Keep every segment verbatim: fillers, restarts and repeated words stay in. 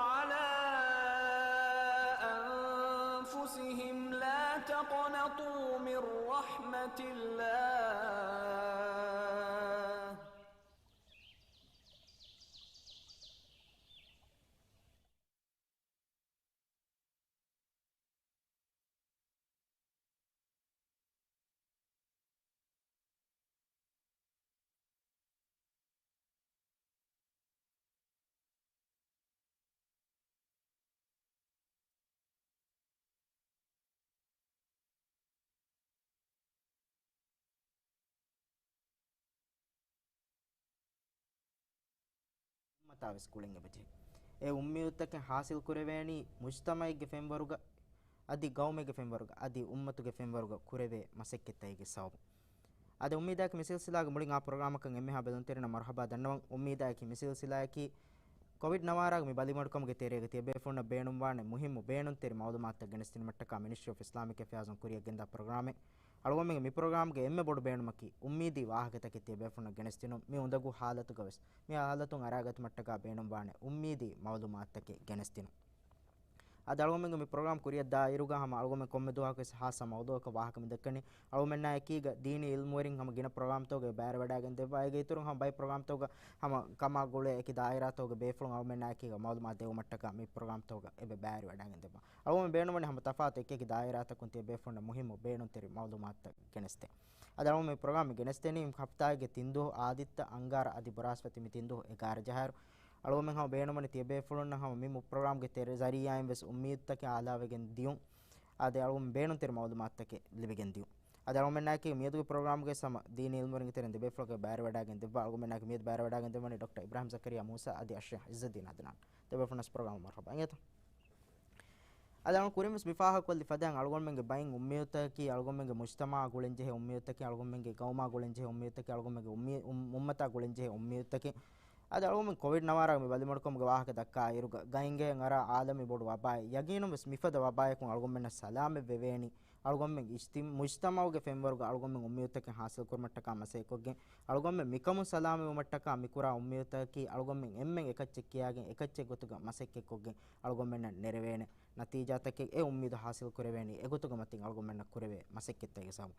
على أنفسهم لا تقنطوا من رحمة الله. އުއްމަތާ ވެސް ގުޅެން އެބަޖެހޭ. އެ އުއްމީދުތަކެއް ހާސިލް ކުރެވޭނީ މުޖްތަމަޢެއްގެ ފެންވަރުގަ، އަދި ގައުމެއްގެ ފެންވަރުގަ، އަދި އުއްމަތުގެ ފެންވަރުގަ ކުރެވޭ މަސައްކަތްތަކެއްގެ ސަބަބުން. އާދެ، އުއްމީދާއެކީ މި ސިލްސިލާގެ މުޅިން އާ ޕްރޮގްރާމަކަށް އެންމެހާ ބެލުންތެރިންނަށް މަރުޙަބާ ދަންނަވަން. އުއްމީދާއެކީ މި ސިލްސިލާއަކީ ކޮވިޑް ނަވާރާގެ މި ބަލިމަޑުކަމުގެ ތެރޭގަ ތިޔަބޭފުޅުންނަށް ބޭނުންވާނެ މުހިއްމު ބޭނުންތެރި މަޢުލޫމާތުތައް ގެނެސްދިނުމަށްޓަކާ މިނިސްޓްރީ އޮފް އިސްލާމިކް އެފެއާޒުން ކުރިއަށް ގެންދާ ޕްރޮގްރާމެއް. އަޅުގަނޑުމެންގެ މި ޕްރޮގްރާމްގެ އެންމެ ބޮޑު ބޭނުމަކީ އުއްމީދީ ވާހަކަތަކެއް ތިޔަބޭފުޅުންނަށް ގެނެސްދިނުން. މި އުނދަގޫ ޙާލަތުގަ ވެސް މި ޙާލަތުން އަރާގަތުމަށްޓަކާ ބޭނުންވާނެ އުއްމީދީ މަޢުލޫމާތުތަކެއް ގެނެސްދިނުން. އަދި އަޅުގަނޑުމެންގެ މި ޕްރޮގްރާމް ކުރިއަށް ދާއިރުގަ ހަމަ އަޅުގަނޑުމެން ކޮންމެ ދުވަހަކު ވެސް ހާއްސަ މައުޟޫއަކަށް ވާހަކަ މި ދައްކަނީ. އަޅުގަނޑުމެންނާ އެކީގަ ދީނީ ޢިލްމުވެރިން ހަމަ ގިނަ ޕްރޮގްރާމްތަކުގައި ބައިވެވަޑައިގެން ދެއްވާ. އޭގެ އިތުރުން ހަމަ ބައެއް ޕްރޮގްރާމްތަކުގަ ހަމަ ކަމާ ގުޅޭ އެކި ދާއިރާތަކުގެ ބޭފުޅުން އަޅުގަނޑުމެންނާ އެކީގަ މަޢުލޫމާތު ދެއްވުމަށްޓަކާ މި ޕްރޮގްރާމްތަކުގަ އެބަ ބައިވެވަޑައިގެން ދެއްވާ. އަޅުގަނޑުމެން ބޭނުންވަނީ ހަމަ ތަފާތު އެކި އެކި ދާއިރާތަކުން ތިޔަބޭފުޅުންނަށް މުހިއްމު ބޭނުންތެރި މަޢުލޫމާތުތައް ގެނެސްދޭން. އަދި އަޅުގަނޑުމެން މި ޕްރޮގްރާމް ގެނެސްދެނީ ހަފްތާގެ ތިން ދުވަހު އާދިއްތަ، އަންގާރަ އަދި ބުރާސްފަތި މި ތިން ދުވަހު އެގާރަ ޖަހާއިރު. އަޅުގަނޑުމެން ހަމަ ބޭނުންވަނީ ތިޔަބޭފުޅުންނަށް ހަމަ މި މު-، ޕްރޮގްރާމްގެ ތެރެ ޒަރީޢާއިން ވެސް އުއްމީދުތަކެއް އާލާވެގެން ދިޔުން. އާދެ، އަޅުގަނޑުމެން ބޭނުންތެރި މަޢުލޫމާތުތަކެއް ލިބިގެން ދިޔުން. އަދި އަޅުގަނޑުމެންނާއެކީ މިއަދުގެ ޕްރޮގްރާމްގައި ހަމަ ދީނީ ޢިލްމުވެރިންގެ ތެރެއިން ދެބޭފުޅަކަށް ބައިވެވަޑައިގެން ދެއްވާ. އަޅުގަނޑުމެންނާއެކީ މިއަދު ބައިވެވަޑައިގެން ދެއްވަނީ ޑޮކްޓަރ އިބްރާހިމް ޒަކަރިޔާ މޫސާ އަދި އައްޝައިޚް ޢިއްޒުއްދީން ޢަދްނާން. ދެބޭފުޅުންނަށް ޕްރޮގްރާމަށް މަރުޙަބާ. އިނގޭތަ؟ އަދި އަޅުގަނޑު ކުރިން ވެސް މި ފާހަގަކޮށްލި ފަދައިން އަޅުގަނޑުމެންގެ ބައިން އުއްމީދުތަކަކީ އަޅުގަނޑުމެންގެ މުޖްތަމަޢާ ގުޅެންޖެހޭ އުއްމީދުތަކެއް، އަޅުގަނޑުމެންގެ ގައުމާ ގުޅެންޖެހޭ އުއްމީދުތަކެއް، އަޅުގަނޑުމެންގެ އުއްމީ-، އުއް-، އުއްމަތާ ގުޅެންޖެހޭ އުއްމީދުތަކެއް. އަދި އަޅުގަނޑުމެން ކޮވިޑް ނަވާރާގެ މި ބަލިމަޑުކަމުގެ ވާހަކަ ދައްކާ އިރުގަ ގައިންގައި އަރާ އާލަމީ ބޮޑު ވަބާއެއް. ޔަގީނުން ވެސް މިފަދަ ވަބާއަކުން އަޅުގަނޑުމެންނަށް ސަލާމަތް ވެވޭނީ. އަޅުގަނޑުމެން އިޖްތި-، މުޖްތަމަޢުގެ ފެންވަރުގަ އަޅުގަނޑުމެން އުއްމީދުތަކެއް ޙާޞިލް ކުރުމަށްޓަކާ މަސައްކަތްކޮށްގެން، އަޅުގަނޑުމެން މިކަމުން ސަލާމަތްވުމަށްޓަކާ މިކުރާ އުއްމީދުތަކަކީ އަޅުގަނޑުމެން އެންމެން އެކައްޗެއް ކިޔާގެން އެކައްޗެއް ގޮތުގަ މަސައްކަތްކޮށްގެން އަޅުގަނޑުމެންނަށް ނެރެވޭނެ ނަތީޖާތަކެއް އެ އުއްމީދު ޙާޞިލް ކުރެވޭނީ އެގޮތުގެ މަތިން އަޅުގަނޑުމެންނަށް ކުރެވޭ މަސައްކަތްތަކެއްގެ ސަބަބުން.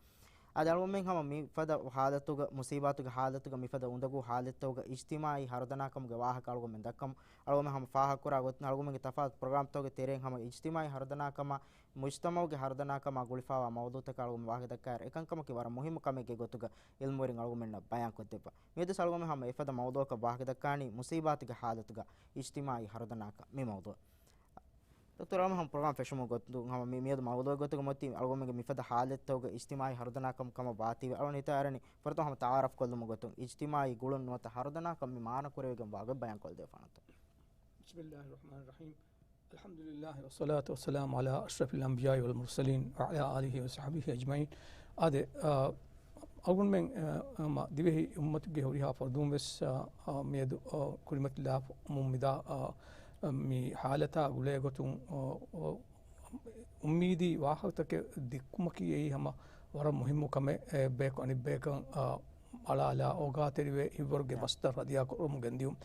އަދި އަޅުގަނޑުމެން ހަމަ މި ފަދަ ހާލަތުގަ، މުޞީބާތުގެ ހާލަތުގަ، މިފަދަ އުނދަގޫ ހާލަތްތަކުގަ އިޖްތިމާޢީ ހަރުދަނާކަމުގެ ވާހަކަ އަޅުގަނޑުމެން ދައްކަމުން، އަޅުގަނޑުމެން ހަމަ ފާހަގަކުރާ ގޮތުން އަޅުގަނޑުމެންގެ ތަފާތު ޕްރޮގްރާމްތަކުގެ ތެރެއިން ހަމަ އިޖްތިމާޢީ ހަރުދަނާކަމާ، މުޖްތަމަޢުގެ ހަރުދަނާކަމާ ގުޅިފައިވާ މައުޟޫޢުތަކަށް އަޅުގަނޑު ވާހަކަ ދައްކާއިރު، އެކަންކަމަކީ ވަރަށް މުހިއްމު ކަމެއްގެ ގޮތުގަ ޢިލްމުވެރިން އަޅުގަނޑުމެންނަށް ބަޔާންކޮށްދެއްވާ. މިއަދުވެސް އަޅުގަނޑުމެން ހަމަ އެފަދަ މައުޟޫޢަކަށް ވާހަކަ ދައްކާނީ މުޞީބާތުގެ ހާލަތުގަ އިޖްތިމާޢީ ހަރުދަނާކަން މި މައުޟޫޢު. ޑޮކްޓަރ އަޅުގަނޑު ހަމަ ޕްރޮގްރާމް ފެށުމުގެ ގޮތުން ހަމަ މި-، މިއަދު މައުޟޫޢުގެ ގޮތުގަ މޮތީ އަޅުގަނޑުމެންގެ މިފަދަ ހާލަތްތަކުގަ އިޖްތިމާޢީ ހަރުދަނާކަން ކަމަށް ވާތީވެ އަޅުގަނޑު ހިތަށް އަރަނީ ފުރަތަމަ ހަމަ ތަޢާރަފް ކޮށްލުމުގެ ގޮތުން އިޖްތިމާޢީ ގުޅުން ނުވަތަ ހަރުދަނާކަން މި މާނަ ކުރެވިގެން ވާގޮތް ބަޔާން ކޮށްދެވޭ ފާނަތަ. بسم الله الرحمن الرحيم. الحمد لله والصلاة والسلام على أشرف الأنبياء والمرسلين وعلى آله وصحبه أجمعين. އާދެ، އަ، އަޅުގަނޑުމެން، އަ، މަ-، ދިވެހި އުއްމަތުގެ ހުރިހާ ފަރުދުން ވެސް، އަ، އަ، މިއަދު، އަ، ކުރިމަތިލާފަ މު-، މިދާ، އަ، އަ، މި ހާލަތާ ގުޅޭ ގޮތުން، އަ، އަ، އުއްމީދީ ވާހަކަތަކެއް ދެއްކުމަކީ އެއީ ހަމަ ވަރަށް މުހިއްމު ކަމެއް. އެއްބަޔަކު އަނެއްބަޔަކަށް، އަ، އަޅާލާ އޯގާތެރިވެ ހިތްވަރުގެ ނަ. މަސްދަރު ހަދިޔާކުރުމުން ގެންދިޔުން.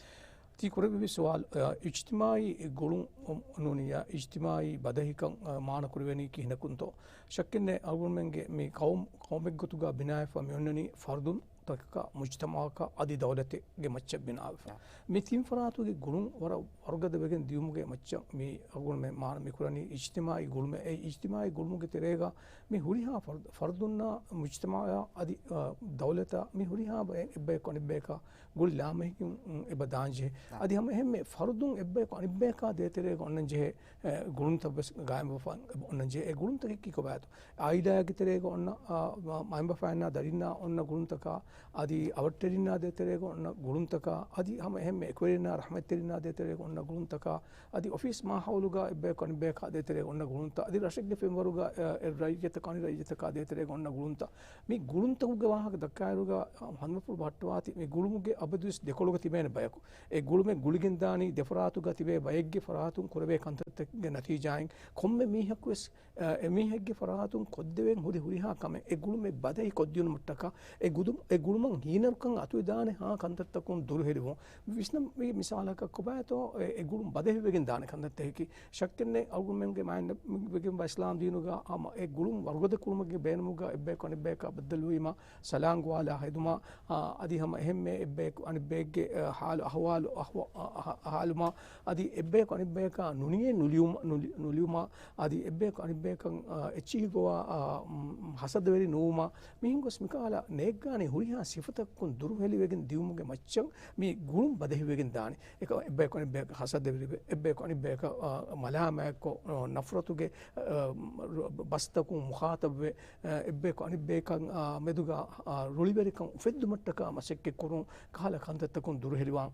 ތީ ކުރެއްވި ސުވާލު، އަ، އިޖްތިމާޢީ ގުޅުން، އު، ނޫނިއްޔާ އިޖްތިމާޢީ ބަދަހިކަން، އަ، މާނަކުރެވެނީ ކިހިނަކުންތޯ؟ ޝައްކެއްނެތް އަޅުގަނޑުމެންގެ މި ޤައުމު، ޤައުމެއްގޮތުގަ ބިނާވެފަ މިއޮންނަނީ ފަރުދުން ތަކަކަށް، މުޖްތަމަޢަކަށް އަދި ދައުލަތެއްގެ މައްޗަށް ބިނާވެފަ. އާ. މި ތިން ފަރާތުގެ ގުޅުން ވަރަށް ވަރުގަދަވެގެން ދިޔުމުގެ މައްޗަށް މި އަޅުގަނޑުމެން މާނަ މިކުރަނީ އިޖްތިމާޢީ ގުޅުމެއް. އެ އިޖްތިމާޢީ ގުޅުމުގެ ތެރޭގަ މި ހުރިހާ ފަރުދު-، ފަރުދުންނާ މުޖްތަމަޢާ އަދި، އާ، ދައުލަތާ މި ހުރިހާ ބައެއް އެއްބަޔަކު އަނެއްބަޔަކާ ގުޅި ލާމެހިކުން އެބަ ދާންޖެހޭ. އާ. އަދި ހަމަ އެހެންމެ ފަރުދުން އެއްބަޔަކު އަނެއްބަޔަކާ ދޭތެރޭގަ އޮންނަންޖެހޭ، އެ، ގުޅުންތައް ވެސް ގާއިމްވެފަ އޮންނަންޖެހޭ. އެ ގުޅުންތަކަކީ ކޮބާތޯ؟ އާއިލާގެ ތެރޭގަ އޮންނަ، އާ، މަ-، މައިންބަފައިންނާ ދަރިންނާ އޮންނަ ގުޅުންތަކާ، އަދި އަވަށްޓެރިންނާ ދޭތެރޭގަ އޮންނަ ގުޅުންތަކާ، އަދި ހަމަ އެހެންމެ އެކުވެރިންނާ ރަޙްމަތްތެރިންނާ ދޭތެރޭގަ އޮންނަ ގުޅުންތަކާ، އަދި އޮފީސް މާހައުލުގަ އެއްބަޔަކު އަނެއްބަޔަކާ ދޭތެރޭގަ އޮންނަ ގުޅުންތައް، އަދި ރަށެއްގެ ފެންވަރުގަ، އެ، އެ ރައްޔިތަކާ އަނެއް ރައްޔިތަކާ ދޭތެރޭގަ އޮންނަ ގުޅުންތައް. މި ގުޅުންތަކުގެ ވާހަކަ ދައްކާއިރުގަ، އަ، ހަނދުމަފުޅު ބަހައްޓަވާތީ މި ގުޅުމުގެ އަބަދުވެސް ދެކޮޅުގަ ތިބޭނެ ބަޔަކު. އެ ގުޅުމެއް ގުޅިގެންދާނީ ދެފަރާތުގަ ތިބޭ ބައެއްގެ ފަރާތުން ކުރެވޭ ކަންތައްތަކުގެ ނަތީޖާއިން. ކޮންމެ މީހަކުވެސް އެ، އެމީހެއްގެ ފަރާތުން ކޮށްދެވެން ހުރި ހުރިހާ ކަމެއް އެ ގުޅުމެއް ބަދަހި ކޮށްދިޔުނުމަށްޓަކާ، އެ ގުދު-، އެ ގުޅުމަށް ހީނަރުކަން އަތުވެދާނެ ހާ ކަންތައްތަކުން ދުރުހެލިވުން. ވިސްނަން މި މިސާލަކަށް ކޮބާތޯ އެ، އެ ގުޅުން ބަދަހިވެގެން ދާނެ ކަންތައްތަކަކީ. ޝައްކެއްނެތް އަޅުގަނޑުމެންގެ މާތް ނަބިއްޔާ އިސްލާމް ދީނުގަ ހަމަ އެ ގުޅުން ވަރުގަދަ ކުރުމުގެ ބޭނުމުގަ އެއްބަޔަކު އަނެއްބަޔަކާ ބައްދަލުވީމަ، ސަލާން ގޮވާލާ ހެދުމަށް، އާ، އަދި ހަމަ އެހެންމެ އެއްބަޔަކު އަނެއްބައެއްގެ، އާ، ހާލު އަހުވާލު އަހު-، އަ-، އަ-، އަހާލުމަށް، އަދި އެއްބަޔަކު އަނެއްބަޔަކާ ނުނިޔެ ނުލިޔުމަ-، ނުލި-، ނުލިޔުމަށް، އަދި އެއްބަޔަކު އަނެއްބަޔަކަށް، އާ، އެއްޗިހި ގޮވާ، އާ، މް، ހަސަދަވެރި ނުވުމަށް، މިހެން ގޮސް މިކަހަލަ ނޭއްގާނީ ހުރިހާ ސިފަތަކުން ދުރުހެލިވެގެން ދިއުމުގެ މައްޗަށް މި ގުޅުން ބަދަހިވެގެން ދާނެ. އެކަ-، އެއްބަޔަކު އަނެއްބަޔަކަށް ހަސަދަވެރިވެ، އެއްބަޔަކު އަނެއްބަޔަކަށް، އާ، މަލާމާތްކޮށް، އާ، ނަފްރަތުގެ، އާ، ރ-، ބަސްތަކުން މުޚާތަބްވެ، އެއްބަޔަކު އަނެއްބަޔަކަށް، އާ، މެދުގަ، އާ، ރުޅިވެރިކަން އުފެއްދުމަށްޓަކާ މަސައްކަތްކުރުން ކަހަލަ ކަންތައްތަކުން ދުރުހެލިވާން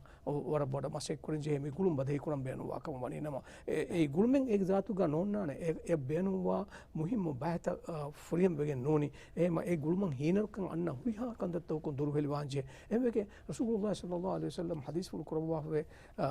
ވަރަށް ބޮޑަށް މަސައްކަތްކުރަން ޖެހޭ. މި ގުޅުން ބަދަހިކުރަން ބޭނުންވާ ކަމަށް ވަނީ ނަމަ، އެ، އެ ގުޅުމެއް އޭގެ ޒާތުގަ ނޯންނާނެ. އެ، އެ ބޭނުންވާ މުހިއްމު ބައިތައް، އާ، ފުރިހަމަވެގެން ނޫނީ. އެހެމަ އެ ގުޅުމަށް ހީނަރުކަން އަންނަ ހުރިހާ ކަންތައްތަކުން ދުރުހެލިވާން ޖެހޭ. އެހެންވެގެން ރަސޫލުﷲ ޞައްލަﷲ ޢަލައިހި ވަސައްލަމް ޙަދީޘްފުޅު ކުރައްވާފަވޭ، އާ،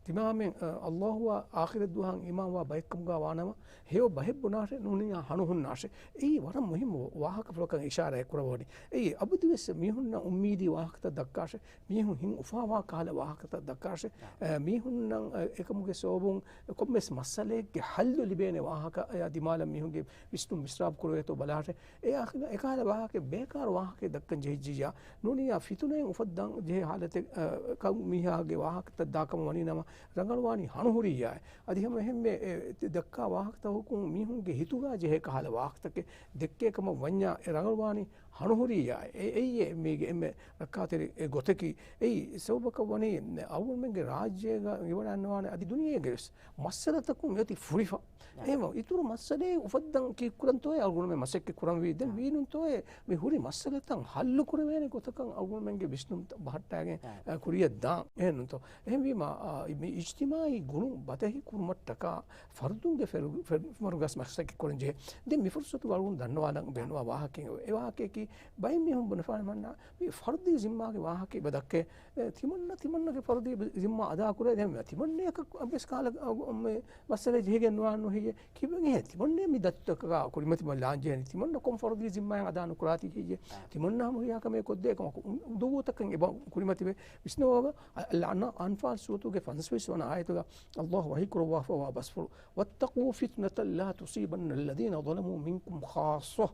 ތިމާމެން، އަ، ﷲ އާ އާޚިރަތް ދުވަހަށް އީމާންވާ ބައެއްކަމުގަ ވާނަމަ، ހެޔޮ ބަހެއް ބުނާށޭ، ނޫނިޔާ ހަނު ހުންނާށޭ. އެއީ ވަރަށް މުހިއްމު ވާހަކަފުޅަކަށް އިޝާރާތް ކުރައްވަނީ. އެއީ އަބަދުވެސް މީހުންނަށް އުއްމީދީ ވާހަކަތައް ދައްކާށޭ، މީހުން ހިތް އުފާވާ ކަހަލަ ވާހަކަތައް ދައްކާށޭ. އ، މީހުންނަށް، އ، އެކަމުގެ ސަބަބުން ކޮންމެސް މައްސަލައެއްގެ ހައްލު ލިބޭނެ ވާހަކައާ ދިމާލަށް މީހުންގެ ވިސްނުން މިސްރާބު ކުރެވޭތޯ ބަލާށޭ. އެ އާ، އެކަހަލަ ވާހަކަ، ބޭކާރު ވާހަކައެއް ދައްކަން ޖެހިއްޖިއްޔާ، ނޫނިޔާ ފިތުނައެއް އުފައްދަން ޖެހޭ ހާލަތެއް، އަ، ކަން މީހާގެ ވާހަކަތައް ދާކަމަށް ވަނީ ނަމަ، ރަނގަޅުވާނީ ހަނުހުރިއްޔާ. އަދި ހަމަ އެހެންމެ، އެ، ދައްކާ ވާހަކަތަކުން މީހުންގެ ހިތުގަ ޖެހޭ ކަހަލަ ވާހަކަތަކެއް ދެއްކޭ ކަމަށް ވަންޏާ، އެ ރަނގަޅުވާނީ ހަނުހުރިއްޔާ. އެ، އެއީ މީގެ އެންމެ ރައްކާތެރި އެ ގޮތަކީ. އެއީ ސަބަބަކަށް ވަނީ އަޅުގަނޑުމެންގެ ރާއްޖޭގަ އެވަޑައިންނަވާނެ އަދި ދުނިޔޭގައިވެސް މައްސަލަތަކުން މިއޮތީ ފުރިފަ. އެހެންވެ، އިތުރު މައްސަލައެއް އުފައްދަން ކީއްކުރަންތޯއޭ އަޅުގަނޑުމެން މަސައްކަތް ކުރަންވީ؟ ދެން ވީނުންތޯއޭ މި ހުރި މައްސަލަތައް ހައްލު ކުރެވޭނެ ގޮތަކަށް އަޅުގަނޑުމެންގެ ވިސްނުންތައް ބަހައްޓާގެން، އާ، ކުރިއަށް ދާން. އެހެންނުތޯ؟ އެހެންވީމަ، އާ، މި އިޖްތިމާޢީ ގުޅުން ބަދަހި ކުރުމަށްޓަކާ ފަރުދުންގެ ފެރު-، ފެރު-، ފެރުގަސް މަސައްކަތް ކުރަން ޖެހޭ. ދެން މި ފުރުސަތު އަޅުގަނޑު ދަންނަވާލަން ބޭނުންވާ ވާހަކައެއް. އެ ވާހަކައަކީ ބައެއް މީހުން ބުނެފާނެ މަންނާ މި ފަރުދީ ޒިންމާގެ ވާހަކައެއް ދައްކޭ. އެ، ތިމަންނަ ތިމަންނަގެ ފަރުދީ ޒިންމާ އަދާ ކުރޭ. ދެން ތިމަންނައަކަށް ވެސް ކަހަލަ، އަ، މެ މައްސަލަ ޖެހިގެން ނުވާނު ހެއްޔޭ؟ ކިބަ އެހެން ތިމަންނަ މި ދަތުތަކަށް ކުރިމަތިވެ ލާން ޖެހެނީ. ތިމަންނަ ކޮން ފަރުދީ ޒިންމާއެއް އަދާ ނުކުރާތީ ހެއްޔޭ؟ ތިމަންނަ ހަމަ ހުރިހާ ކަމެއް ކޮށްދޭ ކަމަކު، އުނދަގޫތަކަށް އެބަ ކުރިމަތިވެ. ވިސްނަވާ، އަ، އަން-، އަންފާލް ސޫރަތުގެ ފަންސަވީސް ވަނަ އާޔަތުގަ ﷲ ވަޙީ ކުރައްވާފައިވާ ބަސްފުޅު، "واتقوا فتنة لا تصيبن الذين ظلموا منكم خاصة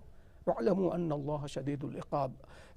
واعلموا أن الله شديد العقاب."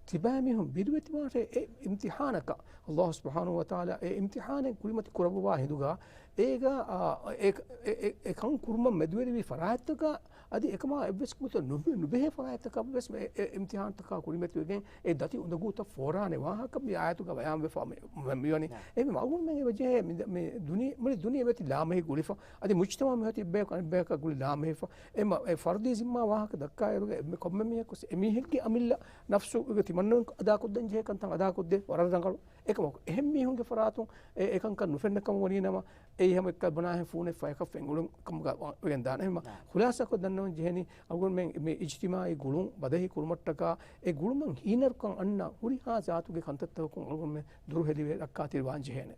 ތިބާމީހުން ބިރުވެތިވާށޭ އެ އިމްތިޙާނަކަށް. ﷲ ސުބްޙާނަހޫ ވަތަޢާލާ އެ އިމްތިޙާނެއް ކުރިމަތި ކުރައްވާ ހިނދުގަ، އޭގަ، އާ، އެ، އެ، އެ، އެކަން ކުރުމަށް މެދުވެރިވި ފަރާތްތަކަށް އަދި އެކަމާ އެއްވެސް ގޮތަށް ނުބެ-، ނުބެހޭ ފަރާތްތަކަށްވެސް އެ، އެ އިމްތިޙާންތަކާ ކުރިމަތިވެގެން އެ ދަތި އުނދަގޫތައް ފޯރާނެ ވާހަކަ މި އާޔަތުގަ ބަޔާންވެފަ މި، މި، މިވަނީ. އެހެންވީމަ އަޅުގަނޑުމެން އެބަ ޖެހޭ މި، މި ދުނި-، މުޅި ދުނިޔެ މިއޮތީ ލާމެހި ގުޅިފަ. އަދި މުޖްތަމަޢު މިއޮތީ އެއްބަޔަކު އަނެއްބަޔަކާ ގުޅި ލާމެހިފަ. އެ މަ-، އެ ފަރުދީ ޒިންމާ ވާހަކަ ދައްކާއިރުގަ އެ ކޮންމެ މީހަކު އެމީހެއްގެ އަމިއްލަ ނަފްސުގެ ތިމަންނަ އަދާކޮށްދޭން ޖެހޭ ކަންތައް އަދާކޮށްދޭ ވަރަށް ރަނގަޅު. އެކަމަކު، އެހެން މީހުންގެ ފަރާތުން އެ، އެކަންކަން ނުފެންނަ ކަމަށް ވަނީ ނަމަ، އެއީ ހަމަ އެއްކަލަ ބުނާހެން ފޫނެއް ފަޔަކަށް ފެން އުޅުން ކަމުގަ ވެގެން ދާނެ. އެހެންމަ، ޚުލާސާކޮށް ދަންނަވަން ޖެހެނީ، އަޅުގަނޑުމެން މި އިޖްތިމާޢީ ގުޅުން ބަދަހި ކުރުމަށްޓަކާ، އެ ގުޅުމަށް ހީނަރުކަން އަންނަ ހުރިހާ ޒާތުގެ ކަންތައްތަކުން އަޅުގަނޑުމެން ދުރުހެލިވެ ރައްކާތެރިވާން ޖެހޭނެ.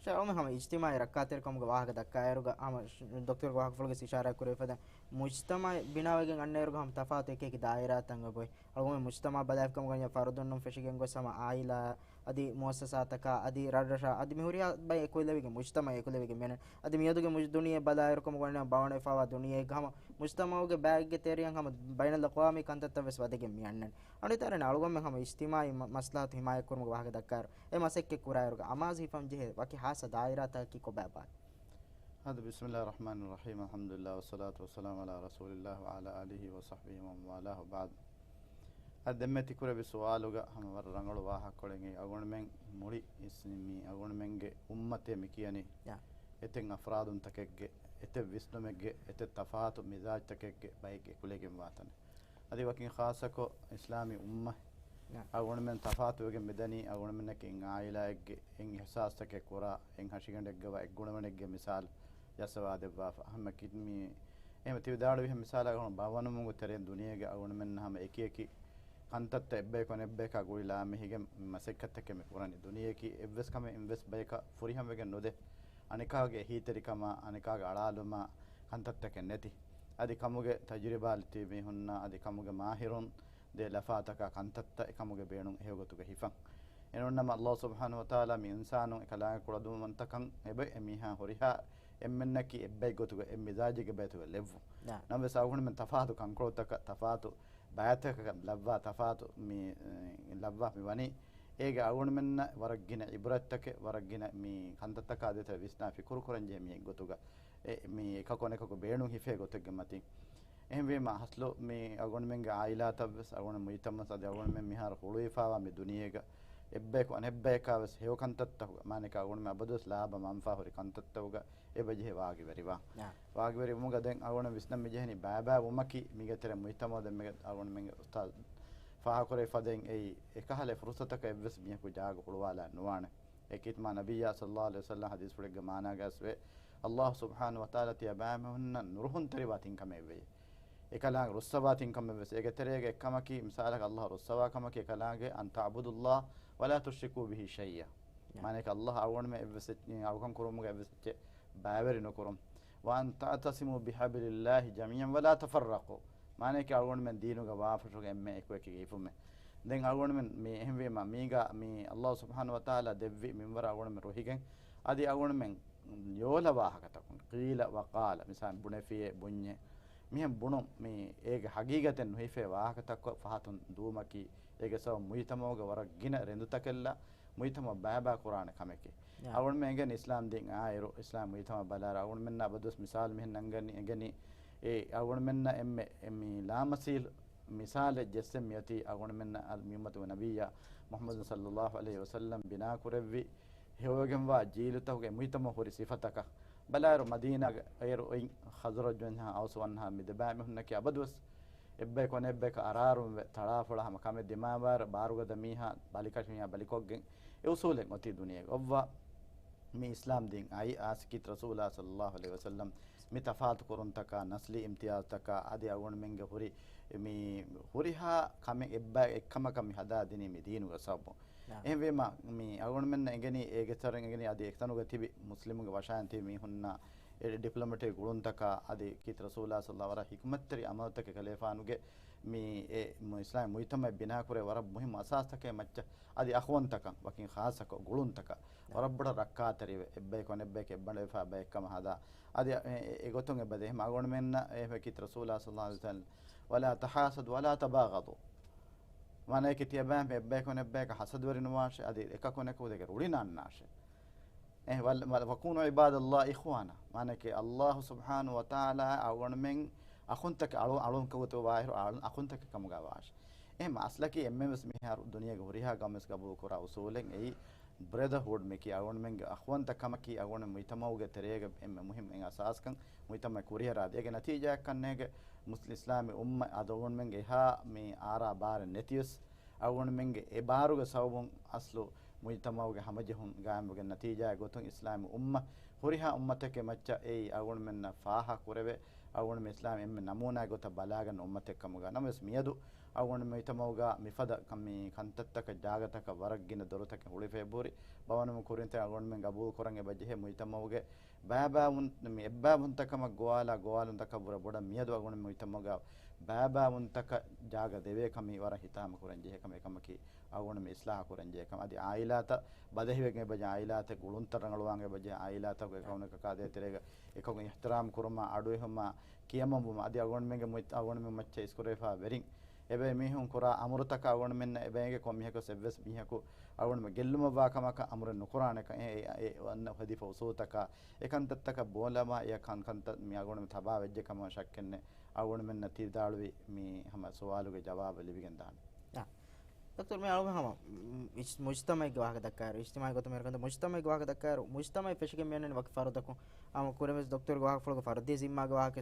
ޝާއުމެ ހަމަ އިޖްތިމާޢީ ރައްކާތެރިކަމުގެ ވާހަކަ ދައްކާއިރުގަ ހަމަ ޝް-، ޑޮކްޓަރުގެ ވާހަކަފުޅުގެ އިޝާރާތް ކުރެވިފަދަ މުޖްތަމަޢެއް ބިނާވެގެން އަންނައިރުގަ ހަމަ ތަފާތު އެކި އެކި ދާއިރާތައް އެބައޮތް. އަޅުގަނޑު މުޖްތަމަޢަށް ބަލާފިކަމުގަ ފަރުދުންނުން ފެށިގެން ގޮސް ހަމަ އާއިލާ އަދި މުއައްސަސާތަކާ އަދި ރަށްރަށާ އަދި މި ހުރިހާ ބައެއް އެކުލެވިގެން މުޖްތަމަޢެއް އެކުލެވިގެން މިއަންނަން. އަދި މިއަދުގެ މުޖް-، ދުނިޔެ ބަލާއިރު ކަމުގަ ވަނީ ބަވަންވެފައިވާ ދުނިޔެއެއްގަ ހަމަ މުޖްތަމަޢުގެ ބައެއްގެ ތެރެއަށް ހަމަ ބައިނަލްއަޤްވާމީ ކަންތައްތައް ވެސް ވަދެގެން މިއަންނަން. އަނެއް ތައް އަޅުގަނޑުމެން ހަމަ އިޖްތިމާޢީ މަ-، މަސްލަހަތު ހިމާޔަތްކުރުމުގެ ވާހަކަ ދައްކާއިރު އެ މަސައްކަތް ކުރާއިރުގަ އަމާޒު ހިފަން ޖެހޭ ވަކި ހާއްސަ ދާއިރާތަކަކީ ކޮބާބާ؟ އަދު ބިސްމިﷲ ރަޙްމާނި ރަޙީމް، އަލްޙަމްދުލިﷲ ވައްޞަލާތު ވައްސަލާމު ޢަލާ ރަސޫލިﷲ ވަޢަލާ އާލިހި ވަޞަޙްބިހި ވަމަން ވާލާހު ވަބަޢްދު. އަދި ދެންމެ ތިކުރެއްވި ސުވާލުގަ ހަމަ ވަރަށް ރަނގަޅު ވާހަކަކޮޅެއް. އަޅުގަނޑުމެން މުޅި އިސް-، މި އަޅުގަނޑުމެންގެ އުއްމަތޭ މި ކިޔަނީ ޔާ. އެތައް އަފްރާދުންތަކެއްގެ، އެތައް ވިސްނުމެއްގެ، އެތައް ތަފާތު މިޒާޖްތަކެއްގެ ބައެއްގެ އެކުލެވިގެންވާ ތަނެއް. އަދި ވަކިން ޚާއްޞަކޮށް އިސްލާމީ އުއްމަތް ޔާ. އަޅުގަނޑުމެން ތަފާތުވެގެން މިދަނީ، އަޅުގަނޑުމެންނަކީ އެއް އާއިލާއެއްގެ އެއް އިޙްސާސްތަކެއް ކުރާ، އެއް ހަށިގަނޑެއްގަ ވާ އެއް ގުނަވަނެއްގެ މިސާލު ޖައްސަވާ ދެއްވާފަ. އެހެންމަ ކި-، މި އެހެން ތިވިދާޅުވި ހަމަ މިސާލަކަށް ބަވަނުމުގެ ތެރެއިން ދުނިޔޭގެ އަޅުގަނޑުމެންނަށް ހަމަ އެކި އެކި ކަންތައްތައް އެއްބަޔަކު އަނެއްބަޔަކާ ގުޅި ލާމެހިގެން މަސައްކަތްތަކެއް މި ކުރަނީ. ދުނިޔެއަކީ އެއްވެސް ކަމެއް އެއްވެސް ބަޔަކަށް ފުރިހަމަވެގެން ނުދޭ. އަނެކާގެ އެހީތެރިކަމާ، އަނެކާގެ އަޅާލުމާ ކަންތައްތަކެއް ނެތި. އަދި ކަމުގެ ތަޖުރިބާ ލިބި މީހުންނާ، އަދި ކަމުގެ މާހިރުން ދޭ ލަފާތަކާ ކަންތައްތައް އެކަމުގެ ބޭނުން ހެޔޮގޮތުގަ ހިފަން. އެނޫންނަމަ ﷲ ސުބްޙާނަހޫ ވަތަޢާލާ މި އިންސާނުން އެކަލާނގެ ކުޅަދުންވަންތަކަން އެބަ އެމީހާ ހުރިހާ އެންމެންނަކީ އެއްބައެއްގޮތުގަ އެއް މިޒާޖެއްގެ ބައިތުގަ ލެއްވުން. ނަމަވެސް އަޅުގަނޑުމެން ތަފާތު ކަންކޮޅުތަކަށް ތަފާތު ބައިތަކަކަށް ލައްވާ ތަފާތު މި، އެ، ލައްވާ މި ވަނީ. އޭގެ އަޅުގަނޑުމެންނަށް ވަރަށް ގިނަ އިބްރަތްތަކެއް، ވަރަށް ގިނަ މި ކަންތައްތަކާ ދޭތެރޭ ވިސްނާ ފިކުރު ކުރަންޖެހޭ މީހެއް ގޮތުގަ، އެ، މި އެކަކު އަނެކަކު ބޭނުން ހިފޭ ގޮތެއްގެ މަތިން. އެހެންވީމަ، ހަސްލު މި އަޅުގަނޑުމެންގެ އާއިލާތައްވެސް، އަޅުގަނޑު މުޖްތަމައުސް އަދި އަޅުގަނޑުމެން މިހާރު ހުޅުވިފާވާ މި ދުނިޔޭގަ، އެއްބަޔަކު އަނެއްބަޔަކާވެސް ހެޔޮ ކަންތައްތަކުގަ، މާނައަކީ އަޅުގަނޑުމެން އަބަދުވެސް ލާބަ މަންފާ ހުރި ކަންތައްތަކުގަ އެބަޖެހޭ ވާގިވެރިވާން. ވާގިވެރިވުމުގަ ދެން އަޅުގަނޑު ވިސްނަން މިޖެހެނީ ބައިބައި ވުމަކީ މީގެ ތެރެ މުޖްތަމައު ދެންމެގެ އަޅުގަނޑުމެންގެ އުސްތާޛު ފާހަގަކުރެވި ފަދައިން އެއީ އެކަހަލަ ފުރުސަތަކަށް އެއްވެސް މީހަކު ޖާގަ ހުޅުވާލާ ނުވާނެ. އެކީ ތިމާ ނަބިއްޔާ ޞައްލައްލާހު ޢަލައިހި ވަސައްލަމް ޙަދީޘްފުޅެއްގެ މާނާގައި ވޭ، ﷲ ސުބްޙާނަހޫ ވަތަޢާލާ ތިޔަބައިމީހުންނަށް ނުރުހުންތެރިވާ ތިންކަމެއް ވެއްޖެ. އެކަލާނގެ ރުއްސަވާ ތިންކަމެއް ވެސް. އޭގެ ތެރޭގަ އެއްކަމަކީ، މިސާލަކަށް ﷲ ރުއްސަވާ ކަމަކީ އެކަލާނގެ، أن تعبدوا الله ولا تشركوا به شيئا. މާނައަކީ ﷲ އަޅުގަނޑުމެން އެއްވެސް އެއްޗެއް އަޅުކަން ކުރުމުގަ އެއްވެސް އެއްޗެއް ބައިވެރި ނުކުރުން. وأن تعتصموا بحبل الله جميعا ولا تفرقوا. މާނައަކީ އަޅުގަނޑުމެން ދީނުގަ ވާފަށުގަ އެންމެ އެކުއެކި ހިފުމެއް. ދެން އަޅުގަނޑުމެން މި އެހެންވީމަ، މީގަ މި ﷲ ސުބްޙާނަހޫ ވަތަޢާލާ ދެއްވި މިންވަރަށް އަޅުގަނޑުމެން ރުހިގެން، އަދި އަޅުގަނޑުމެން ޔޯލަ ވާހަކަތަކުން، قيل وقال، މިސާލު ބުނެފިޔޭ ބުންޏޭ، މިހެން ބުނުން މި އޭގެ ޙަޤީޤަތެއް ނުހިފޭ ވާހަކަތަކަށް ފަހަތުން ދުވުމަކީ، އޭގެ ސަބަބުން މުޖްތަމައުގެ ވަރަށް ގިނަ ރެނދުތަކެއްލާ މުޖްތަމައު ބައިބައި ކުރާނެ ކަމެކޭ. އަޅުގަނޑުމެން އެނގެން އިސްލާމް ދީން އާއިރު، އިސްލާމް މުޖްތަމައު ބަލާއިރު، އަޅުގަނޑުމެންނަށް އަބަދުވެސް މިސާލު މިހެން ނަންގަނީ، އެނގެނީ، އެ އަޅުގަނޑުމެންނަށް އެންމެ، އެ މި ލާމަސީލު މިސާލެއް ޖެއްސެން މިއޮތީ އަޅުގަނޑުމެންނަށް އަލް މިއުއްމަތުގެ ނަބިއްޔާ މުޙައްމަދު ޞައްލައްލާހު ޢަލައިހި ވަސައްލަމް ބިނާ ކުރެއްވި ހެޔޮވެގެންވާ ޖީލުތަކުގެ މުޖްތަމައު ހުރި ސިފަތަކަށް ބަލާއިރު، މަދީނާގެ އޭރު އޮތް ޚަޒްރަޖު ވަންހާ، އައުސު ވަންހާ މި ދެބައިމީހުންނަކީ އަބަދުވެސް އެއްބަޔަކު އަނެއްބަޔަކަށް އަރާރުންވެ، ތަޅާފޮޅާ ހަމަ ކަމެއް ދިމާވާއިރު، ބާރުގަދަ މީހާ ބަލިކަށި މީހާ ބަލިކޮށްގެން އެ އުސޫލެއް އޮތީ ދުނިޔޭގަ. އޮއްވާ މި އިސްލާމް ދީން އައި އާސިކީ ރަސޫލާ ޞައްލައްލާހު ޢަލައިހި ވަސައްލަމް މި ތަފާތު ކުރުންތަކާ، ނަސްލީ އިމްތިޔާޒުތަކާ، އަދި އަޅުގަނޑުމެންގެ ހުރި މި ހުރިހާ ކަމެއް އެއްބަ-، އެއްކަމަކަށް މި ހަދާ ދިނީ މި ދީނުގެ ސަބަބުން. އެހެންވީމަ، މި އަޅުގަނޑުމެންނަށް އެނގެނީ އޭގެ ތެރެއިން އެނގެނީ އަދި އެކަންތަނުގަ ތިބި މުސްލިމުންގެ ވަށާއިން ތިބި މީހުންނާ އެ ޑިޕްލޮމެޓިކް ގުޅުންތަކާ އަދި ކީރިތި ރަސޫލާ ޞައްލައްލާހު ވަރަށް ޙިކުމަތްތެރި ޢަމަލުތަކެއް ކަލޭފާނުގެ މި އެ މު-، އިސްލާމީ މުޖްތަމައެއް ބިނާކުރޭ ވަރަށް މުހިއްމު އަސާސްތަކެއް މައްޗަށް އަދި އަޚުވަންތަކަން ވަކިން ޚާއްޞަކޮށް ގުޅުންތަކަށް ވަރަށް ބޮޑަށް ރައްކާތެރިވެ، އެއްބަޔަކު އަނެއްބަޔަކަށް އެއްބަނޑުވެފާ ބައެއްކަމަށް ހަދާ އަދި އެ-، އެ-، އެގޮތުން އެބަދޭ. އެހެން އަޅުގަނޑުމެންނަށް އެ ކީރިތި ރަސޫލާ ޞައްލައްލާހު ޢަލައިހި ވަސައްލަމް، ولا تحاسدوا ولا تباغضوا. މާނައަކީ ތިޔަބައިމީހުން އެއްބަޔަކު އަނެއްބަޔަކަށް ހަސަދަވެރި ނުވާށޭ، އަދި އެކަކު އަނެކަކު ދެކެ ރުޅި ނާންނާށޭ. އެ، ވަލް-، ވަލް-، وكونوا عباد الله إخوانا. މާނައަކީ ﷲ ސުބްޙާނަހޫ ވަތަޢާލާ އަޅުގަނޑުމެން އަޚުންތަކެއް އަޅު-، އަޅުން ކަމުގަ ވާއިރު، އަޅު-، އަޚުންތަކެއް ކަމުގަ ވާށޭ. އެހެން އަސްލަކީ އެންމެންވެސް މިހާރު ދުނިޔޭގެ ހުރިހާ ގައުމެއްގަ ގަބޫލު ކުރާ އުސޫލެއް އެއީ ބްރެދަރހުޑް މިކީ އަޅުގަނޑުމެންގެ އަޚުވަންތަ ކަމަކީ އަޅުގަނޑު މުޖްތަމައުގެ ތެރޭގަ އެންމެ މުހިއްމު އެއް އަސާސްކަން މުޖްތަމައެއް ކުރިއަރާދޭ. އޭގެ ނަތީޖާއަކަށް ނޭނގެ މުސްލިމް އިސްލާމީ އުއްމަ އަދި އަޅުގަނޑުމެންގެ އެހާ މި އާރާ ބާރެއް ނެތިވެސް އަޅުގަނޑުމެންގެ އެ ބާރުގެ ސަބަބުން އަސްލު މުޖްތަމައުގެ ހަމަޖެހުން ގާއިމްވެގެން ނަތީޖާއެއް ގޮތުން އިސްލާމީ އުއްމަ ހުރިހާ އުއްމަތެއްގެ މައްޗަށް އެއީ އަޅުގަނޑުމެންނަށް ފާހަގަ ކުރެވޭ، އަޅުގަނޑުމެން އިސްލާމް އެންމެ ނަމޫނާ ގޮތަށް ބަލާގަންނަ އުއްމަތެއް ކަމުގަ. ނަމަވެސް މިއަދު އަޅުގަނޑު މުޖްތަމައުގަ މިފަދަ ކަ-، މި ކަންތައްތަކަށް ޖާގަތަކަށް ވަރަށް ގިނަ ދޮރުތަކެއް ހުޅިފައި ބުރި ބަވަނަމަ ކުރިންތެރިން އަޅުގަނޑުމެން ގަބޫލު ކުރަން އެބަ ޖެހޭ މުޖްތަމައުގެ ބައިބައިވުން-، މި އެއްބައިވުންތަކަމަށް ގޮވާލާ ގޮވާލުންތަކަށްވުރެ ބޮޑަށް މިއަދު އަޅުގަނޑު މުޖްތަމައުގަ ބައިބައިވުންތަކަށް ޖާގަ ދެވޭ ކަމީ ވަރަށް ހިތާމަ ކުރަން ޖެހޭ ކަމެއް، އެކަމަކީ އަޅުގަނޑު މި އިސްލާހު ކުރަން ޖެހޭ ކަމެއް. އަދި އާއިލާތައް ބަދަހިވެގެން އެބަޖެހޭ، އާއިލާތައް ގުޅުންތައް ރަނގަޅުވާން އެބަޖެހޭ، އާއިލާތަކުގެ ކައުނަކަކާ ދޭތެރޭގަ އެކަކު އިޙްތިރާމް ކުރުމާ، އަޑުއެހުމާ، ކިޔަމަންވުމާ، އަދި އަޅުގަނޑުމެންގެ މުއް-، އަޅުގަނޑުމެން މައްޗަށް އިސްކުރެވިފާ ވެރިން އެބައިމީހުން ކުރާ އަމުރުތަކަށް އަޅުގަނޑުމެންނަށް އެބައިގެ ކޮންމެހެކުވެސް އެއްވެސް މީހަކު އަޅުގަނޑުމެން ގެއްލުމަށްވާ ކަމަކަށް އަމުރެއް ނުކުރާނެކަން، އެ، އެ، އެ، އެ އޮންނަ ހެދިފަ އުސޫލުތަކާ، އެ ކަންތައްތަކަށް ބޯލަމާ، އެ ކަން-، ކަންތައް މި އަޅުގަނޑު ތަބާވެއްޖެ ކަމަށް ޝައްކެއްނެތް. އަޅުގަނޑުމެންނަށް ތި ވިދާޅުވި މި ހަމަ ސުވާލުގެ ޖަވާބު ލިބިގެން ދާނެ. އާ. ދޮކްތަރު، މި އަޅުގަނޑު ހަމަ، މު-، އިޖް-، މުޖްތަމައެއްގެ ވާހަކަ ދައްކާއިރު، އިޖްތިމާޢީ ގޮތުން މި ރަނގަޅު މުޖްތަމައެއްގެ ވާހަކަ ދައްކާއިރު، މުޖްތަމައެއް ފެށިގެން މިއަންނަނީ ވަކި ފަރުދަކުން. އާ، ކުރިންވެސް ދޮކްތަރުގެ ވާހަކަފުޅުގެ ފަރުދީ ޒިންމާގެ ވާހަކަ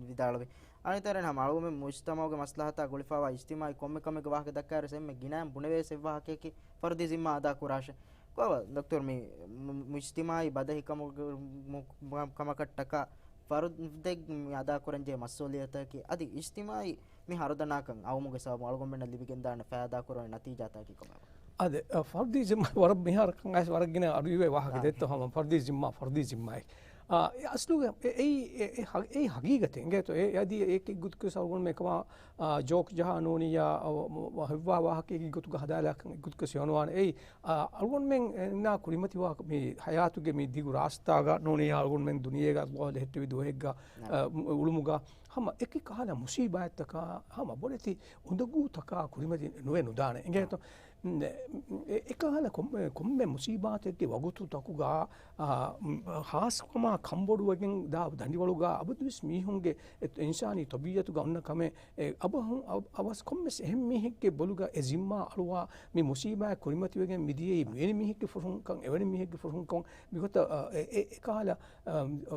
ވިދާޅުވި. އަނެއް ތަން ހަމަ އަޅުގަނޑުމެން މުޖްތަމައުގެ މަސްލަހަތާ ގުޅިފައިވާ އިޖްތިމާޢީ ކޮންމެ ކަމެއްގެ ވާހަކަ ދައްކާއިރު އެންމެ ގިނައިން ބުނެވޭސް އެއް ވާހަކައަކީ ފަރުދީ ޒިންމާ އަދާ ކުރާށޭ. ކޮބާ ދޮކްތަރު މި މު-، މުޖްތިމާޢީ ބަދަހި ކަމުގެ މު-، މު-، ކަމަކަށްޓަކާ ފަރުދެއް މި އަދާ ކުރަންޖެހޭ މަސްއޫލިއްޔަތަކީ އަދި އިޖްތިމާޢީ މި ހަރުދަނާކަން އައުމުގެ ސަބަބުން އަޅުގަނޑުމެންނަށް ލިބިގެންދާނެ ފައިދާ ކުރުމުގެ ނަތީޖާތަކީ ކޮބާ؟ އާދެ، އަ، ފަރުދީ ޒިންމާ ވަރަށް މިހާރަކަށް އައިސް ވަރަށް ގިނަ އަޑުއިވޭ ވާހަކަ ދެއްތޯ ހަމަ ފަރުދީ ޒިންމާ، ފަރުދީ ޒިންމާއޭ. އާ، އެ އަސްލުގަ އެ، އެއީ، އެ، އެ ހަ-، އެއީ ހަގީގަތެއް އިނގޭތޯ. އެ، އެ އަދި އެ އެއްގޮތަކަށް އަޅުގަނޑުމެން އެކަމާ، އާ، ޖޯކް ޖަހާ ނޫނިއްޔާ، އަ، ވަ-، ވަ-، ހެއްވާ ވާހަކަ އެއްގޮތުގަ ހަދާލާކަން އެއްގޮތަކަށް ހެޔޮނުވާނެ. އެއީ، އާ، އަޅުގަނޑުމެން އެންނާ ކުރިމަތިވާ މި ހަޔާތުގެ މި ދިގު ރާސްތާގަ ނޫނިއްޔާ އަޅުގަނޑުމެން ދުނިޔޭގަ އައްލާހު ލެހެއްޓެވި ދުވަހެއްގަ، އަ، އުޅުމުގަ ހަމަ އެކި ކަހަލަ މުސީބާތްތަކާ، ހަމަ ބޮޑެތި އުނދަގޫތަކާ ކުރިމަތި ނުވެ ނުދާނެ. އިނގޭތޯ؟ އެ، އެކަހަލަ ކޮންމެ، ކޮންމެ މުސީބާތެއްގެ ވަގުތުތަކުގަ، އާ، މް، ހާސްކަމާ ކަންބޮޑުވެގެން ދާ ދަނޑިވަޅުގަ އަބަދުވެސް މީހުންގެ އެ، އިންސާނީ ތަބީއަތުގަ އޮންނަ ކަމެއް، އެ، އަބަހު-، އަ-، އަވަސް ކޮންމެސް އެހެން މީހެއްގެ ބޮލުގަ އެ ޒިންމާ އަޅުވާ މި މުސީބާއެއް ކުރިމަތިވެގެން މިދިޔައީ މިވެނި މީހެއްގެ ފުރުހުންކަން، އެވެނި މީހެއްގެ ފުރުހުންކަން، މިގޮތަށް، އަ، އެ، އެ، އެކަހަލަ، އަ،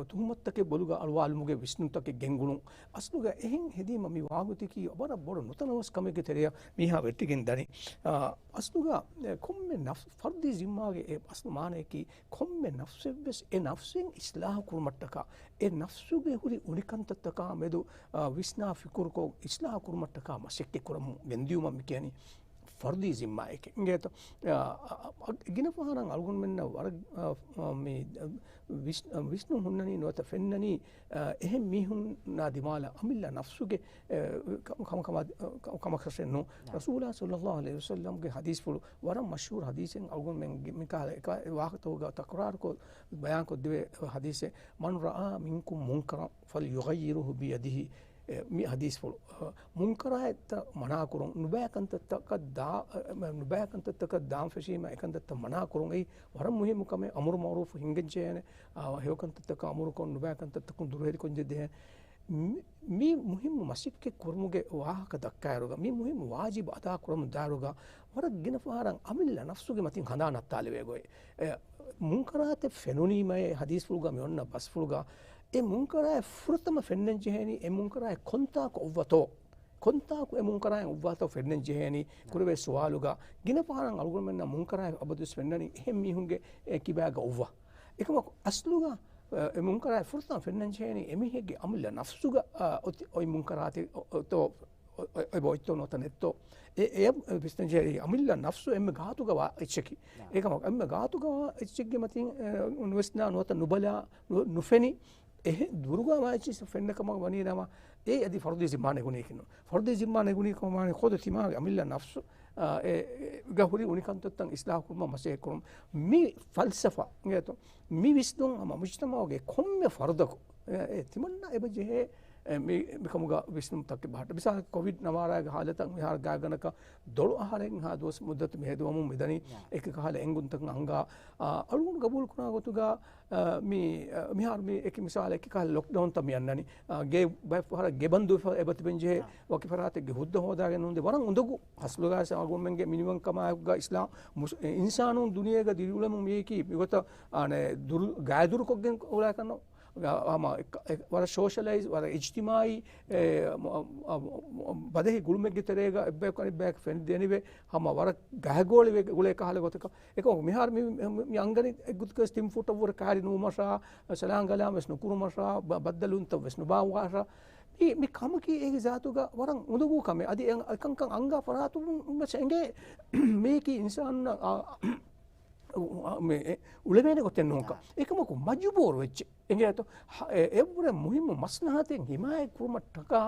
ތުހުމަތުތަކެއް ބޮލުގަ އަޅުވާލުމުގެ ވިސްނުންތަކެއް ގެންގުޅުން. އަސްލުގަ އެހެން ހެދީމަ މި ވާގޮތަކީ ވަރަށް ބޮޑު ނުތަނަވަސް ކަމެއްގެ ތެރެއަށް މީހާ ވެއްޓިގެން ދަނީ. އާ، އަސްލުގަ، އެ، ކޮންމެ ނަފް-، ފަރުދީ ޒިންމާގެ އެ އަސްލު މާނަޔަކީ ކޮންމެ ނަފްސެއްވެސް އެ ނަފްސެއް އިސްލާހު ކުރުމަށްޓަކާ، އެ ނަފްސުގެ ހުރި އުނިކަންތައްތަކާ މެދު، އާ، ވިސްނާ ފިކުރުކޮށް އިސްލާހު ކުރުމަށްޓަކާ މަސައްކަތް ކުރަމުން ގެންދިޔުމަށް މި ކިޔަނީ ފަރުދީ ޒިންމާއެކޭ. އިނގޭތޯ؟ އާ، އަ، އަ، ގިނަ ފަހަރަށް އަޅުގަނޑުމެންނަށް ވަރަށް، އާ، އާ، މި، އާ، ވިސް-، އާ، ވިސްނުން ހުންނަނީ ނުވަތަ ފެންނަނީ، އާ، އެހެން މީހުންނާ ދިމާލަށް އަމިއްލަ ނަފްސުގެ، އެ، ކަ-، ކަމަކަށް ނޫން. ރަސޫލާ ޞައްލައްލާހު ޢަލައިހި ވަސައްލަމްގެ ހަދީސްފުޅު ވަރަށް މަޝްހޫރު ހަދީސެއް އަޅުގަނޑުމެން މިކަހަލަ އެކަ-، ވާހަކަތަކުގަ ތަކުރާރުކޮށް ބަޔާންކޮށްދެވޭ ހަދީސެއް، "من رأى منكم منكرا فليغيره بيده." އެ، މި ހަދީސްފުޅު، އަ، މުންކަރާތްތައް މަނާކުރުން، ނުބައި ކަންތައްތަކަށް ދާ-، އަ، ނުބައި ކަންތައްތަކަށް ދާން ފެށީމަ އެކަންތައްތައް މަނާކުރުން. އެއީ ވަރަށް މުހިއްމު ކަމެއް. އަމުރު މަޢުރޫފު ހިންގަންޖެހޭނެ، އަ، ހެޔޮކަންތައްތަކަށް އަމުރުކޮށް، ނުބައި ކަންތައްތަކުން ދުރުހެލިކޮށްޖެހޭނެ. މި، މި މުހިއްމު މަސައްކަތް ކުރުމުގެ ވާހަކަ ދައްކާއިރުގަ، މި މުހިއްމު ވާޖިބު އަދާ ކުރަމުން ދާއިރުގަ، ވަރަށް ގިނަ ފަހަރަށް އަމިއްލަ ނަފްސުގެ މަތިން ހަނދާން ނައްތާލެވޭ ގޮތް. އެ، މުންކަރާތެއް ފެނުނީމައޭ ހަދީސްފުޅުގަ މި އޮންނަ ބަސްފުޅުގަ، އެ މުންކަރާތް ފުރަތަމަ ފެންނަން ޖެހޭނީ އެ މުންކަރާތް ކޮންތާކު އޮއްވަތޯ؟ ކޮންތާކު އެ މުންކަރާތް އޮއްވާތޯ ފެންނަން ޖެހޭނީ؟ ކުރެވޭ ސުވާލުގަ ގިނަ ފަހަރަށް އަޅުގަނޑުމެންނަށް މުންކަރާތް އަބަދުވެސް ފެންނަނީ އެހެން މީހުންގެ، އެ، ކިބާގަ އޮއްވާ. އެކަމަކު އަސްލުގަ، އެ، މުންކަރާތް ފުރަތަމަ ފެންނަން ޖެހޭނީ އެމީހެއްގެ އަމިއްލަ ނަފްސުގަ، އަ، އޮތި އޮތް މުންކަރާތެއް، އޮ، އޮތޯ، އޮ، އޮތްތޯ ނުވަތަ ނެތްތޯ؟ އެ، އެ، ވިސްނަން ޖެހޭ އަމިއްލަ ނަފްސު އެންމެ ގާތުގަ ވާ އެއްޗަކީ. އެކަމަކު އެންމެ ގާތުގަ ވާ އެއްޗެއްގެ މަތިން، އެ، ނުވިސްނާ ނުވަތަ ނުބަލާ، ނު، ނުފެނި، އެހެން ދުރުގަ ވާ އެއްޗެއް ފެންނަ ކަމަށް ވަނީ ނަމަ، އެ އަދި ފަރުދީ ޒިންމާ ނެގުނީކީ ނޫން. ފަރުދީ ޒިންމާ ނެގުނީ ކަމަށް ވާނީ ޚުދު ތިމާގެ އަމިއްލަ ނަފްސު، އާ، އެ، އެ، ގަ ހުރި އުނިކަންތައްތައް އިސްލާހު ކުރުމަށް މަސައްކަތް ކުރުން. މި ފަލްސަފާ އިނގޭތޯ؟ މި ވިސްނުން ހަމަ މުޖްތަމަޢުގެ ކޮންމެ ފަރުދަކު، އެ، އެ، ތިމަންނަ އެބަ ޖެހޭ، އެ، މި، މިކަމުގަ ވިސްނުންތަކެއް ބަހައްޓަ. މިސާލަކަށް ކޮވިޑް ނަވާރައިގެ ހާލަތަށް މިހާރު ގާތްގަނޑަކަށް ދޮޅު އަހަރެއްހާ ދުވަސް މުއްދަތު މި ހެދުވަމުން މިދަނީ އެކި ކަހަލަ އެންގުންތަކަށް އަންގާ، އަ، އަޅުގަނޑު ގަބޫލު ކުރާ ގޮތުގަ، އަ، މި، އަ، މިހާރު މި އެކި މިސާލަކަށް އެކި ކަހަލަ ލޮކްޑައުންތައް މި އަންނަނީ. އަ، ގޭ ބައެއް ފަހަރަށް ގެ ބަންދުވެފަ އެބަތިބެން ޖެހޭ ވަކި ފަރާތެއްގެ ހުއްދަ ހޯދާގެން ނޫންދޭ. ވަރަށް އުނދަގޫ އަސްލުގަ އަޅުގަނޑުމެންގެ މިނިވަންކަމާއެކުގަ އިސްލާމް މުސް-، އިންސާނުން ދުނިޔޭގަ ދިރިއުޅެމުން މިއީކީ މިގޮތަށް، އާނެ، ދުރު-، ގާތްދުރުކޮށްގެން އުޅޭކަންނޯ. ހަމަ އެ-، އެ-، ވަރަށް ސޯޝަލައިޒް، ވަރަށް އިޖްތިމާއީ، އެ، މަ-، އަ-، އަ-، ބަދަހި ގުޅުމެއްގެ ތެރޭގަ އެއްބަޔަކު އަނެއްބަޔަކަށް ފެނިދެނިވެ، ހަމަ ވަރަށް ގަހަގޯޅިވެ ގުޅޭ ކަހަލަ ގޮތަކަށް. އެކަމަކު މިހާރު މި، މި، މި އަންގަނީ އެއްގޮތަކަށް ތިން ފޫޓަށްވުރެ ކާރި ނުވުމަށާ، ސަލާން ގަލާން ވެސް ނުކުރުމަށާ، ބަ-، ބައްދަލުވުންތައް ވެސް ނުބާއްވާށާ. މި، މި ކަމަކީ އޭގެ ޒާތުގަ ވަރަށް އުނދަގޫ ކަމެއް. އަދި އެ-، އެކަންކަން އަންގާ ފަރާތުން ވެސް އެނގޭ މީކީ އިންސާނުންނަށް، އާ، މި އެ އުޅެވޭނެ ގޮތެއް ނޫންކަން. އާ. އެކަމަކު މަޖުބޫރު ވެއްޖެ. އެނގޭތޯ؟ ހަ-، އެ-، އެއްވުރެ މުހިއްމު މަސްލަހަތެއް ހިމާޔަތް ކުރުމަށްޓަކާ،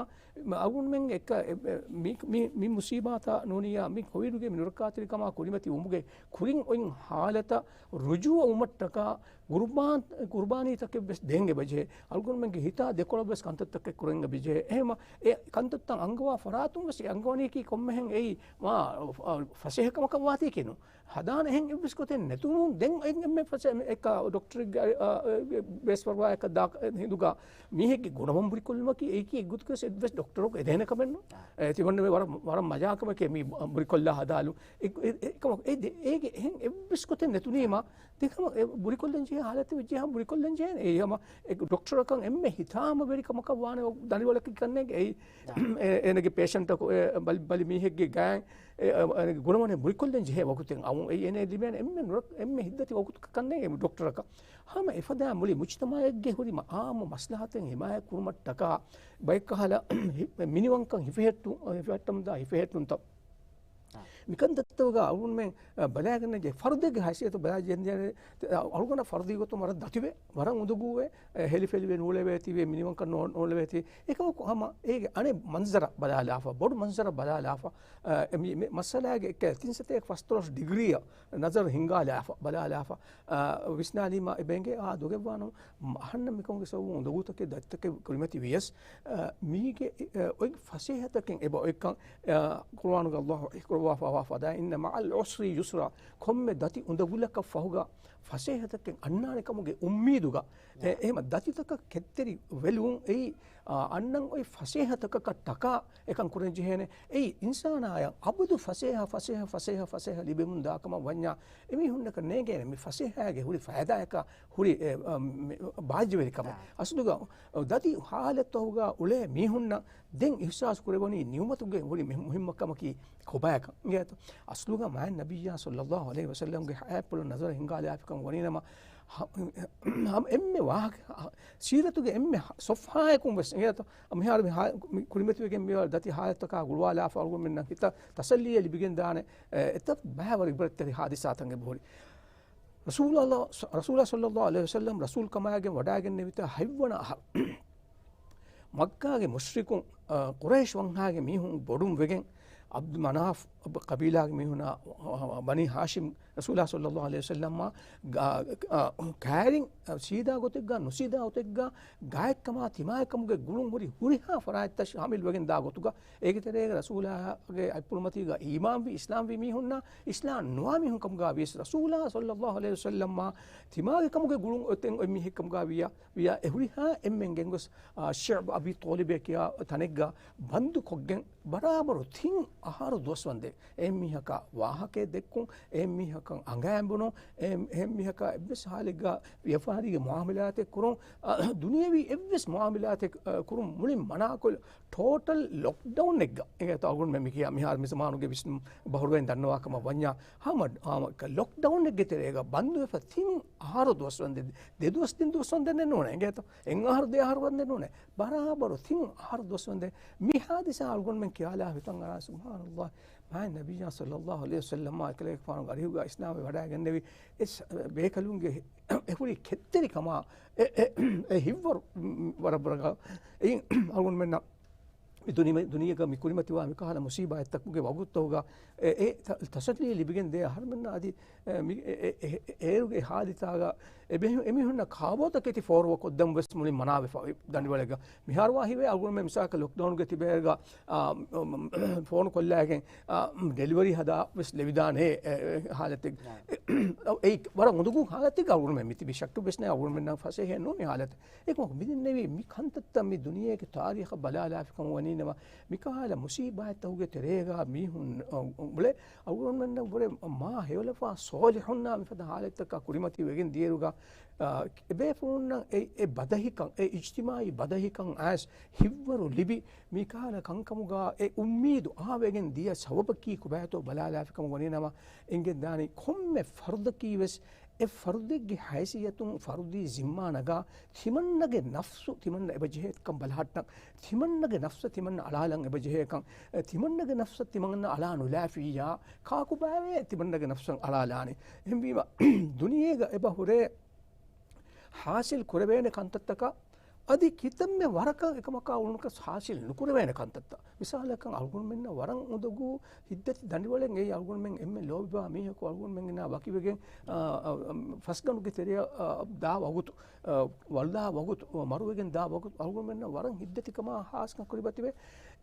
މަ-، އަޅުގަނޑުމެން އެއްކަ-، އެ-، އެ-، މި-، މި-، މި މުސީބާތާ ނޫނިއްޔާ، މި ކޮވިޑުގެ މި ނުރައްކާތެރިކަމާ ކުރިމަތި ވުމުގެ ކުރިން އޮތް ހާލަތަށް ރުޖޫޢަ ވުމަށްޓަކާ، ގުރުބާން-، ގުރުބާނީތަކެއް ވެސް ދޭން އެބަޖެހޭ. އަޅުގަނޑުމެންގެ ހިތާ ދެކޮޅަށް ވެސް ކަންތައްތަކެއް ކުރަން އެބަޖެހޭ. އެހެމަ އެ ކަންތައްތައް އަންގަވާ ފަރާތުން ވެސް އެ އަންގަވަނީކީ ކޮންމެހެން އެއީ މާ، އަ، ފަސޭހަ ކަމަކަށް ވާތީކީ ނޫން. ހަދާނެ އެހެން އެއްވެސް ގޮތެއް ނެތުމުން ދެން އެ-، އެންމެ ފަސޭ-، އެކަ ޑޮކްޓަރެއްގެ، އަ، އަ، ބޭސްފަރުވާ އެކަ ދާ ހިނދުގަ މީހެއްގެ ގުނަވަން ބުރިކޮށްލުމަކީ އެއީކީ އެއްގޮތަކަށް އެއްވެސް ޑޮކްޓަރަކު އެދޭނެ ކަމެއް ނޫން. އެ، ތިމަންނަ މި ވަރަށް، ވަރަށް މަޖާކަމެކޭ މި ބުރިކޮށްލާ ހަދާލު. އެ، އެ، އެ، އެކަމަކު އެ ދެ-، އޭގެ އެހެން އެއްވެސް ގޮތެއް ނެތުނީމަ، ދެކަމަ އެ ބުރިކޮށްލަން ޖެހޭ ހާލަތެއް ވެއްޖެހާ ބުރިކޮށްލަން ޖެހޭނެ. އެއީ ހަމަ އެ ޑޮކްޓަރަކަށް އެންމެ ހިތާމަވެރި ކަމަކަށް ވާނެ ދަނޑިވަޅަކީ ކަންނޭނގެ. އެއީ އެ-، އޭނަގެ ޕޭޝަންޓަކު އެ ބަލި، ބަލި މީހެއްގެ ގާތް އެ، އެ، އޭނަގެ ގުނަވަނެއް ބުރިކޮށްލަން ޖެހޭ ވަގުތެއް އައުން. އެއީ އޭނަ ލިބޭނެ އެންމެ ނުރަ-، އެންމެ ހިތްދަތި ވަގުތަކަށް ކަންނޭނގެ ޑޮކްޓަރަކަށް. ހަމަ އެފަދަ މުޅި މުޖްތަމަޢެއްގެ ހުރި މަ-، އާއްމު މަސްލަހަތެއް ހިމާޔަތް ކުރުމަށްޓަކާ ބައެއްކަހަލަ މިނިވަންކަން ހިފެހެއްޓު-، ހިފެހެއްޓަމުންދާ ހިފެހެއްޓުންތައް. މިކަންތައްތަކުގަ އަޅުގަނޑުމެން، އަ، ބަލާގަންނަ ޖެހޭ ފަރުދެއްގެ ހައިސިއްޔަތު ބަލާ ޖެހޭ، އަ، އަޅުގަނޑަށް ފަރުދީ ގޮތުން ވަރަށް ދަތިވޭ، ވަރަށް އުނދަގޫވޭ، އެ، ހެލިފެލިވެ ނޫޅެވޭތީވެ، މިނިވަންކަން ނޯ-، ނޫޅެވޭތީ. އެކަމަކު ހަމަ އޭގެ އަނެއް މަންޒަރަށް ބަލާލާފަ، ބޮޑު މަންޒަރަށް ބަލާލާފަ، އަ، އެ މި-، މި މައްސަލާގެ އެކަ ތިން ސަތޭކަ ފަސްދޮޅަސް ޑިގްރީއަށް ނަޒަރު ހިންގާލާފަ، ބަލާލާފަ، އަ، ވިސްނާލީމަ އެބަ އެނގޭ، އާ، ދޮގެއްވާނަމަ، އަހަންނަށް މިކަމުގެ ސަބަބުން އުނދަގޫތަކެއް ދަތިތަކެއް ކުރިމަތި ވިޔަސް، އަ، މީގެ، އަ، އޮތް ފަސޭހަތަކެއް އެބަ އޮތްކަން، އަ، ޤުރުއާނުގަ ﷲ އިޙްކުރައްވާފައިވާ ފަދައިން، إن مع العسر يسرا، ކޮންމެ ދަތި އުނދަގުލަކަށް ފަހުގަ ފަސޭހަތަކެއް އަންނާނެ ކަމުގެ އުއްމީދުގަ، އެ، އެހެމަ ދަތިތަކަށް ކެތްތެރި ވެލުން އެއީ، އަ، އަންނަން އޮތް ފަސޭހަތަކަކަށް ޓަކާ އެކަން ކުރަން ޖެހޭނެ. އެއީ އިންސާނާޔަށް އަބަދު ފަސޭހަ، ފަސޭހަ، ފަސޭހަ، ފަސޭހަ ލިބެމުން ދާކަމަށް ވަންޏާ، އެމީހުންނަކަށް ނޭނގޭނެ މި ފަސޭހައިގެ ހުރި ފައިދާއަކާ ހުރި، އެ، އަ، މި، ބާއްޖަވެރިކަމެއް. އާ. އަސްލުގަ ދަތި ހާލަތްތަކުގަ އުޅޭ މީހުންނަށް ދެން އިޙްސާސް ކުރެވުނީ ނިޢުމަތުގެ ހުރި މި-، މުހިއްމުކަމަކީ ކޮބާކަން. އިނގޭތޯ؟ އަސްލުގަ މާތް ނަބިއްޔާ ޞައްލައްލާހު ޢަލައިހި ވަސައްލަމްގެ ޙަޔާތްޕުޅު ނަޒަރު ހިންގާލާފިކަން ވަނީނަމަ، ހަ-، ހަމަ އެންމެ ވާހަކަ، ހަ-، ސީރަތުގެ އެންމެ ހަ-، ޞަފްޙާއަކުން ވެސް، އިނގޭތޯ؟ މިހާރު މި ހާ-، މި ކުރިމަތިވެގެން މިވާ ދަތި ހާލަތަކާ ގުޅުވާލާފަ އަޅުގަނޑުމެންނަށް ހިތަށް ތަސައްލީއެއް ލިބިގެން ދާނެ، އެ، އެތައް ބައިވަރު ޢިބްރަތްތެރި ހާދިސާތައް އެބަހުރި. ރަސޫލާ، ރަސޫލާ ޞައްލައްލާހު ޢަލައިހި ވަސައްލަމް ރަސޫލުކަމާގެން ވަޑައިގެންނެވިތާ ހަތްވަނަ އަހަރު، މައްކާގެ މުޝްރިކުން، އަ، ޤުރައިޝް ވަންހާގެ މީހުން ބޮޑުން ވެގެން، ޢަބްދު މަނާފް ޤަބީލާގެ މީހުނާ، އަ، ބަނީ ހާޝިމް ރަސޫލާ ޞައްލައްލާހު ޢަލައިހި ވަސައްލަމާ ގާ-، އަ، ކައިރިން، އަ، ސީދާ ގޮތެއްގާ ނުސީދާ ގޮތެއްގާ ގާތްކަމާ ތިމާގެ ކަމުގެ ގުޅުން ހުރި ހުރިހާ ފަރާތްތައް ޝާމިލް ވެގެން ދާ ގޮތުގަ، އޭގެ ތެރޭގަ ރަސޫލާގެ އަތްޕުޅުމަތީގަ އީމާންވި، އިސްލާމްވި މީހުންނާ، އިސްލާމް ނުވާ މީހުން ކަމުގަ ވިޔަސް، ރަސޫލާ ޞައްލައްލާހު ޢަލައިހި ވަސައްލަމާ ތިމާގެ ކަމުގެ ގުޅުން އޮތެން އޮތް މީހެއް ކަމުގަ ވިޔާ، ވިޔާ އެ ހުރިހާ އެންމެން ގެންގޮސް، އާ، ޝިޢްބު އަބީ ޠާލިބޭ ކިޔާ ތަނެއްގަ ބަންދު ކޮށްގެން ބަރާބަރު ތިން އަހަރު ދުވަސްވަންދެން އެ މީހަކަށް ވާހަކައެއް ދެއްކުން، އެ މީހަކަށް އަނގައިން ބުނުން، އެ، އެ މީހަކަށް އެއްވެސް ހާލެއްގަ ވިޔަފާރީގެ މުޢާމަލާތެއް ކުރުން، އަ، ދުނިޔަވީ އެއްވެސް މުޢާމަލާތެއް، އަ، ކުރުން މުޅިން މަނާކޮށް ޓޯޓަލް ލޮކްޑައުންއެއްގަ. އެނގޭތޯ އަޅުގަނޑުމެން މި ކިޔާ މިހާރު މި ޒަމާނުގެ ވިސްނުން ބަހުރުވައިން ދަންނަވާ ކަމަށް ވަންޏާ، ހަމަ، ހަމަ ލޮކްޑައުންއެއްގެ ތެރޭގަ ބަންދުވެފަ ތިން އަހަރު ދުވަސްވަންދެން، ދެ ދުވަސް ތިން ދުވަސްވަންދެން ނޫނޭ. އެނގޭތޯ އެއް އަހަރު ދެ އަހަރު ވަންދެން ނޫނޭ. ބަރާބަރު ތިން އަހަރު ދުވަސްވަންދެން މި ހާދިސާ އަޅުގަނޑުމެން ކިޔާލާ ހިތަށް އަރާ، ސުބްޙާނައްލާހް، މާތް ނަބިއްޔާ ޞައްލައްލާހު ޢަލައިހި ވަސައްލަމާ އެކަލޭގެފާނުގެ އަރިހުގަ އިސްލާމްވެ ވަޑައިގެންނެވި އެ ސަ-، ބޭކަލުންގެ އެ ހުރި ކެތްތެރިކަމާ އެ، އެ، އެ ހިތްވަރު، ވަރަށް ވަރަށް އެއިން އަޅުގަނޑުމެންނަށް މި ދުނި-، ދުނިޔޭގަ މި ކުރިމަތިވާ މިކަހަލަ މުސީބާތްތަކުގެ ވަގުތުތަކުގަ އެ، އެ ތަ-، ތަސައްލީ ލިބިގެން ދޭ އަހަރުމެންނަށް އަދި، އެ، މި، އެ، އެ، އެ، އޭރުގެ ހާދިސާގަ އެ ބެހި-، އެމީހުންނަށް ކާބޯތަކެތި ފޯރުވަ ކޮށްދަން ވެސް މުޅިން މަނާވެފަ ދަނޑިވަޅެއްގަ. މިހާރުވާ ހިވޭ އަޅުގަނޑުމެން މިސާލަކަށް ލޮކްޑައުންގެ ތިބޭއިރުގަ، އާ، ފޯނު ކޮށްލައިގެން، އާ، ޑެލިވަރީ ހަދާ ވެސް ލެވިދާނެ އެ، އެ، ހާލަތެއް. އެ، އެއީ ވަރަށް އުނދަގޫ ހާލަތެއް އަޅުގަނޑުމެން މި ތިބީ ޝައްކެއް ވެސް ނެތް އަޅުގަނޑުމެންނަށް ފަސޭހައެއް ނޫން މި ހާލަތެއް. އެކަމަކު މި ދެންނެވީ މި ކަންތައްތައް މި ދުނިޔޭގެ ތާރީޚަށް ބަލާލާފި ކަމަށް ވަނީނަމަ، މިކަހަލަ މުސީބާތްތަކުގެ ތެރޭގަ މީހުން، އަ، އުޅެ އަޅުގަނޑުމެންނަށް ވުރެ މާ ހެޔޮލަފާ ޞާލިޙުންނާ މިފަދަ ހާލަތްތަކާ ކުރިމަތި ވެގެން ދިޔައިރުގަ، އަ، އެބޭފުޅުންނަށް އެ، އެ ބަދަހިކަން، އެ އިޖްތިމާޢީ ބަދަހިކަން އައިސް ހިތްވަރު ލިބި، މިކަހަލަ ކަންކަމުގަ އެ އުއްމީދު އާވެގެން ދިޔަ ސަބަބަކީ ކޮބާތޯ ބަލާލާފި ކަމަށް ވަނީނަމަ، އެނގެންދާނީ ކޮންމެ ފަރުދަކީ ވެސް އެ ފަރުދެއްގެ ހައިސިއްޔަތުން ފަރުދީ ޒިންމާ ނަގާ، ތިމަންނަގެ ނަފްސު ތިމަންނަ އެބަޖެހޭ ކަން ބަލަހައްޓަން، ތިމަންނަގެ ނަފްސަށް ތިމަންނަ އަޅާލަން އެބަޖެހޭ ކަން، އެ، ތިމަންނަގެ ނަފްސަށް ތިމަންނަ އަޅާ ނުލާފިއްޔާ، ކާކުބާވޭ ތިމަންނަގެ ނަފްސަށް އަޅާލާނީ؟ އެހެންވީމަ، ދުނިޔޭގަ އެބަ ހުރޭ ޙާޞިލް ކުރެވޭނެ ކަންތައްތަކަށް އަދި ކިތަންމެ ވަރަކަށް އެކަމަކާ އުޅުނުކަސް ޙާޞިލް ނުކުރެވޭނެ ކަންތައްތައް. މިސާލަކަށް އަޅުގަނޑުމެންނަށް ވަރަށް އުނދަގޫ ހިތްދަތި ދަނޑިވަޅެއް އެއީ އަޅުގަނޑުމެން އެންމެ ލޯބިވާ މީހަކު އަޅުގަނޑުމެންގެ ވަކިވެގެން، އާ، އާ، ފަސްގަނޑުގެ ތެރެއަށް، އާ، ދާ ވަގުތު، އާ، ވަޅުދާ ވަގުތު، އާ، މަރުވެގެން ދާ ވަގުތު އަޅުގަނޑުމެންނަށް ވަރަށް ހިތްދަތިކަމާ ހާސްކަން ކުރިމަތިވޭ.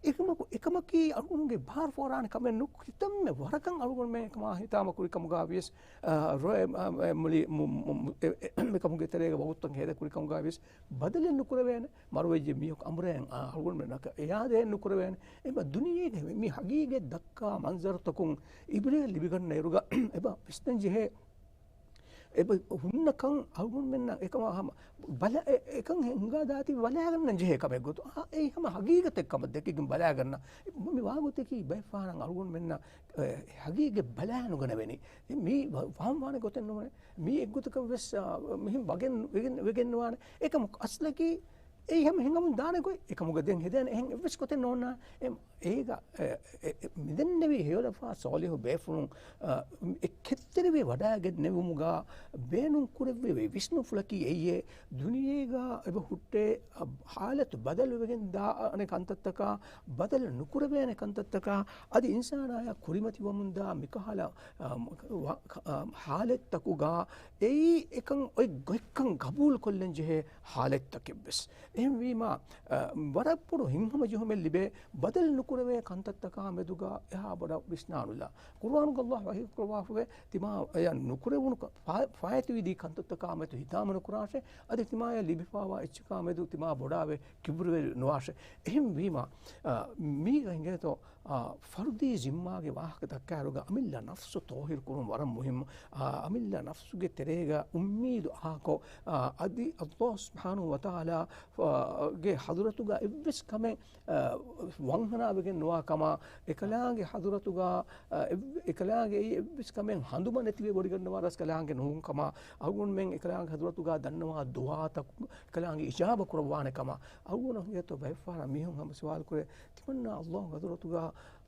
އެކަމަކު، އެކަމަކީ އަޅުގަނޑުގެ ބާރު ފޯރާނެ ކަމެއް ނޫން. ކިތަންމެ ވަރަކަށް އަޅުގަނޑުމެން އެކަމާ ހިތާމަ ކުރި ކަމުގަ ވިޔަސް، އާ، ރޮއެ، އާ، އެ، މުޅި، މު-، މު-، މު-، އެ، އެ، އެ ކަމުގެ ތެރޭގަ ވަގުތުތައް ހޭދަ ކުރި ކަމުގަ ވިޔަސް ބަދަލެއް ނުކުރެވޭނެ. މަރުވެއްޖެ މީހަކު އަނބުރައިން، އާ، އަޅުގަނޑުމެންނަކަށް އިޔާދައެއް ނުކުރެވޭނެ. އެމަ ދުނިޔޭގެ މި ހަގީގަތް ދައްކާ މަންޒަރުތަކުން އިބްރަތް ލިބިގަންނަ އިރުގަ އެބަ ވިސްނަން ޖެހޭ. އެބަ ހުންނަ ކަން އަޅުގަނޑުމެންނަށް އެކަމާ ހަމަ ބަލަ-، އެ-، އެކަން ހިނގާ ދާތީ ބަލާގަންނަން ޖެހޭ ކަމެއް ގޮތު. އާ، އެއީ ހަމަ ހަގީގަތެއް ކަމަށް ދެކިގެން ބަލާގަންނަ. މި ވާގޮތަކީ ބައެއް ފަހަރަށް އަޅުގަނޑުމެންނަށް، އެ، ހަގީގަތް ބަލާނުގަނެވެނީ. މީ ވަ-، ވާން ވާނެ ގޮތެއް ނޫނޭ. މީ އެއްގޮތަކަށް ވެސް، އާ، މިހެން ވަގެން ވެގެން، ވެގެން ނުވާނެ. އެކަމަކު އަސްލަކީ އެއީ ހަމަ ހިނގަމުން ދާނެ ގޮތް. އެކަމުގަ ދެން ހެދޭނެ އެހެން އެއްވެސް ގޮތެއް ނޯންނާނެ. އެ، އޭގަ، އެ، އެ، އެ، މިދެންނެވި ހެޔޮލަފާ ސޯލިހު ބޭފުޅުން، އަ، އެ ކެތްތެރިވެ ވަޑައިގެންނެވުމުގަ ބޭނުން ކުރެއްވި ވިސްނުންފުޅަކީ އެއީ، ދުނިޔޭގަ އެބަ ހުއްޓޭ، އަ، ހާލަތު ބަދަލުވެގެން ދާނެ ކަންތައްތަކާ، ބަދަލު ނުކުރެވޭނެ ކަންތައްތަކާ، އަދި އިންސާނާޔަށް ކުރިމަތިވަމުންދާ މިކަހަލަ، އަ، ވަ-، އަ، ހާލަތްތަކުގަ އެއީ އެކަން އޮތް ގޮތްކަން ގަބޫލުކޮށްލަން ޖެހޭ ހާލަތްތަކެއްވެސް. އެހެންވީމާ، އަ، ވަރަށް ބޮޑު ހިތްހަމަޖެހުމެއް ލިބޭ، ބަދަލު ނުކުރެވޭ ކަންތައްތަކާ މެދުގަ އެހާ ބޮޑަށް ވިސްނާނުލާ. ޤުރުއާނުގަ ﷲ ވަޙީ ކުރައްވާފަވޭ، ތިމާ އެޔަށް ނުކުރެވުނު ކަ-، ފާ-، ފާއިތުވިދީ ކަންތައްތަކާ މެދު ހިތާމަ ނުކުރާށޭ، އަދި ތިމާޔަށް ލިބިފާވާ އެއްޗަކާ މެދު ތިމާ ބޮޑާވެ ކިބުރުވެރި ނުވާށޭ. އެހެންވީމާ، އަ، މީގަ އިނގޭތޯ، އާ، ފަރުދީ ޒިންމާގެ ވާހަކަ ދައްކާއިރުގަ އަމިއްލަ ނަފްސު ޠާހިރު ކުރުން ވަރަށް މުހިއްމު. އާ، އަމިއްލަ ނަފްސުގެ ތެރޭގަ އުއްމީދު އާކޮށް، އާ، އަދި ﷲ ސުބްޙާނަހޫ ވަތަޢާލާ، އާ، ގެ ޙަޟްރަތުގަ އެއްވެސް ކަމެއް، އާ، ވަންހަނާވެގެން ނުވާ ކަމާ، އެކަލާނގެ ޙަޟްރަތުގަ، އާ، އެއް-، އެކަލާނގެ އެއީ އެއްވެސް ކަމެއް ހަނދުމަ ނެތިވެ ބޮޑިގަންނަވާ ރަސްކަލާނގެ ނޫން ކަމާ، އަޅުގަނޑުމެން އެކަލާނގެ ޙަޟްރަތުގަ ދަންނަވާ ދުޢާތަކު، އެކަލާނގެ އިޖާބަ ކުރައްވާނެ ކަމާ، އަޅުގަނޑު ހިނގޭތޯ ބައެއްފަހަރަށް މީހުން ހަމަ ސުވާލު ކުރޭ، ތިމަންނާ ﷲ ޙަޟްރަތުގަ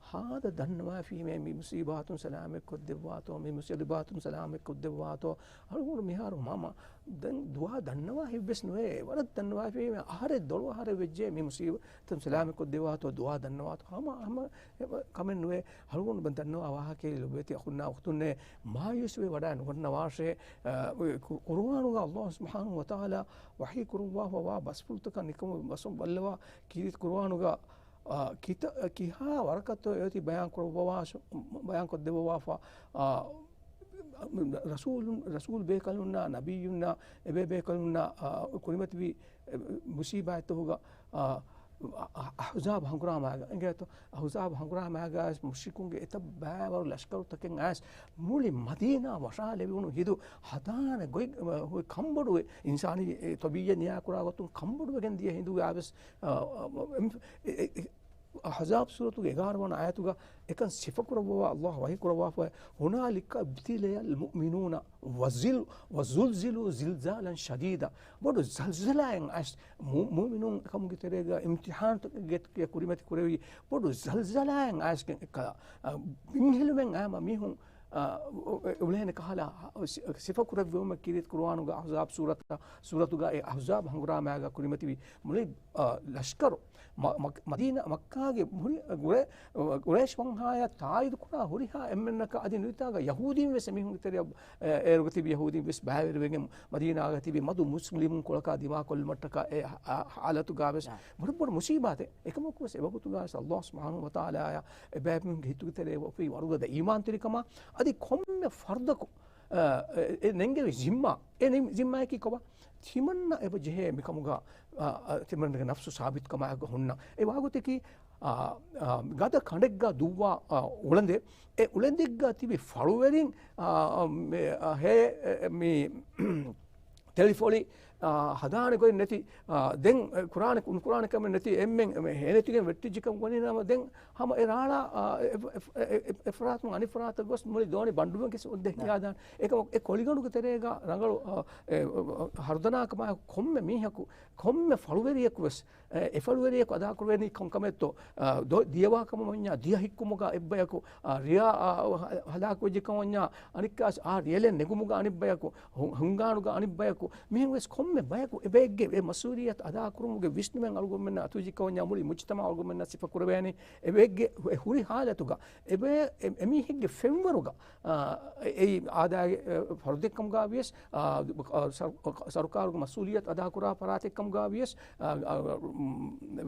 ހާދަ ދަންނަވާފީމޭ މި މުޞީބާތުން ސަލާމަތް ކޮށްދެއްވާތޯ، މި މުޞީބާތުން ސަލާމަތް ކޮށްދެއްވާތޯ. އަޅުގަނޑު މިހާރު މަ-، މަ-، ދެން ދުޢާ ދަންނަވާ ހިތްވެސް ނުވޭ. ވަރަށް ދަންނަވާފީމޭ އަހަރެއް ދޮޅު އަހަރެއް ވެއްޖެ މި މުޞީބާތުން ސަލާމަތް ކޮށްދެއްވާތޯ، ދުޢާ ދަންނަވާތޯ. ހަމަ، ހަމަ ކަމެއް ނުވޭ. އަޅުގަނޑު ދަންނަވާ ވާހަކައެއް ލޮބުވެތި އަޚުންނާ އުޚްތުންނޭ، މާޔޫސްވެ ވަޑައި ނުގަންނަވާށޭ. އަ، ޤު-، ޤުރުއާނުގަ ﷲ ސުބްޙާނަހޫ ވަތަޢާލާ ވަޙީ ކުރައްވާފަވާ ބަސްފުޅުތަކަށް ނިކަމު ބަސް ބައްލަވާ ކީރިތި ޤުރުއާނުގަ، އާ، ކިތަ-، ކިހާ ވަރަކަށްތޯ އޭތި ބަޔާން ކުރައްވަވާ-، ބަޔާން ކޮށްދެއްވަވާފަ، އާ، ރަސޫލުން، ރަސޫލް ބޭކަލުންނާ، ނަބިއްޔުންނާ، އެބޭ ބޭކަލުންނާ، އާ، ކުރިމަތިވި، އެ، މުޞީބާތްތަކުގަ، އާ، އަ-، އަ-، އަޙްޒާބް ހަނގުރާމާގަ އިނގޭތޯ، އަޙްޒާބް ހަނގުރާމާގަ އައިސް މުޝްރިކުންގެ އެތައް ބައިވަރު ލަޝްކަރުތަކެއް އައިސް މުޅި މަދީނާ ވަށާލެވުނު ހިނދު ހަދާނެ ގޮތް، އަ، ހުރި ކަންބޮޑުވެ، އިންސާނީ އެ ތަބީޢަތް ނިޔާކުރާ ގޮތުން ކަންބޮޑުވެގެން ދިޔަ ހިނދުގަ އައިސް، އަ، އަ، އެ، އެ، އެ، އަޙްޒާބް ސޫރަތުގެ އެގާރަ ވަނަ އާޔަތުގަ އެކަން ސިފަކުރައްވަވާ ﷲ ވަޙީ ކުރައްވާފަ، ހުނާލިކަ އިބްތުލިޔަލް މުއުމިނޫނަ ވަޒިލް-، ވަޒުލްޒިލޫ ޒިލްޒާލަން ޝަދީދާ. ބޮޑު ޒަލްޒަލާއެއް އައިސް މު-، މުއުމިނުން ކަމުގެ ތެރޭގަ އިމްތިޙާންތަކެއްގެ ކުރިމަތި ކުރެވި ބޮޑު ޒަލްޒަލާއެއް އައިސްގެން އެއްކަލަ، އަ، ބިންހެލުމެއް އައިމަ މީހުން، އަ، އު-، އު-، އުޅޭނެ ކަހަލަ، އަ، ސި-، ސިފަކުރެއްވުމަށް ކީރިތި ޤުރުއާނުގަ އަޙްޒާބް ސޫރަތަށް، ސޫރަތުގަ އެ އަޙްޒާބް ހަނގުރާމާގަ ކުރިމަތިވި މުޅި، އަ، ލަޝްކަރު، މަ-، މަ-، މަދީނާ މައްކާގެ މުހި-، ގުރޭ-، ގުރޭޝް ވަންހާޔަށް ތާއީދު ކުރާ ހުރިހާ އެންމެންނަކަށް އަދި ނުވަތަ ޔަހޫދީން ވެސް އެމީހުންގެ ތެރެއަށް، އެ، އޭރުގަ ތިބި ޔަހޫދީން ވެސް ބައިވެރިވެގެން މަދީނާގަ ތިބި މަދު މުސްލިމުން ކޮޅަކާ ދިމާކޮށްލުމަށްޓަކާ އެ ހަ-، ހަ-، ހާލަތުގަ ވެސް ބޮޑު ބޮޑު މުސީބާތެއް. އެކަމަކު ވެސް އެވަގުތުގަ ވެސް ﷲ ސުބްޙާނަހޫ ވަތަޢާލާއަށް އެބައިމީހުންގެ ހިތުގެ ތެރޭ އުފެދި ވަރުގަދަ އީމާންތެރިކަމާ އަދި ކޮންމެ ފަރުދަކު، އަ، އެ، އެ ނެންގެވި ޒިންމާ، އެ ނި-، ޒިންމާއަކީ ކޮބާ؟ ތިމަންނަ އެބަ ޖެހޭ މިކަމުގަ، އަ، އަ، ތިމަންނަގެ ނަފްސު ސާބިތުކަމާއެކު ހުންނަ. އެ ވާގޮތަކީ، އާ، އާ، ގަދަ ކަނޑެއްގަ ދުއްވާ، އާ، އުޅަނދެއް. އެ އުޅެނދެއްގަ ތިބި ފަޅުވެރިން، އާ، މެ-، އާ، ހޭ، އެ، މި، ތެޅިފޮޅި، އާ، ހަދާނެ ގޮތް ނެތި، އާ، ދެން، އެ، ކުރާނެ، ނުކުރާނެ ކަމެއް ނެތި، އެންމެން ހޭނެތިގެން ވެއްޓިއްޖެކަން ވަނީ ނަމަ، ދެން ހަމަ އެ ރާޅާ، އާ، އެ، އެ، އެ، އެ، އެފަރާތުން އަނެއް ފަރާތަށް ގޮސް މުޅި ދޯނި ބަނޑުމެންގެ ސުއްދެ ކިޔާދާނެ. އެކަމަކު އެ ކޮޅިގަނޑުގެ ތެރޭގަ ރަނގަޅު، އާ، އެ، އަ، އަ، ހަރުދަނާކަމާއެކު ކޮންމެ މީހަކު، ކޮންމެ ފަޅުވެރިޔަކު ވެސް، އެ، އެފަޅުވެރިޔަކު އަދާކުރެވޭނީ ކޮންކަމެއްތޯ؟ އަ، ދޮ-، ދިޔަވާ ކަމަށް ވަންޏާ ދިޔަ ހިއްކުމުގަ އެއްބަޔަކު، އަ، ރިޔާ، އަ، ހަ-، ހަލާކުވެއްޖެކަމަށް ވަންޏާ އަނެއްކާސް އާ ރިޔަލެއް ނެގުމުގަ އަނެއްބަޔަކު، ހު-، ހުންގާނުގަ އަނެއްބަޔަކު، މިހެން ވެސް ކޮންމެ ބަޔަކު އެބައެއްގެ އެ މަސްއޫލިއްޔަތު އަދާކުރުމުގެ ވިސްނުމެއް އަޅުގަނޑުމެންނަށް އަތުވެއްޖެކަމަށް ވަންޏާ މުޅި މުޖްތަމަޢު އަޅުގަނޑުމެންނަށް ސިފަކުރެވޭނެ. އެބައެއްގެ އެ ހުރި ހާލަތުގަ އެބައެއް އެ-، އެމީހެއްގެ ފެންވަރުގަ، އާ، އެއީ އާދައިގެ، އެ، ފަރުދެއްކަމުގަ ވިޔަސް، އާ، އާ، ސަރު-، ސަރުކާރުގެ މަސްއޫލިއްޔަތު އަދާކުރާ ފަރާތެއްކަމުގަ ވިޔަސް، އާ، އާ،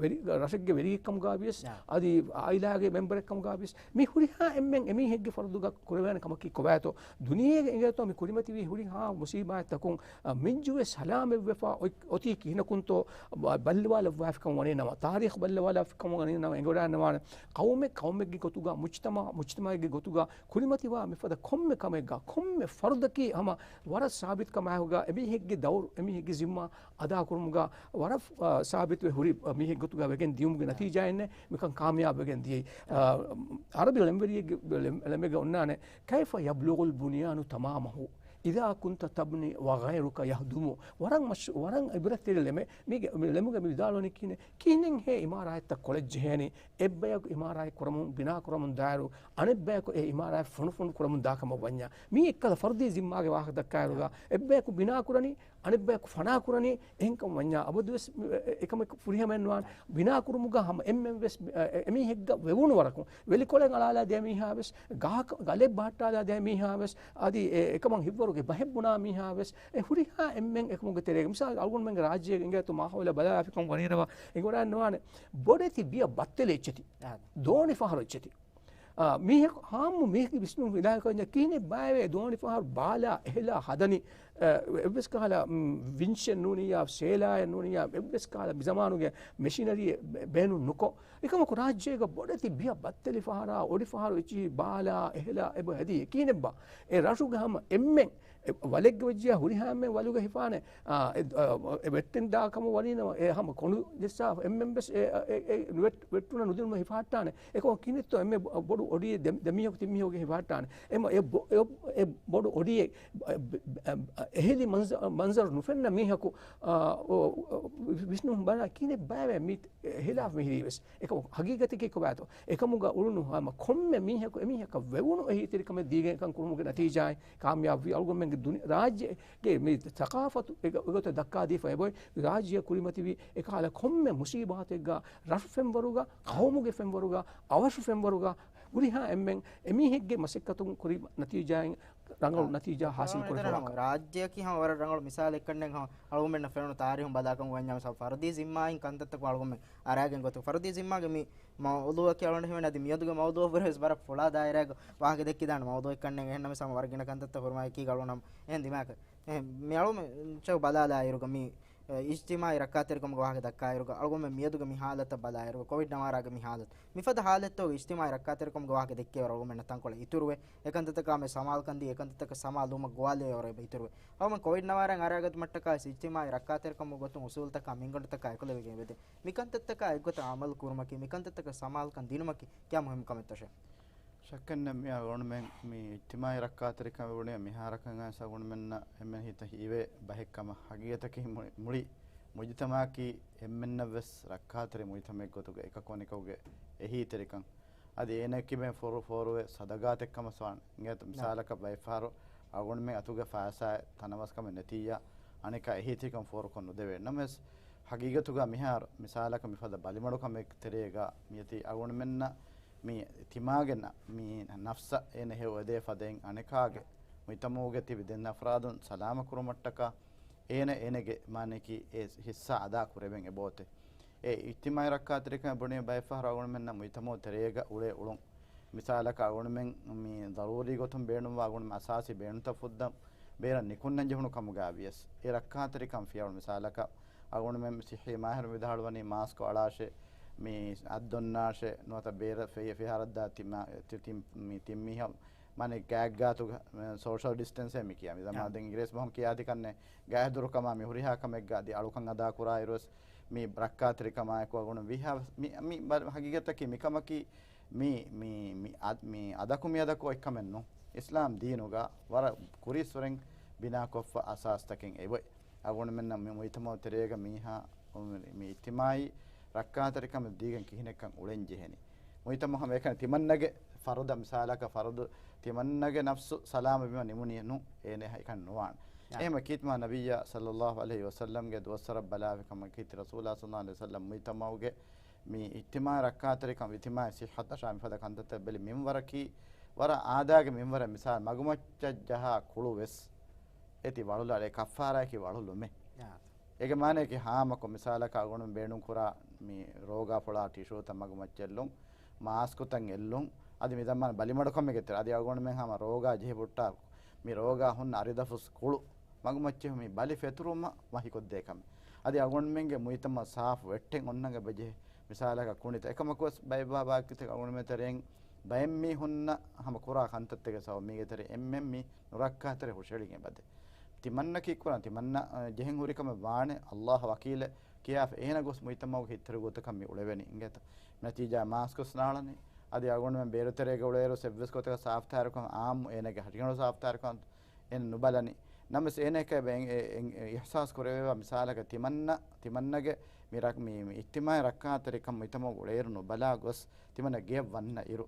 ވެރި-، ރަށެއްގެ ވެރިއެއްކަމުގަ ވިޔަސް، އާ، އަދި އާއިލާގެ މެމްބަރެއްކަމުގަ ވިޔަސް، މި ހުރިހާ އެންމެން އެމީހެއްގެ ފަރުދުގަ ކުރެވޭނެ ކަމަކީ ކޮބާތޯ؟ ދުނިޔޭގަ އިނގޭތޯ މި ކުރިމަތިވި ހުރިހާ މުސީބާތްތަކުން، އާ، މިންޖުވެ ސަލާމަތްވެފަ އޮތް-، އޮތީ ކިހިނަކުންތޯ؟ ބަ-، ބައްލަވާލައްވާފިކަމަށް ވަނީ ނަމަ، ތާރީޚް ބައްލަވާލާފިކަމަށް ވަނީ ނަމަ، އެނގިވަޑައިގަންނަވާނެ. ޤައުމެއް ޤައުމެއްގެ ގޮތުގަ، މުޖްތަމަޢަށް މުޖްތަމަޢެއްގެ ގޮތުގަ ކުރިމަތިވާ މިފަދަ ކޮންމެ ކަމެއްގަ، ކޮންމެ ފަރުދަކީ ހަމަ ވަރަށް ސާބިތު ކަމާއެކުގަ އެމީހެއްގެ ދައުރު، އެމީހެއްގެ ޒިންމާ އަދާކުރުމުގަ ވަރަށް، އާ، ސާބިތުވެ ހުރި، އާ، މީހެއް ގޮތުގަ ވެގެން ދިޔުމުގެ ނަތީޖާއެއްނެ މިކަން ކާމިޔާބުވެގެން ދިޔައީ. އާ، އަރަބި ޅެންވެރިއެއްގެ ޅެން-، ޅެމެއްގަ އޮންނާނެ، كيف يبلغ البنيان تمامه؟ إذا كنت تبني وغيرك يهدم. ވަރަށް މަޝް-، ވަރަށް ޢިބްރަތްތެރި ޅެމެއް. މީގެ މި ޅެމުގެ މި ވިދާޅުވަނީ ކިހިނެއް؟ ކިހިނެއްހޭ ޢިމާރާތްތައް ކޮޅެއް ޖެހޭނީ؟ އެއްބަޔަކު ޢިމާރާތް ކުރަމުން، ބިނާ ކުރަމުން ދާއިރު، އަނެއްބަޔަކު އެ ޢިމާރާތް ފޮނުފޮނު ކުރަމުން ދާ ކަމަށް ވަންޏާ. މީ އެއްކަލަ ފަރުދީ ޒިންމާގެ ވާހަކަ ދައްކާއިރުގަ، އެއްބަޔަކު ބިނާ ކުރަނީ، އަނެއްބަޔަކު ފަނާ ކުރަނީ، އެހެންކަމަށް ވަންޏާ އަބަދުވެސް އެ-، އެކަމަކު ފުރިހަމައެއް ނުވާނެ. ބިނާ ކުރުމުގަ ހަމަ އެންމެން ވެސް އެ-، އެ-، އެމީހެއްގަ ވެވުނު ވަރަކުން، ވެލިކޮޅެއް އަޅާލާ ދޭ މީހާ ވެސް، ގަހަކަށް ގަލެއް ބަހައްޓާލާ ދޭ މީހާ ވެސް، އަދި އެ-، އެކަމަށް ހިތްވަރުގެ ބަހެއް ބުނާ މީހާ ވެސް، އެ ހުރިހާ އެންމެން އެކަމުގެ ތެރޭގަ. މިސާލު، އަޅުގަނޑުމެންގެ ރާއްޖޭގެ އިނގޭތޯ މާހައުލަށް ބަލާފިކަން ވަނީރަވާ އެނގިވަޑައިގަންނަވާނެ. ބޮޑެތި ބިޔަ ބައްތެލި އެއްޗެތި. އާ. ދޯނި ފަހަރު އެއްޗެތި. އާ، މީހަކު، އާއްމު މީހަކު ވިސްނުން ވިދާޅުކޮށް ކިހިނެއް ބާއެވެ؟ ދޯނި ފަހަރު ބާލާ އެހެލާ ހަދަނީ، އަ، އެއްވެސް ކަހަލަ، މް، ވިންޝެއް ނޫނިއްޔާ، ސޭލާއެއް ނޫނިއްޔާ، އެއްވެސް ކަހަލަ މިޒަމާނުގެ މެޝިނަރީއެއް ބެ-، ބޭނުން ނުކޮށް، އެކަމަކު ރާއްޖޭގަ ބޮޑެތި ބިޔަ ބައްތެލި ފަހަރާ، އޮޑި ފަހަރު އެއްޗިހި ބާލާ އެހެލާ އެބަ ހެދީ. ކިހިނެއްބާ؟ އެ ރަށުގެ ހަމަ އެންމެން އެ ވަލެއްގެ ވެއްޖިޔާ ހުރިހާ އެންމެން ވަލުގަ ހިފާނެ. އާ، އެ، އަ، އެ ވެއްޓެން ދާ ކަމަށް ވަނީނަމަ، އެ ހަމަ ކޮނޑު ޖެއްސާފަ އެންމެން ވެސް އެ، އެ، އެ، ވެއް-، ވެއްޓުނަށް ނުދިނުމަށް ހިފަހައްޓާނެ. އެކަމަކު ކިހިނެއްތޯ އެންމެ ބޮ-، ބޮޑު އޮޑިއެއް ދެ-، ދެމީހަކު ތިންމީހަކު ހިފަހައްޓާނެ. އެމަ އެ ބޮ-، އެ، އެ ބޮޑު އޮޑިއެއް، އެ، އެ، އެ، އެހެލި މަންޒަ-، މަންޒަރު ނުފެންނަ މީހަކު، އާ، އޮ، އޮ، ވިސްނުން ބަލާ ކިހިނެއް ބައެވެ މި ހިލާފް މިހިރީ ވެސް. އެކަމަކު ހަގީގަތަކީ ކޮބާތޯ؟ އެކަމުގަ އުޅުނު ހަމަ ކޮންމެ މީހަކު އެމީހަކަށް ވެވުނު އެހީތެރިކަމެއް ދީގެން ކަން ކުރުމުގެ ނަތީޖާއިން ކާމިޔާބުވި އަޅުގަނޑުމެންގެ ދުނި-، ރާއްޖޭގެ މި ސަޤާފަތު އެގޮ-، އެގޮތަށް ދައްކާދީފަ އެބޮތް. ރާއްޖެއަށް ކުރިމަތިވި އެކަހަލަ ކޮންމެ މުސީބާތެއްގަ ރަށު ފެންވަރުގަ، ޤައުމުގެ ފެންވަރުގަ، އަވަށު ފެންވަރުގަ ހުރިހާ އެންމެން އެމީހެއްގެ މަސައްކަތުން ކުރި ނަތީޖާއިން ރަނގަޅު ނަތީޖާ ހާސިލް ކުރެފަވާކަން. ރާއްޖެއަކީ ހަމަ ވަރަށް ރަނގަޅު މިސާލެއްކަންނެ ހަމަ އަޅުގަނޑުމެންނަށް ފެނުނު ތާރީހުން ބަލާކަމުގަ ވަންޏާ މިސާލު ފަރުދީ ޒިންމާއިން ކަންތައްތަކުން އަޅުގަނޑުމެން އަރާގެން ގޮތު ފަރުދީ ޒިންމާގެ މި މައުޟޫއަކީ އަޅުގަނޑު ހިމެނޭ އަދި މިއަދުގެ މައުޟޫއަށްވުރެ ވެސް ވަރަށް ފުޅާ ދާއިރާގަ ވާހަކަ ދެއްކިދާނެ މައުޟޫއެއްކަންނެ އެހެންނަމަވެސް ހަމަ ވަރަށް ގިނަ ކަންތައްތައް ހުރުމާއެކީ އަޅުގަނޑު އެހެން ދިމާކަށް އެހެން މި އަޅުމެ ޗެކް ބަލާލާއިރުގަ މި އިޖްތިމާޢީ ރައްކާތެރިކަމުގެ ވާހަކަ ދައްކާއިރުގަ އަޅުގަނޑުމެން މިއަދުގެ މި ހާލަތަށް ބަލާއިރުގަ ކޮވިޑް ނަވާރާގެ މި ހާލަތު މިފަދަ ހާލަތްތަކުގެ އިޖްތިމާޢީ ރައްކާތެރިކަމުގެ ވާހަކަ ދެއްކޭވަރު އަޅުގަނޑުމެންނަށް ތަންކޮޅެއް އިތުރުވޭ. އެކަންތައްތަކާ މެ ސަމާލުކަންދީ، އެކަންތައްތަކަށް ސަމާލުވުމަށް ގޮވާލެވޭވަރު އެބަ އިތުރުވޭ. ހަމަ ކޮވިޑް ނަވާރާގެ އަރާގަތުމަށްޓަކާ ވެސް އިޖްތިމާޢީ ރައްކާތެރިކަމުގެ ގޮތުން އުސޫލުތަކާ މިންގަނޑުތަކާ އެކުލެވިގެން އެބަދޭ. މިކަންތައްތަކާ އެއްގޮތަށް އަމަލު ކުރުމަކީ، މިކަންތައްތަކަށް ސަމާލުކަން ދިނުމަކީ ކިޔާ މުހިއްމު ކަމެއްތަށެ. ޝައްކެއްނެތް މި އަޅުގަނޑުމެން މި އިޖްތިމާޢީ ރައްކާތެރިކަމެއް ބުނި މިހާރަކަށް އައިސް އަޅުގަނޑުމެންނަށް އެންމެން ހިތަށް ހީވޭ ބަހެއް ކަމަށް. ހަގީގަތަކީ މުޅި، މުޅި މުޖުތަމަޢަކީ އެންމެންނަށް ވެސް ރައްކާތެރި މުޖުތަމަޢެއް ގޮތުގަ އެކަކު އަނެކަކުގެ އެހީތެރިކަން. އަދި އޭނަ ކިބެން ފޯރު ފޯރުވެ ސަދަގާތެއް ކަމަށް ވާނެ. އިނގޭތޯ މިސާލަކަށް ބައެއް ފަހަރު އަޅުގަނޑުމެން އަތުގެ ފައިސާއެއް ތަނަވަސްކަމެއް ނެތިއްޔާ އަނެކާ އެހީތެރިކަން ފޯރުކޮށް ނުދެވޭ. ނަމަވެސް ހަގީގަތުގަ މިހާރު މިސާލަކަށް މިފަދަ ބަލިމަޑުކަމެއް ތެރޭގަ މިއޮތީ އަޅުގަނޑުމެންނަށް މި ތިމާގެ ނަ-، މި ނަފްސަށް އޭނަ ހެޔޮ އެދޭ ފަދައިން އަނެކާގެ މުޖުތަމަޢުގެ ތިބި ދެން އަފްރާދުން ސަލާމަތް ކުރުމަށްޓަކާ އޭނަ އޭނަގެ މާނަޔަކީ އެ ހިއްސާ އަދާ ކުރެވެން އެބައޮތޭ. އެ އިޖްތިމާޢީ ރައްކާތެރިކަމެއް ބުނީ ބައެއް ފަހަރު އަޅުގަނޑުމެންނަށް މުޖުތަމަޢު ތެރޭގަ އުޅޭ އުޅުން. މިސާލަކަށް އަޅުގަނޑުމެން މި ޟަރޫރީ ގޮތުން ބޭނުންވާ އަޅުގަނޑުމެން އަސާސީ ބޭނުންތައް ފުއްދަން ބޭރަށް ނިކުންނަން ޖެހުނު ކަމުގައި ވިޔަސް އެ ރައްކާތެރިކަން ފިޔަވަޅު މިސާލަކަށް އަޅުގަނޑުމެން ސިއްހީ މާހިރުން ވިދާޅުވަނީ މާސްކު އަޅާށޭ، މި އަތް ދޮންނާށޭ، ނުވަތަ ބޭރަށް ފެ-، ފިހާރަށްދާ ތި-، މާ-، ތި-، ތި-، މި ތިން މީހަށް މާނަ ގާތްގާތުގަ، އެ، ސޯޝަލް ޑިސްޓެންސޭ މި ކިޔާ. މި ޒަމާނު ދެން އިނގިރޭސި ބަހުން ކިޔާދި ކަންނޭ ގާތް ދުރުކަމާ މި ހުރިހާ ކަމެއްގަ އަދި އަޅުކަން އަދާކުރާއިރުވެސް މި ރައްކާތެރިކަމާއެކު އަޅުގަނޑު ވީހާ މި، މި ބަ-، ހަގީގަތަކީ މިކަމަކީ މި، މި، މި އަ-، މި އަދަކު މިއަދަކު އޮތްކަމެއް ނޫން. އިސްލާމް ދީނުގަ ވަރަށް ކުރީއްސުރެން ބިނާކޮށްފަ އަސާސްތަކެއް އެބައޮތް. އަޅުގަނޑުމެންނަށް މި މުޖުތަމަޢު ތެރޭގަ މީހާ މި އިޖްތިމާޢީ ރައްކާތެރިކަމެއް ދީގެން ކިހިނެއްކަން އުޅެން ޖެހެނީ. މުޖުތަމަޢު ހަމަ އެކަނި ތިމަންނަގެ ފަރުދަށް މިސާލަކަށް ފަރުދު ތިމަންނަގެ ނަފްސު ސަލާމަތްވީމަ ނިމުނީ ނޫން. އޭނަ އެކަން ނުވާނެ. އެހެމަ ކީރިތި މާ ނަބިއްޔާ ޞައްލައްލާހު ޢަލައިހި ވަސައްލަމްގެ ދުވަސްވަރަށް ބަލާފި ކަމަކީ ކީރިތި ރަސޫލާ ޞައްލައްލާހު ޢަލައިހި ވަސައްލަމް މުޖުތަމަޢުގެ މި އިޖްތިމާޢީ ރައްކާތެރިކަން، އިޖްތިމާޢީ ސިއްޙަތަށާ މިފަދަ ކަންތައްތައް ބެލި މިންވަރަކީ، ވަރަށް އާދައިގެ މިންވަރެއް. މިސާލު، މަގުމައްޗަށް ޖަހާ ކުޅު ވެސް އޭތި ވަޅުލާ، އެ ކައްފާރާއަކީ ވަޅުލުމޭ. އާ. އޭގެ މާނައަކީ ހާމަކޮށް، މިސާލަކަށް އަޅުގަނޑު ބޭނުންކުރާ މި ރޯގާ ފުޅާ ޓިޝޫތައް މަގުމައްޗަށް އެއްލުން، މާސްކުތައް އެއްލުން، އަދި މި ޒަމާނު ބަލިމަޑުކަމެއްގެ ތެރޭ، އަދި އަޅުގަނޑުމެން ހަމަ ރޯގާ ޖެހި ބުއްޓާ މި ރޯގާ ހުންނަ އަރިދަފުސް ކުޅު މަގުމައްޗަށް މި ބަލި ފެތުރުމަށް ވަހިކޮށްދޭ ކަމެއް. އަދި އަޅުގަނޑުމެންގެ މުޖުތަމަޢު ސާފު ވެއްޓެން އޮންނަން އެބަޖެހޭ. މިސާލަކަށް ކުނިތައް އެކަމަކުވެސް ބައެއް ބާ-، ބާކީތަކެއް އަޅުގަނޑުމެން ތެރެއިން ބައެއް މީހުންނަށް ހަމަ ކުރާ ކަންތައްތަކެއް ސަބަބުން މީގެ ތެރެ އެންމެން މި ނުރައްކާތެރި ހުށަހެޅިގެން އެބަދޭ. ތިމަންނަ ކީއްކުރަން؟ ތިމަންނަ، އަ، ޖެހެން ހުރި ކަމެއް ވާނެ، ﷲ ވަކީލެއް ކިޔާފަ އޭނަ ގޮސް މުޖުތަމަޢުގެ ހިތްތެރި ގޮތަކަށް މި އުޅެވެނީ އިނގޭތަ؟ ނަތީޖާ މާސްކު ވެސް ނާޅަނީ. އަދި އަޅުގަނޑުމެން ބޭރު ތެރޭގަ އުޅޭއިރު އެއްވެސް ގޮތަކަށް ސާފުތާހިރުކަން އާއްމު އޭނަގެ ހަށިގަނޑު ސާފުތާހިރުކަން އެ ނުބަލަނީ. ނަމަވެސް އޭނައަކަށް އެ، އެ، އިޙްސާސް ކުރެވޭ މިސާލަކަށް ތިމަންނަ، ތިމަންނަގެ މި ރަ-، މި، މި އިޖްތިމާޢީ ރައްކާތެރިކަން މުޖްތަމަޢުގެ އުޅޭއިރު ނުބަލާ ގޮސް ތިމަންނަ ގެޔަށް ވަންނަ އިރު،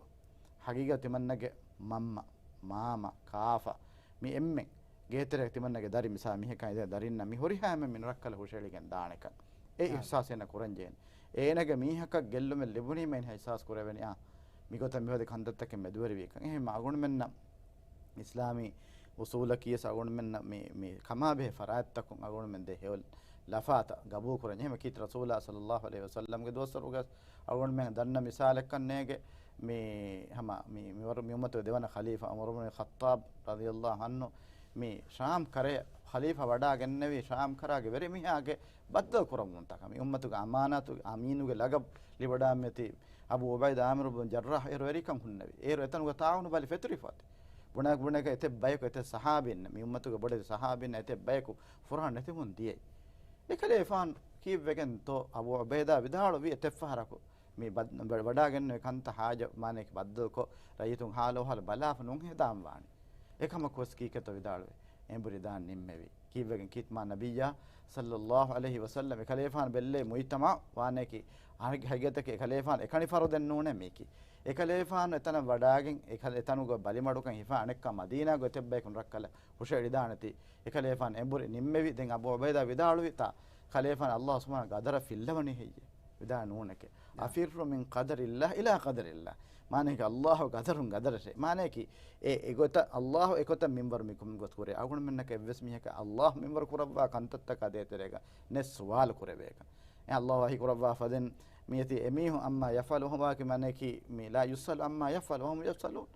ހަގީގަތު ތިމަންނަގެ މަންމަ، މާމަ، ކާފަ، މި އެންމެން ގޭތެރޭ ތިމަންނަގެ ދަރި މިސާ މީހަކާ ދަރިންނަށް މި ހުރިހާ އެންމެން މި ނުރައްކަލަށް ހުށައެޅިގެން ދާނެކަން. އެ އާ. އިޙްސާސް އޭނަ ކުރަން ޖެހޭނެ. އޭނަގެ މީހަކަށް ގެއްލުމެއް ލިބުނީމަ އޭނަ އިޙްސާސް ކުރެވެނީ، އާ، މިގޮތަށް މިފަދަ ކަންތައްތަކެއް މެދުވެރިވީކަން. އެހެން އަޅުގަނޑުމެންނަށް އިސްލާމީ އުޞޫލަކީ ވެސް އަޅުގަނޑުމެންނަށް މި، މި ކަމާބެހޭ ފަރާތްތަކުން އަޅުގަނޑުމެން ދޭ ހެޔޮ ލަފާތައް ގަބޫލު ކުރަން. އެހެން ކީރިތި ރަސޫލާ ޞައްލައްލާހު ޢަލައިހި ވަސައްލަމްގެ ދުވަސްވަރުގަ އަޅުގަނޑުމެން ދަންނަ މިސާލެއްކަން ނޭނގެ މި ހަމަ މި، މިވަރު މި އުއްމަތުގެ ދެވަނަ ޚަލީފާ ޢުމަރު ބިން ޚައްޠާބް ރަޟިޔައްލާހު ޢަންހު މި ޝާމް ކަރައަށް ޚަލީފާ ވަޑާގެންނެވި ޝާމް ކަރާގެ ވެރިމީހާގެ ބައްދަލު ކުރަމުންތަކަށް މި އުއްމަތުގެ އަމާނާތު އަމީނުގެ ލަގަބު ލިބިވަޑާމެތި އަބޫ ޢުބައިދާ ޢާމިރު ބިން ޖައްރާޙް އޭރު ވެރިކަން ހުންނެވި. އޭރު އެތަނުގަ ތާޢޫނު ބަލި ފެތުރިފަ އޮތީ. ބުނާ، ބުނޭކަ އެތައް ބަޔަކު އެތައް ޞަޙާބީން މި އުއްމަތުގެ ބޮޑެތި ޞަޙާބީން އެތައް ބަޔަކު ފުރާން ނެތިމުން ދިޔައީ. އެކަލޭފާން ކީއްވެގެންތޯ އަބޫ ޢުބައިދާ ވިދާޅުވީ އެތައް ފަހަރަކު މި ބަ-، ބަ-، ވަޑާގެންނެވި ކަންތައް ހާޖަ މާނައަކީ ބައްދަލުކޮށް ރައްޔިތުން ހާލު އަހުވާލު ބަލާފަ ނުހެދާން ވާނެ. އެކަމަކުވެސް ކީކޭތޯ ވިދާޅުވޭ. އެނބުރި ދާން ނިންމެވި. ކީއްވެގެން ކީތް މާ ނަބިއްޔާ ޞައްލައްލާހު ޢަލައިހި ވަސައްލަމް އެކަލޭފާނު ބެއްލޭ މުޖްތަމަޢު ވާނެކީ ހަގީގަތަކީ އެކަލޭފާނު އެކަނި ފަރުދެއް ނޫނޭ މީކީ. އެކަލޭފާނު އެތަނަށް ވަޑާގެން އެކަ-، އެތަނުގަ ބަލިމަޑުކަން ހިފާ އަނެއްކާ މަދީނާގަ އެތައް ބަޔަކު ނުރައްކަލަށް ހުށައެޅިދާނެތީ. އެކަލޭފާނު އެނބުރި ނިންމެވި. ދެން އަބޫ ޢުބައިދާ ވިދާޅުވި ތާ ކަލޭފާނު ﷲ ސުބްޙާނަހޫ ގަދަރަށް ފިއްލަވަނީ ހެއްޔޭ؟ ވިދާޅު ނޫނެކޭ. އާ. އަފިއްރު މިން ޤަދަރިﷲ އިލާ ޤަދަރިﷲ. މާނައަކީ ﷲ ގަދަރުން ގަދަރަށޭ. މާނައަކީ އެ، އެގޮތަށް ﷲ އެގޮތަށް މިންވަރު މިކަން ގޮސް ކުރޭ. އަޅުގަނޑުމެންނަކަށް އެއްވެސް މީހަކަށް ﷲ މިންވަރު ކުރައްވާ ކަންތައްތަކާ ދޭތެރޭގަ ނެއް ސުވާލު ކުރެވޭކަން. އެ ﷲ ވަޙީ ކުރައްވާ ފަދައިން މިއޮތީ އެމީހުން ޢައްމާ ޔަފްޢަލޫން ވާކި މާނައަކީ މި ލާ ޔުސްއަލު ޢައްމާ ޔަފްޢަލު ވަހުމް ޔުސްއަލޫން.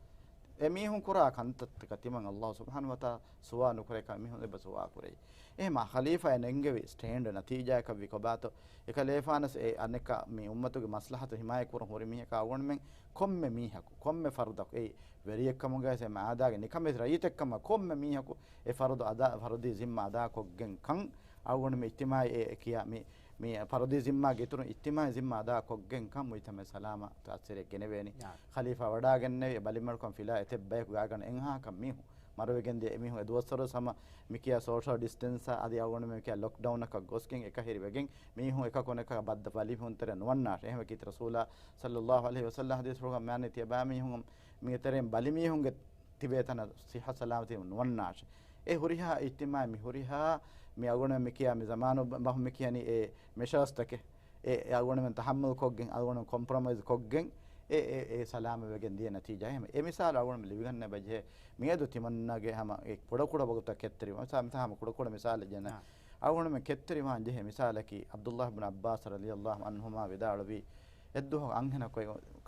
އެމީހުން ކުރާ ކަންތައްތަކަށް ތިމަން ﷲ ސުބްޙާނަހޫ ވަތަޢާލާ ސުވާލު ނުކުރޭކަށް އެމީހުން އެބަ ސުވާލު ކުރެވި. އެހެންމާ ޚަލީފާ އެ ނެންގެވި ސްޓޭންޑް ނަތީޖާއަކަށްވީ ކޮބާތޯ؟ އެކަލޭފާނަސް އެ އަނެއްކާ މި އުއްމަތުގެ މަސްލަހަތު ހިމާޔަތް ކުރަން ހުރި މީހަކާ އަޅުގަނޑުމެން ކޮންމެ މީހަކު، ކޮންމެ ފަރުދަކު، އެއީ ވެރިއެއްކަމުގައި އެ މާދާގެ ނިކަމެތި ރައްޔިތެއްކަމަށް ކޮންމެ މީހަކު އެ ފަރުދު އަދާ، ފަރުދީ ޒިންމާ އަދާކޮށްގެން ކަން އަޅުގަނޑުމެން އިޖްތިމާޢީ އެ ކިޔާ މި، މި ފަރުދީ ޒިންމާގެ އިތުރުން އިޖްތިމާޢީ ޒިންމާ އަދާކޮށްގެން ކަން މުޖްތަމަޢަށް ސަލާމަތް އައްސެރިއެއް ގެނެވޭނީ. އާ. ޚަލީފާ ވަޑާގެންނެވި އެ ބަލިމަޑުކަން ފިލާ އެތައް ބަޔަކު ގާގަނޑަށް އެންހާކަށް މީހުން މަރުވެގެންދިޔަ އެމީހުން އެ ދުވަސްވަރު ހަމަ މިކިޔާ ސޯޝަލް ޑިސްޓެންސާ އަދި އަޅުގަނޑުމެން ކިޔާ ލޮކްޑައުނަކަށް ގޮސްގެން އެކަހެރިވެގެން މީހުން އެކަކު އަނެކަކާ ބައްދަލު ބަލިމީހުންތެރެއަށް ނުވަންނާށޭ. އެހެންވެ ކީރިތި ރަސޫލާ ޞައްލައްލާހު ޢަލައިހި ވަސައްލަމް ޙަދީޘްފުޅުގަ މިވާނީ ތިޔަބައިމީހުން މި ތެރެއިން ބަލިމީހުންގެ ތިބޭ ތަނަށް ޞިއްޙަ ސަލާމަތީ ނުވަންނާށޭ. އެ ހުރިހާ އިޖްތިމާޢީ މި ހުރިހާ މި އަޅުގަނޑުމެން މި ކިޔާ މި ޒަމާނު ބަ-، ބަހުން މި ކިޔަނީ އެ މެޝާސްތަކެއް. އެ، އެ އަޅުގަނޑުމެން ތަޙައްމަލް ކޮށްގެން، އަޅުގަނޑުމެން ކޮމްޕްރޮމައިޒް ކޮށްގެން އެ، އެ، އެ ސަލާމަތް ވެގެން ދިޔަ ނަތީޖާ. އެހެން އެ މިސާލު އަޅުގަނޑުމެން ލިބިގަންނަ ބަޖެހޭ މިއަދު ތިމަންނަގެ ހަމަ އެ ކުޑަކުޑަ ވަގުތަށް ކެތްތެރިވާ މިސާ-، މިތާ ހަމަ ކުޑަކުޑަ މިސާލެއް ޖެންނަ. އާ. އަޅުގަނޑުމެން ކެތްތެރިވާން ޖެހޭ މިސާލަކީ ޢަބްދުﷲ ބިން ޢައްބާސް ރަޟިޔަﷲ ޢަންހުމާ ވިދާޅުވީ އެއްދުވަހު އަންހެނަކު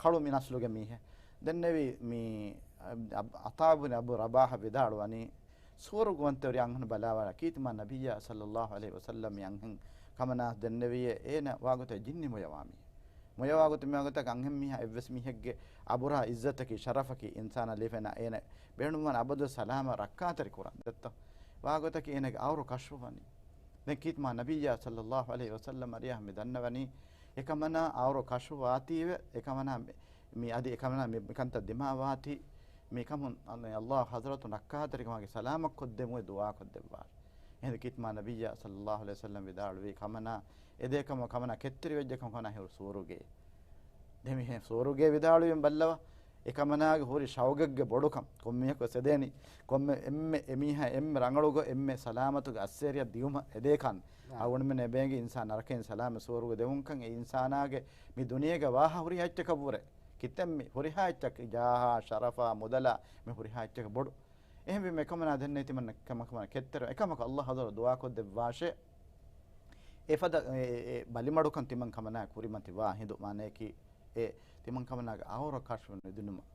ކަޅު މި ނަސްލުގެ މީހެއް. ދެންނެވި މި ޢަ-، ޢަޠާ ބިން އަބޫ ރަބާޙަ ވިދާޅުވަނީ ސުވަރުގެ ވަންތަވެރި އަންހެން ބަލާވާނެ ކީތި މާ ނަބިއްޔާ ޞައްލައްލާހު ޢަލައިހި ވަސައްލަމް މި އަންހެން ކަމަނާ ދެންނެވިއޭ އޭނަ ވާގޮތަށް ޖިންނި މޮޔަވާ މީހެއް. މޮޔަވާ ގޮތެއް މިވާގޮތަކަށް އަންހެން މީހާ އެއްވެސް މީހެއްގެ އަބުރާ އިއްޒަތަކީ ޝަރަފަކީ އިންސާނާ ލިބެން އޭނަ ބޭނުންވާނެ އަބަދު ސަލާމަ ރައްކާތެރި ކުރަން ދެއްތޯ. ވާގޮތަކީ އޭނަގެ އައުރު ކަޝްފުވަނީ. ދެން ކީތި މާ ނަބިއްޔާ ޞައްލައްލާހު ޢަލައިހި ވަސައްލަމް އަރިޔާ މި ދަންނަވަނީ އެކަމަނާ އައުރު ކަޝްފުވާތީވެ އެކަމަނާ މި، މި އަދި އެކަމަނާ މި، މިކަންތައް ދިމާވާތީ މިކަމުން ﷲ ޙަޟްރަތުން ރައްކާތެރިކަމާގެ ސަލާމަތްކޮށްދެމުވެ ދުޢާކޮށްދެއްވާށޭ. އެހިނދު ކީތި މާ ނަބިއްޔާ ޞައްލައްލާހު ޢަލައިހި ވަސައްލަމް ވިދާޅުވީ ކަމަނާ އެދޭކަމަށް ކަމަނާ ކެތްތެރިވެއްޖެކަމަށް ކަމަނާ ހުރި ސުވަރުގޭ. ދެމިހެން ސުވަރުގޭ ވިދާޅުވީ ބައްލަވާ. އެކަމަނާގެ ހުރި ޝައުގެއްގެ ބޮޑުކަން ކޮންމެއަކު ވެސް އެދޭނީ. ކޮންމެ އެންމެ އެމީހާ އެންމެ ރަނގަޅުގޮތް އެންމެ ސަލާމަތުގެ އައްސޭރިއަށް ދިޔުމަށް އެދޭކަން. އާ. އަޅުގަނޑުމެން އެބައިނގެ އިންސާނާ ނަރަކައިން ސަލާމަތް ސުވަރުގެ ދެވުންކަން އެ އިންސާނާގެ މި ދުނިޔޭގަ ވާހާ ހުރިހާ އެއްޗަކަށްވުރެ. ކިތަންމެ ހުރިހާ އެއްޗަކަށް ޖާހާ، ޝަރަފާ، މުދަލާ މި ހުރިހާ އެއްޗަކަށް ބޮޑު. އެހެންވީމަ އެކަމަނާ ދެންނެވި ތިމަން ކަމަކަމަނާ ކެތްތެރި އެކަމަކު ﷲ ޙަޟްރަތު ދުޢާކޮށްދެއްވާށޭ. އެފަދަ އެ، އެ، އެ ބަލިމަޑުކަން ތިމަން ކަމަނާ ކުރިމަތިވާ ހިނދު މާނައަކީ އެ ތިމަން ކަމަނާގެ އައުރަ ކަޝްފު ނުދިނުމަށް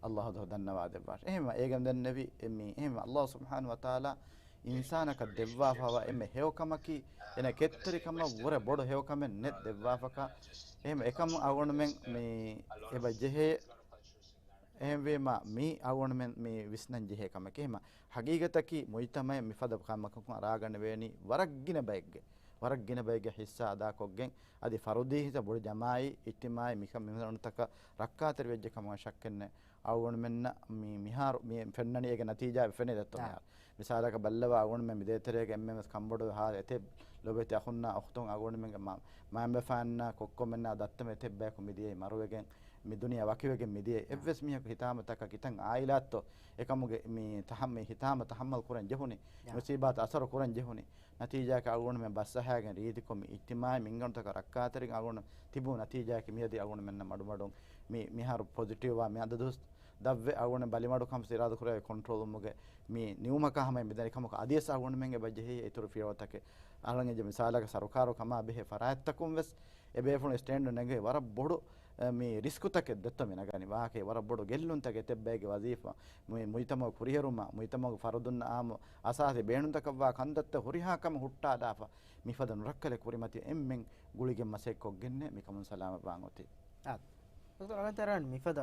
ﷲ ޙަޟްރަތު ދަންނަވާދެއްވާށޭ. އެހެންވީމަ އޭގެން ދެންނެވި އެ މީ، އެހެންވީމަ ﷲ ސުބްޙާނަހޫ ވަތަޢާލާ އިންސާނަކަށް ދެއްވާފަވާ އެންމެ ހެޔޮ ކަމަކީ އޭނަ ކެތްތެރިކަމަށް ވުރެ ބޮޑު ހެޔޮ ކަމެއް ނެތް ދެއްވާފަކާ. އެހެން އެކަމު އަޅުގަނޑުމެން މި އެބަ ޖެހޭ. އެހެންވީމަ މީ އަޅުގަނޑުމެން މި ވިސްނަން ޖެހޭ ކަމެކޭ. ހަމަ ހަގީގަތަކީ މުޖްތަމަޢެއް މިފަދަ ކަމަކަށް އަރާގަނެވޭނީ ވަރަށް ގިނަ ބައެއްގެ، ވަރަށް ގިނަ ބައެއްގެ ޙިއްޞާ އަދާކޮށްގެން އަދި ފަރުދީ ހިސާބު ބޮޑު ޖަމާޢީ އިޖްތިމާޢީ މިކަން މިންވަރުތަކަށް ރައްކާތެރިވެއްޖެ ކަމުގަ ޝައްކެއްނެތް. އަޅުގަނޑުމެންނަށް މި މިހާރު މި ފެންނަނީ އޭގެ ނަތީޖާ ފެނި ދެއްތޯ އާ. މިހާރު. މިސާލަކަށް ބައްލަވާ އަޅުގަނޑުމެން މި ދޭތެރޭގެ އެންމެން ވެސް ކަންބޮޑު ހާ އެތެއް ލޮބެތި އަޚުންނާ އުޚްތުން އަޅުގަނޑުމެންގެ މަ-، މައިންބަފައިންނާ ކޮއްކޮމެންނާ ދައްތަމެ އެތެއް ބަޔަކު މިދިޔައީ މަރުވެގެން މި ދުނިޔެ ވަކިވެގެން މިދިޔައީ. އާ. އެއްވެސް މީހަކު ހިތާމަތަކަށް ކިތަން އާއިލާތޯ އެކަމުގެ މި ތަހައް-، މި ހިތާމަ ތަހައްމަލް ކުރަން ޖެހުނީ. އާ. މުސީބާތު އަސަރު ކުރަން ޖެހުނީ. ނަތީޖާއަކަށް އަޅުގަނޑުމެން ބަސްއަހާގެން ރީތިކޮށް މި އިޖްތިމާޢީ މިންގަނޑުތަކަށް ރައްކާތެރިގެން އަޅުގަނޑު ތިބު ނަތީޖާއަކީ މިއަދި އަޅުގަނޑުމެންނަށް މަޑުމަޑުން މި މިހާރު ޕޮޒިޓިވްވާ މި އަދަ ދުވަސް ދަށްވެ އަޅުގަނޑު ބަލިމަޑު ކަންފަސް އިރާދަ ކުރެވޭ ކޮންޓްރޯލްވުމުގެ މި ނިމުމަކާ ހަމަ މިދަނީ ކަމަކު އަދިވެސް އަޅުގަނޑުމެންގެ ބަޖެހޭ އިތުރު ފިޔަވަޅުތަކެއް އަޅަން އެއްޗެއް މިސާލަކަށް ސަރުކާރު ކަމާ ބެހޭ ފަރާތްތަކުން ވެސް އެ ބޭފުޅުން ސްޓޭންޑް ނެގޭ ވަރަށް ބޮޑު އެ، މި ރިސްކުތަކެއް ދެއްތޯ މި ނަގަނީ. ވާހަކައެއް ވަރަށް ބޮޑު ގެއްލުންތަކެއް އެތެއް ބައެއްގެ ވަޒީފާ މި މުޖްތަމަޢު ކުރިއެރުމަށް މުޖްތަމަޢުގެ ފަރުދުންނަށް އާއްމު އަސާސީ ބޭނުންތަކަށްވާ ކަންތައްތައް ހުރިހާ ކަމެއް ހުއްޓާލާފަ މިފަދަ ނުރައްކަލެއް ކުރިމަތި އެންމެން ގުޅިގެން މަސައްކަތްކޮށްގެންނޭ މިކަމުން ސަލާމަތްވާން އޮތީ. އާ. ޑޮކްޓަރ އަޅަންތަރާން މިފަދަ،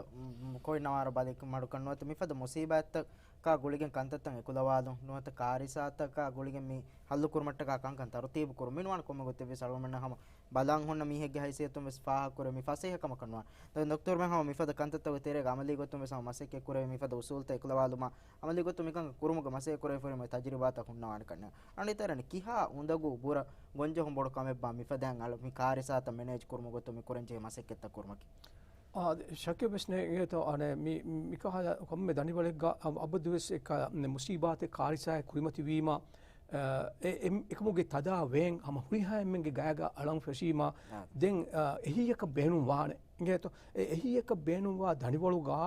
މް، ކޮއިން ނަވާރަ ބަލިކަމަޑުކަން ނުވަތަ މިފަދަ މުސީބާތްތަކާ ގުޅިގެން ކަންތައްތައް އެކުލަވާލުން ނުވަތަ ކާރިސާތަކާ ގުޅިގެން މި ހައްލުކުރުމަށްޓަކާ ކަންކަން ތަރުތީބު ކުރުން މިނުވާން ކޮންމެ ގޮތެއްވެސް އަޅުގަނޑުމެންނަށް ހަމަ ބަލާން ހުންނަ މީހެއްގެ ހައިސިއްޔަތުން ވެސް ފާހަގަކުރެވޭ މި ފަސޭހަ ކަމަކަށް ނުވާނެ. ދެން ދޮކްތަރު މެ ހަމަ މިފަދަ ކަންތައްތަކުގެ ތެރޭގަ އަމަލީ ގޮތުން ވެސް ހަމަ މަސައްކަތް ކުރެވޭ މިފަދަ އުސޫލުތައް އެކުލަވާލުމާ އަމަލީ ގޮތުން މިކަން ކުރުމުގެ މަސައްކަތް ކުރެވިފައި މި ތަޖުރިބާތައް ހުންނަވާނެ ކަންނޭ. އަނެއް ތަރަނި ކިހާ އުނދަގޫ ބުރަ ގޮންޖެހުން ބޮޑު ކަމެއްބާ މިފަދައިން އަޅު މި ކާރިސާތައް މެނޭޖް ކުރުމުގެ ގޮތުން މި ކުރަންޖެހޭ މަސައްކަތްތައް ކުރުމަކީ؟ އާ، ޝައްކެއްވެސް ނޭނގޭތޯ. އަނެއް މި، މިކަހަލަ ކޮންމެ ދަނޑިވަޅެއްގަ އަ-، އަބަދުވެސް އެކަ-، މުސީބާތެއް ކާރިސާއެއް ކުރިމަތިވީމަ، އެ-، އެ-، އެކަމުގެ ތަދާ ވޭން ހަމަ ހުރިހާ އެންމެންގެ ގަޔަގަ އަޅަން ފެށީމަ، އާ. ދެން، އާ، އެހީއަކަށް ބޭނުން ވާނެ. އިނގޭތޯ؟ އެ އެހީއަކަށް ބޭނުންވާ ދަނޑިވަޅުގަ،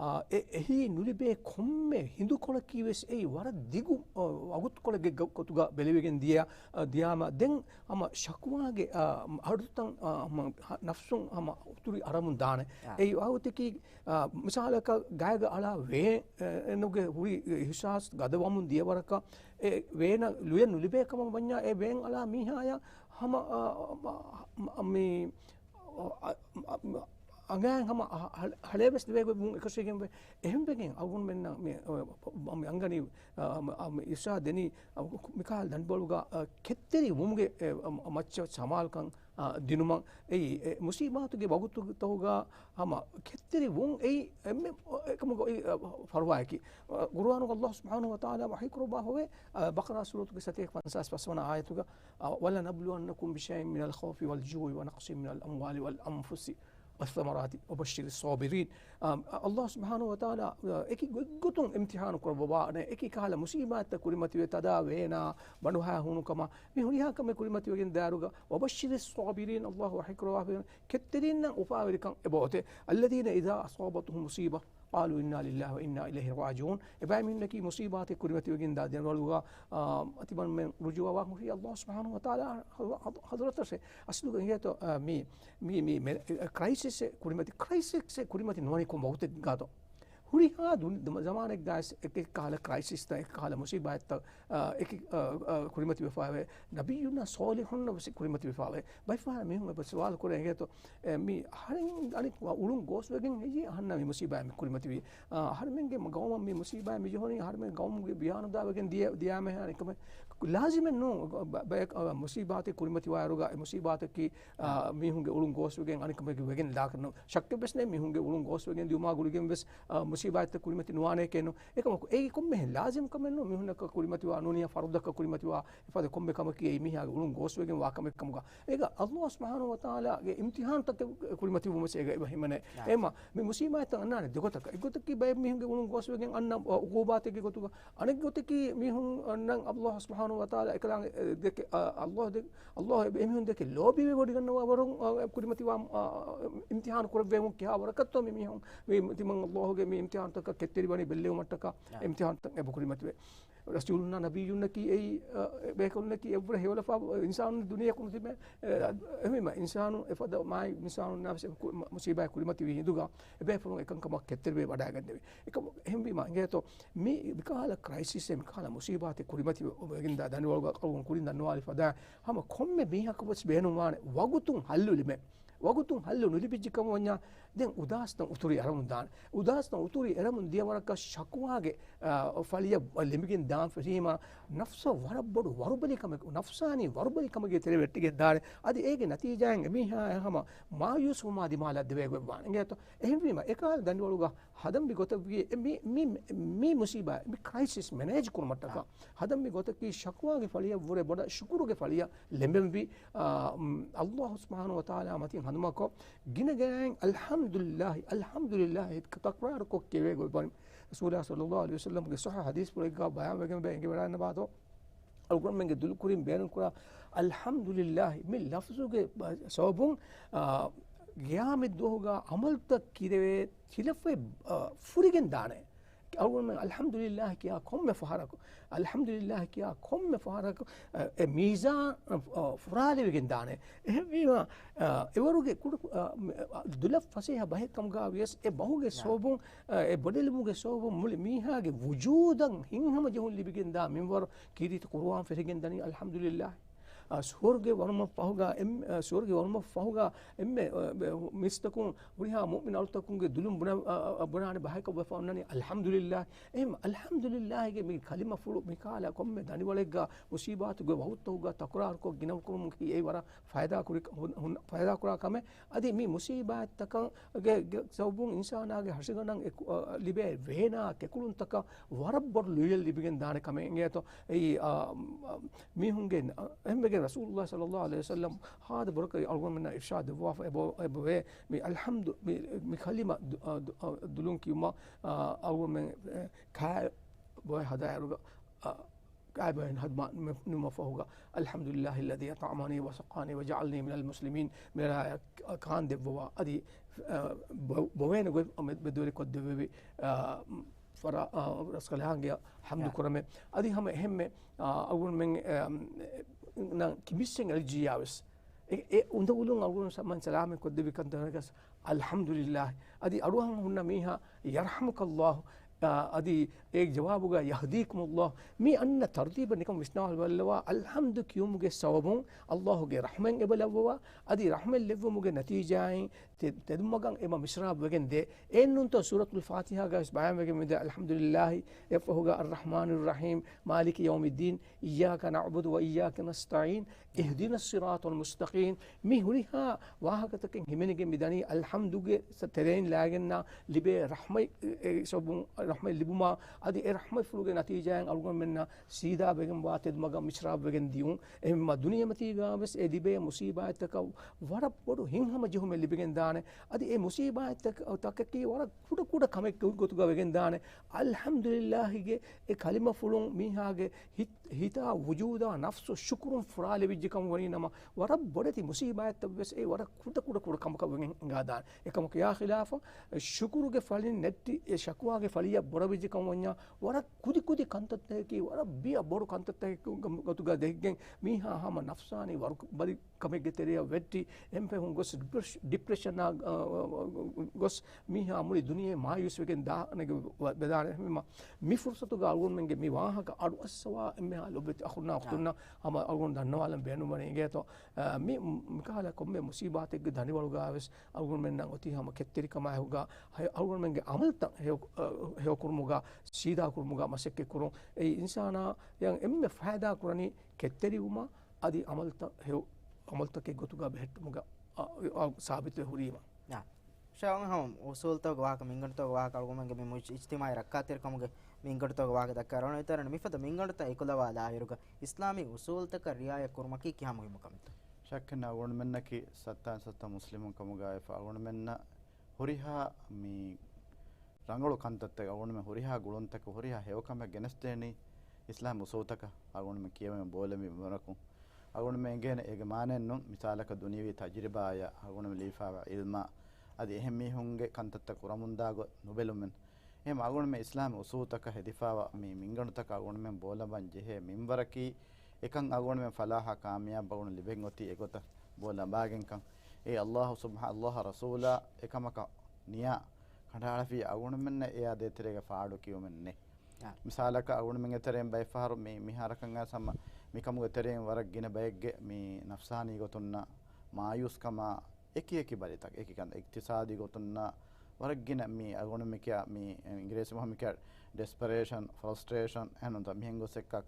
އާ، އެ އެހީ ނުލިބޭ ކޮންމެ ހިނދުކޮޅަކީ ވެސް އެއީ ވަރަށް ދިގު، އާ، ވަގުތުކޮޅެއްގެ ގޮ-، ގޮތުގަ ބެލެވިގެން ދިޔަ، އާ، ދިޔާމަ ދެން ހަމަ ޝަކުވާގެ، އާ، އަޑުތައް، އާ، ހަމަ ހަ-، ނަފްސުން ހަމަ އުތުރި އަރަމުން ދާނެ. އާ. އެއީ ވަގުތަކީ، އާ، މިސާލަކަށް ގައިގަ އަޅާ ވޭނުގެ ހުރި އިހުސާސް ގަދަވަމުން ދިޔަ ވަރަކަށް އެ ވޭނަށް ލުޔެއް ނުލިބޭ ކަމަށް ވަންޏާ އެ ވޭން އަޅާ މީހާޔަށް ހަމަ، އާ، މަ-، މަ-، މި އަ-، އަ-، އަ-، އަނގައިން ހަމަ އަ-، ހަ-، ހަޅޭވެސް ލިބޭ ގޮތް އެކަށީގެން ވެ. އެހެންވެގެން އަޅުގަނޑުމެންނަށް މި، އަ، މި އަންގަނީ، އަ، އަ، މި އިރުޝާދް ދެނީ، އަ، މިކަހަލަ ދަނޑިވަޅުގަ، އަ، ކެތްތެރި ވުމުގެ، އެ، އަ، މައްޗަށް ސަމާލުކަން، އަ، ދިނުމަށް. އެއީ، އެ، މުސީބާތުގެ ވަގުތުތަކުގަ ހަމަ ކެތްތެރި ވުން އެއީ އެންމެ އެކަމުގަ އެއީ، އަ، ފަރުވާއަކީ. އަ، ގުރުއާނުގަ ﷲ ސުބްޙާނަހޫ ވަތަޢާލާ ވަޙީކުރައްވާ ހޮވޭ، އަ، ބަޤަރާ ސޫރަތުގެ ސަތޭކަ ފަންސާސް ފަސްވަނަ އާޔަތުގަ، އަ، وَلَنَبْلُوَنَّكُم بِشَيْءٍ مِّنَ الْخَوْفِ وَالْجُوعِ وَنَقْصٍ مِّنَ الْأَمْوَالِ وَالْأَنفُسِ وَالثَّمَرَاتِ وَبَشِّرِ الصَّابِرِينَ. އަ، ﷲ ސުބްޙާނަހޫ ވަތަޢާލާ، އަ، އެކި ގޮތްގޮތުން އިމްތިޙާނު ކުރައްވާނެ، އެކި ކަހަލަ މުސީބާތްތައް ކުރިމަތިވެ، ތަދާ ވޭނާ، ބަނޑުހައި ހޫނުކަމާ، މި ހުރިހާ ކަމެއް ކުރިމަތިވެގެން ދާއިރުގަ، وَبَشِّرِ الصَّابِرِينَ، ﷲ ވަޙީކުރައްވާފައި، ކެތްތެރިންނަށް އުފާވެރިކަން އެބައޮތޭ. الَّذِينَ إِذَا أَصَابَتْهُم مُّصِيبَةٌ قَالُوا إِنَّا لِلَّهِ وَإِنَّا إِلَيْهِ رَاجِعُونَ. އެބައިމީހުންނަކީ މުސީބާތެއް ކުރިމަތިވެގެން ދާ ދެންވަޅުގަ، އާ، އަތިބަންމެން ރުޖޫޢަވާން ހުރީ ﷲ ސުބްޙާނަހޫ ވަތަޢާލާ ޙަޟް-، ޙަޟް-، ޙަޟްރަތަށޭ. އަސްލުގަ އިނގޭތޯ، އާ، މި، މި، މި، މެ-، ކްރައިސިސްއެއް ކުރިމަތި، ކްރައިސިސްއެއް ކުރިމަތި ނުވަނީ ކޮން ވަގުތެއްގާތޯ؟ ހުރިހާ ދުނި-، ދު-، ޒަމާނެއްގައި އެކި ކަހަލަ ކްރައިސިސްތައް، އެކި ކަހަލަ މުސީބާތްތައް، އާ، އެކި، އާ، އާ، ކުރިމަތިވެފައިވޭ. ނަބިއްޔުންނާ ޞާލިޙުންނަށް ވެސް ކުރިމަތިވެފައިވޭ. ބައެއް ފަހަރަށް މީހުން އެބަ ސުވާލު ކުރޭ އިނގޭތޯ، އެ، މި އަހަރެން އަނެއް އުޅުން ގޯސްވެގެން ހެއްޔޭ އަހަންނަށް މި މުސީބާތް މި ކުރިމަތިވީ؟ އާ، އަހަރެމެންގެ ގައުމަށް މި މުސީބާތް މި ޖެހުނީ އަހަރެމެން ގައުމުގެ ބިޔާނުދާވެގެން ދިޔަ-، ދިޔާމެހާ އެކަމެއް ލާޒިމެއް ނޫން. ބަ-، ބަޔަކަށް، އާ، މުސީބާތެއް ކުރިމަތިވާއިރުގަ އެ މުސީބާތަކީ، އާ، މީހުންގެ އުޅުން ގޯސްވެގެން އަނެކަމެއް ވެގެން ދާކަށް ނޫން. ޝައްކެއްވެސް ނެތް މީހުންގެ އުޅުން ގޯސްވެގެން ދިޔުމާ ގުޅިގެން ވެސް، އާ، މުސީބާތްތައް ކުރިމަތި ނުވާނެކޭ ނޫން. އެކަމަކު އެއީ ކޮންމެހެން ލާޒިމް ކަމެއް ނޫން. މީހުންނަކަށް ކުރިމަތިވާ ނޫނިޔާ ފަރުދަކަށް ކުރިމަތިވާ އެފަދަ ކޮންމެ ކަމަކީ އެއީ މީހާގެ އުޅުން ގޯސްވެގެން ވާ ކަމެއް ކަމުގަ. އޭގަ ﷲ ސުބްޙާނަހޫ ވަތަޢާލާގެ އިމްތިޙާނުތަކެއް ކުރިމަތިވުމަށް އޭގަ އެބަ ހިމެނޭ. އާ. އެމަ މި މުސީބާތްތައް އަންނާނެ ދެގޮތަކަށް. އެއްގޮތަކީ ބައެއް މީހުންގެ އުޅުން ގޯސްވެގެން އަންނަ، އަ، އުގޫބާތެއްގެ ގޮތުގަ. އަނެއް ގޮތަކީ މީހުންނަށް ﷲ ސުބްޙާނަހޫ ވަތަޢާލާ އެކަލާނގެ، އެ، ދެކެ، އަ، ﷲ ދެ-، ﷲ އެ-، އެމީހުން ދެކެ ލޯބިވެވޮޑިގަންނަވާ ވަރުން، އަ، ކުރިމަތިވާ، އަ، އިމްތިޙާނު ކުރެއްވެވުން ކިހާ ވަރަކަށްތޯ މި މީހުން މި ތިމަން ﷲ ގެ މި އިމްތިޙާނުތަކަށް ކެތްތެރިވަނީ ބެއްލެވުމަށްޓަކާ އާ. އިމްތިޙާނުތައް އެބަ ކުރިމަތިވޭ. ރަސޫލުންނާ ނަބިއްޔުންނަކީ އެއީ، އަ، ބޭކަލުންނަކީ އެއްވުރެ ހެޔޮލަފާ އިންސާނުން ދުނިޔެއަކު ނުތިބޭ. އެ، އެހެންވީމަ އިންސާނު އެފަދަ މާތް އިންސާނުންނާ ވެސް އެ ކު-، މަ-، މުސީބާތް ކުރިމަތިވީ ހިނދުގަ އެބޭފުޅުން އެކަންކަމަށް ކެތްތެރިވެ ވަޑައިގެންދެވި. އެކަމަ އެހެންވީމަ އިނގޭތޯ މި މިކަހަލަ ކްރައިސިސްއެއް މިކަހަލަ މުސީބާތެއް ކުރިމަތިވެ ވެގެންދާ ދަނޑިވަޅުގަ އަޅުގަނޑު ކުރިން ދަންނަވާލި ފަދައިން ހަމަ ކޮންމެ މީހަކަށް ވެސް ބޭނުންވާނެ ވަގުތުން ހައްލު ލިބޭ. ވަގުތުން ހައްލު ނުލިބިއްޖެ ކަމަށް ވަންޏާ، ދެން އުދާސްތައް އުތުރި އަރަމުން ދާނެ. އުދާސްތައް އުތުރި އެރަމުން ދިޔަ ވަރަކަށް ޝަކުވާގެ، އާ، ފަޅިއަށް ލެމިގެން ދާން ފެށީމާ، ނަފްސަށް ވަރަށް ބޮޑު ވަރުބަލި ކަމެއް، ނަފްސާނީ ވަރުބަލި ކަމެއްގެ ތެރެ ވެއްޓިގެން ދާނެ. އަދި އޭގެ ނަތީޖާއިން އެމީހާ ހަމަ މާޔޫސްވުމާ ދިމާލަށް ދެވޭ ގޮތް ވާނެ. އިނގޭތޯ؟ އެހެންވީމަ، އެކާލަ ދަނޑިވަޅުގަ ހަދަންވި ގޮތަށްވީ، އެ މި، މި، މި މުސީބާ، މި ކްރައިސިސް މެނޭޖް ކުރުމަށްޓަކާ، އާ. ހަދަންވި ގޮތަކީ ޝަކުވާގެ ފަޅިއަށްވުރެ ބޮޑަށް ޝުކުރުގެ ފަޅިއަށް ލެމެންވި، އާ، މް، ﷲ ސުބްޙާނަހޫ ވަތަޢާލާ މަތިން ހަނދުމަކޮށް، ގިނަ ގަޔަށް އަލްޙަމްދުލިއްލާހި، އަލްޙަމްދުލިއްލާހި ތަކްރާރުކޮށް ކިޔެވޭ ގޮތް ވަނީ. ރަސޫލާ ޞައްލައްލާހު ޢަލައިހި ވަސައްލަމްގެ ޞައްޙަ ޙަދީޘްފުޅެއްގަ ބަޔާންވެގެންވޭ، އެނގިވަޑައިގަންނަވާތޯ. އަޅުގަނޑުމެންގެ ދުލުކުރިން ބޭނުންކުރާ އަލްޙަމްދުލިއްލާހި މި ލަފްޒުގެ ސަބަބުން، އާ، ޤިޔާމަތްދުވަހުގަ އަމަލުތައް ކިރެވޭ ތިލަފަތް، އާ، ފުރިގެން ދާނެ. އަޅުގަނޑުމެން އަލްޙަމްދުލިއްލާހި ކިޔާ ކޮންމެ ފަހަރަކު، އަލްޙަމްދުލިއްލާހި ކިޔާ ކޮންމެ ފަހަރަކު، އާ، އެ މީޒާން، އާ، ފުރާލެވިގެން ދާނެ. އެހެންވީމަ، އާ، އެވަރުގެ ކުޑަ، އާ، ދުލަށް ފަސޭހަ ބަހެއް ކަމުގަ ވިޔަސް އެ ބަހުގެ ސަބަބުން، އާ، އެ ބޮޑެލުމުގެ ސަބަބުން މުޅި މީހާގެ ވުޖޫދަށް ހިތްހަމަޖެހުން ލިބިގެންދާ މިންވަރު ކީރިތި ޤުރުއާން ފެށިގެން ދަނީ އަލްޙަމްދުލިއްލާހި. އާ، ސުވަރުގެ ވަރުމަށް ފަހުގަ އެން-، އާ، ސުވަރުގެ ވަރުމަށް ފަހުގަ އެންމެ، އާ، މީސްތަކުން ހުރިހާ މުއުމިން އަޅުތަކުންގެ ދުލުން ބުނަ-، އާ، އާ، ބުނާނެ ބަހަކަށް ވެފަ އޮންނަނީ އަލްޙަމްދުލިއްލާހި. އެހެން އަލްޙަމްދުލިއްލާހިގެ މި ކަލިމަފުޅު މިކާލަ ކޮންމެ ދަނޑިވަޅެއްގަ މުސީބާތުގެ ވަގުތުތަކުގަ ތަކުރާރުކޮށް ގިނަ ކުރުމަކީ އެއީ ވަރަށް ފައިދާ ކުރި، ހުން-، ހުން-، ފައިދާ ކުރާ ކަމެއް. އަދި މި މުސީބާތްތަކަށް ގެ، ގެ ސަބަބުން އިންސާނާގެ ހަށިގަނޑަށް އެކު-، އަ، ލިބޭ ވޭނާ ކެކުޅުންތަކަށް ވަރަށް ބޮޑު ލުޔެއް ލިބިގެން ދާނެ ކަމެއް އިނގޭތޯ. އެއީ، އާ، މީހުންގެ، އެހެންވެގެން ރަސޫލުﷲ ޞައްލައްލާހު ޢަލައިހި ވަސައްލަމް ހާދަ ބުރަކަށް އަޅުގަނޑުމެންނަށް އިރްޝާދު ދެއްވާފަ އެބަ-، އެބަވޭ. މި އަލްޙަމްދު، މި، މި ކަލިމަ ދު-، އާ، ދު-، އާ، ދުލުން ކިޔުމަށް، އާ، އަޅުގަނޑުމެން، އެ، ކާ ބޮއެ ހަދާއިރުގަ، އާ، ކާބައިން ހަދުމާ ނުމަ ފަހުގަ، الحمد لله الذي أطعمني وسقاني وجعلني من المسلمين. މިރާޔަށް ކާން ދެއްވަވާ. އަދި، އަ، ބޮ-، ބޮވޭނެ ގޮތް މެ-، މެދުވެރި ކޮށްދެއްވެވި، އަ، ފަރާ-، އަ، ރަސްކަލާނގެ ޙަމްދު ކުރަމެ. އަދި ހަމަ އެހެންމެ، އަ، އަޅުގަނޑުމެން، އަ، ނަ-، ކިބިއްސެއް އެލަޖީއާވެސް. އެ، އެ އުނދަގުލުން އަޅުގަނޑު ސަމަން ސަލާމަތް ކޮށްދެއްވި ކަންތައް އަލްޙަމްދުލިއްލާހް. އަދި އަޑުއަހަން ހުންނަ މީހާ ޔަރްޙަމުކައްލާހު، އާ، އަދި އޭގެ ޖަވާބުގަ ޔަހްދީކުމުއްލާހު. މި އަންނަ ތަރުތީބަށް ނިކަން ވިސްނާލަބަލަވާ، އަލްޙަމްދު ކިޔުމުގެ ސަބަބުން އައްލާހުގެ ރަޙްމަތް އެބަ ލައްވަވާ، އަދި ރަޙްމަތް ލެއްވުމުގެ ނަތީޖާއިން ތެ-، ތެދުމަގަށް އެބަ މިސްރާބު ވެގެން ދޭ. އެއްނޫންތޯ ސޫރަތުލް ފާތިޙާގައި ވެސް ބަޔާންވެގެން މިދާ، އަލްޙަމްދުލިއްލާހި، އެއަށްފަހުގަ އައްރަޙްމާނިއްރަޙީމް، މާލިކި ޔައުމިއްދީން، އިއްޔާކަ ނަޢުބުދު ވަ އިއްޔާކަ ނަސްތަޢީން، އިހްދިނައް ޞިރާޠަލް މުސްތަޤީމް. މި ހުރިހާ ވާހަކަތަކެއް ހިމެނިގެން މިދަނީ އަލްޙަމްދުގެ ތެރެއިން ލާގެންނާ ލިބޭ ރަޙްމަތް، އެ، ސަބަބުން ރަޙްމަތް ލިބުމާ، އަދި އެ ރަޙްމަތްފުޅުގެ ނަތީޖާއިން އަޅުގަނޑުމެންނަށް ސީދާ ވެގެންވާ ތެދުމަގަށް މިސްރާބު ވެގެން ދިޔުން. އެހެންމަ ދުނިޔެމަތީގަ ވެސް އެ ލިބޭ މުސީބާތްތަކަށް ވަރަށް ބޮޑު ހިތްހަމަޖެހުމެއް ލިބިގެން ދާނެ. އަދި އެ މުސީބާތްތަކަކީ ވަރަށް ކުޑަ ކުޑަ ކަމެއް ގޮތުގަ ވެގެން ދާނެ. އަލްޙަމްދުލިއްލާހިގެ އެ ކަލިމަފުޅުން މީހާގެ ހިތް، ހިތާ ވުޖޫދާ ނަފްސު ޝުކުރުން ފުރާލެވިއްޖެކަމަށް ވަނީ ނަމަ، ވަރަށް ބޮޑެތި މުސީބާތްތައް ވެސް އެ ވަރަށް ކުޑަ ކުޑަ ކުޑަ ކަމަކަށް ވެގެން ހިނގާދާނެ. އެކަމަކު އެއާ ޚިލާފަށް، ޝުކުރުގެ ފަޅިން ނެއްޓި އެ ޝަކުވާގެ ފަޅިއަށް ބޮޑަވިއްޖެކަމަށް ވަންޏާ، ވަރަށް ކުދި ކުދި ކަންތައްތަކަކީ ވަރަށް ބިޔަ ބޮޑު ކަންތައްތަކެއް ގޮތުގަ ދެއްގެން މީހާ ހަމަ ނަފްސާނީ ވަރުބަލި ކަމެއްގެ ތެރެއަށް ވެއްޓި، އެންފެހުން ގޮސް ޑިޕްރެޝ-، ޑިޕްރެޝަނާ، އަ، އަ، އަ، ގޮސް މީހާ މުޅި ދުނިޔެ މާޔޫސްވެގެން ދާނެގެ ވެދާނެ. މި މި ފުރުސަތުގަ އަޅުގަނޑުމެންގެ މި ވާހަކަ އަޑުއައްސަވާ އެންމެހާ ލޮބުވެތި އަޚުންނާ އުޚްތުންނަށް ހަމަ އަޅުގަނޑު ދަންނަވާލަން ބޭނުންވަނީ އިނގޭތޯ، އަ، މި މިކަހަލަ ކޮންމެ މުސީބާތެއްގެ ދަނޑިވަޅުގަ ވެސް އަޅުގަނޑުމެންނަށް އޮތީ ހަމަ ކެތްތެރިކަމާއެކުގަ ހަ-، އަޅުގަނޑުމެންގެ އަމަލްތައް ހެޔޮ-، އަ، ހެޔޮކުރުމުގަ، ސީދާކުރުމުގަ މަސައްކަތްކުރުން. އެއީ އިންސާނާ އެންމެ ފައިދާކުރަނީ ކެތްތެރިވުމަށް އަދި އަމަލްތައް ހެޔޮ-، އަމަލްތަކެއް ގޮތުގަ ބެހެއްޓުމުގަ، އަ، އަ، ސާބިތުވެ ހުރީމަ. ޝޭޚް، ހަމަ އުސޫލުތަކުގެ ވާހަކަ، މިންގަނޑުތަކުގެ ވާހަކަ އަޅުގަނޑުމެންގެ މި މުޖް-، އިޖްތިމާޢީ ރައްކާތެރިކަމުގެ މިންގަނޑުތަކުގެ ވާހަކަ ދައްކާ އިރު، އިތުރަށް މިފަދަ މިންގަނޑުތައް އެކުލަވާލާއިރުގަ އިސްލާމީ އުސޫލުތަކަށް ރިޢާޔަތް ކުރުމަކީ ކިހާ މުހިއްމު ކަމެއްތޯ؟ ޝައްކެއް ނެތް، އަޅުގަނޑުމެންނަކީ ސައްތައިން ސައްތަ މުސްލިމުން ކަމުގައި ވެފަ، އަޅުގަނޑުމެންނަށް ހުރިހާ މި ރަނގަޅު ކަންތައްތަކެއް، އަޅުގަނޑުމެން ހުރިހާ ގުޅުންތަކަށް ހުރިހާ ހެޔޮކަމެއް ގެނެސްދޭނީ އިސްލާމް އުސޫލުތަކަށް އަޅުގަނޑުމެން ކިޔަވަމެން ބޯލަންވީ މިވަރަކުން. އަޅުގަނޑުމެން އެނގޭނެ އޭގެ މާނައެއްނު، މިސާލަކަށް ދުނިޔެވީ ތަޖުރިބާއަށް އަޅުގަނޑުމެން ލިބިފައިވާ ޢިލްމާ އަދި އެހެން މީހުންގެ ކަންތައްތައް ކުރަމުންދާ ގޮތް ނުބެލުމެއް. އެހެން އަޅުގަނޑުމެން އިސްލާމް އުސޫލުތަކަށް ހެދިފައިވާ މި މިންގަނޑުތަކަށް އަޅުގަނޑުމެން ބޯލަން ޖެހޭ މިންވަރަކީ، އެކަން އަޅުގަނޑުމެން ފަލާޙާ ކާމިޔާބު އަޅުގަނޑު ލިބެން އޮތީ އެގޮތަށް ބޯ ލަނބާގެންކަން. އެ ﷲ ސުބްޙާ-، ﷲ ރަސޫލާ އެކަމަކަށް ނިޔާ ކަނޑައަޅަފި އަޅުގަނޑުމެންނަށް އެއާ ދޭތެރޭގަ ފާޑު ކިޔުމެއް ނެތް. އާ. މިސާލަކަށް އަޅުގަނޑުމެންގެ ތެރެއިން ބައެއްފަހަރު މި، މިހާރަކަށް އައިސް ހަމަ މިކަމުގެ ތެރެއިން ވަރަށް ގިނަ ބައެއްގެ މި ނަފްސާނީ ގޮތުންނަށް މާޔޫސްކަމާ އެކި އެކި ބަލިތައް، އެކި ކަން، އިޤްތިޞާދީ ގޮތުންނާ ވަރަށް ގިނަ މި އަޅުގަނޑު މި ކިޔާ މި އިނގިރޭސި ބަހުން މި ކިޔާ ޑެސްޕަރޭޝަން، ފްރަސްޓްރޭޝަން، އެހެން ނޫންތަ މިހެން ގޮސް އެއްކަ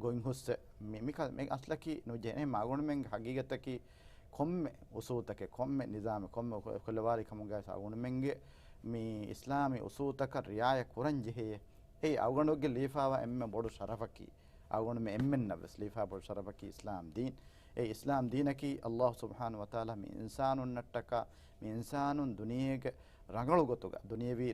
ގޮތް ހުސްސެ މި، މި ކަ-، މި އަސްލަކީ ނުޖެހޭ. އެހެން އަޅުގަނޑުމެންގެ ހަގީގަތަކީ ކޮންމެ އުސޫލުތަކެއް، ކޮންމެ ނިޒާމެއް، ކޮންމެ ކު-، ކުލަވާރި ކަމުގައި އަޅުގަނޑުމެންގެ މި އިސްލާމީ އުސޫލުތަކަށް ރިޢާޔަތް ކުރަން ޖެހޭ. އެއީ އަޅުގަނޑުގެ ލީފާވާ އެންމެ ބޮޑު ޝަރަފަކީ. އަޅުގަނޑުމެ އެންމެންނަށް ވެސް ލީފާ ބޮޑު ޝަރަފަކީ އިސްލާމް ދީން. އެ އިސްލާމް ދީނަކީ ﷲ ސުބްޙާނަހޫ ވަތަޢާލާ މި އިންސާނުންނަށްޓަކާ، މި އިންސާނުން ދުނިޔޭގެ ރަނގަޅު ގޮތުގަ، ދުނިޔެވީ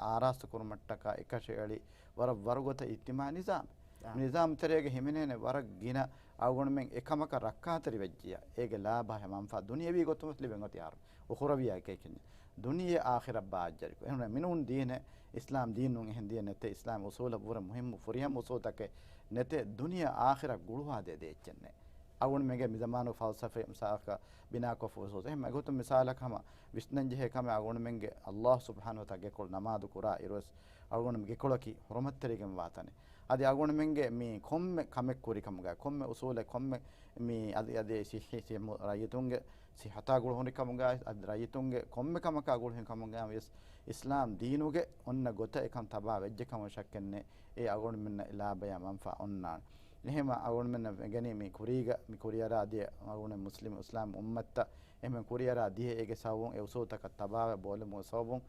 އާރާސްތު ކުރުމަށްޓަކާ އެކަށައެޅި ވަރަށް ވަރުގޮތަށް އިޖްތިމާޢީ ނިޒާމެއް. އާ. މި ނިޒާމް ތެރޭގަ ހިމެނޭނެ ވަރަށް ގިނަ އަޅުގަނޑުމެން އެކަމަކަށް ރައްކާތެރި ވެއްޖިޔާ، އޭގެ ލާބަ ހަމަންފާ ދުނިޔެވީ ގޮތުން ވެސް ލިބެން އޮތީ އަހަރު. އުޚުރަވީ އެކައިކަންޏެއް. ދުނިޔެ އާޚިރަތް ބާއްޖަވެރިކޮށް. އެހެން މިނޫން ދީނެއް، އިސްލާމް ދީނުން އެހެން ދީނެއް ނެތޭ، އިސްލާމް އުސޫލަށް ވުރެ މުހިއްމު ފުރިހަމަ އުސޫލުތަކެއް ނެތޭ، ދުނިޔެ އާޚިރަތް ގުޅުވާދޭ ދޭއްޗެއް ނެތް. އަޅުގަނޑުމެންގެ މި ޒަމާނު ފަލްސަފަ މިސާލަކަށް ބިނާކޮށްފަ އުސޫލު. އެހެން އެގޮތުން މިސާލަކަށް ހަމަ ވިސްނަން ޖެހޭ ކަމެއް އަޅުގަނޑުމެންގެ ﷲ ސުބްޙާނަހޫ ވަތަޢާލާ ގެކޮޅު ނަމާދު ކުރާ އިރުވެސް އަޅުގަނޑުމެން ގެކޮޅަކީ ހުރުމަތްތެރިގެން ވާތަނެއް. އަދި އަޅުގަނޑުމެންގެ މި ކޮންމެ ކަމެއް ކުރި ކަމުގައި، ކޮންމެ އުސޫލެއް، ކޮންމެ މި އަދި، އަދި ސިއްހީ، ސިއްހީ ރައްޔިތުންގެ ސިއްހަތާ ގުޅުހުން ކަމުގައި، އަދި ރައްޔިތުންގެ ކޮންމެ ކަމަކާ ގުޅުހިން ކަމުގައި ވެސް އިސްލާމް ދީނުގެ އޮންނަ ގޮތަށް އެކަން ތަބާ ވެއްޖެ ކަމަށް ޝައްކެއް ނެތް. އެ އަޅުގަނޑުމެންނަށް ލާބަޔާ މަންފާ އޮންނާނެ. އެހެން އަޅުގަނޑުމެންނަށް ވެގެނީ މި ކުރީގަ، މި ކުރިއަރާ ދިޔަ އަޅުގަނޑު މުސްލިމް އިސްލާމް އުއްމަތަށް އެހެން ކުރިއަރާ ދިޔަ އޭގެ ސަބަބުން އެ އުސޫލުތަކަށް ތަބާވެ ބޯލެމުގެ ސަބަބުން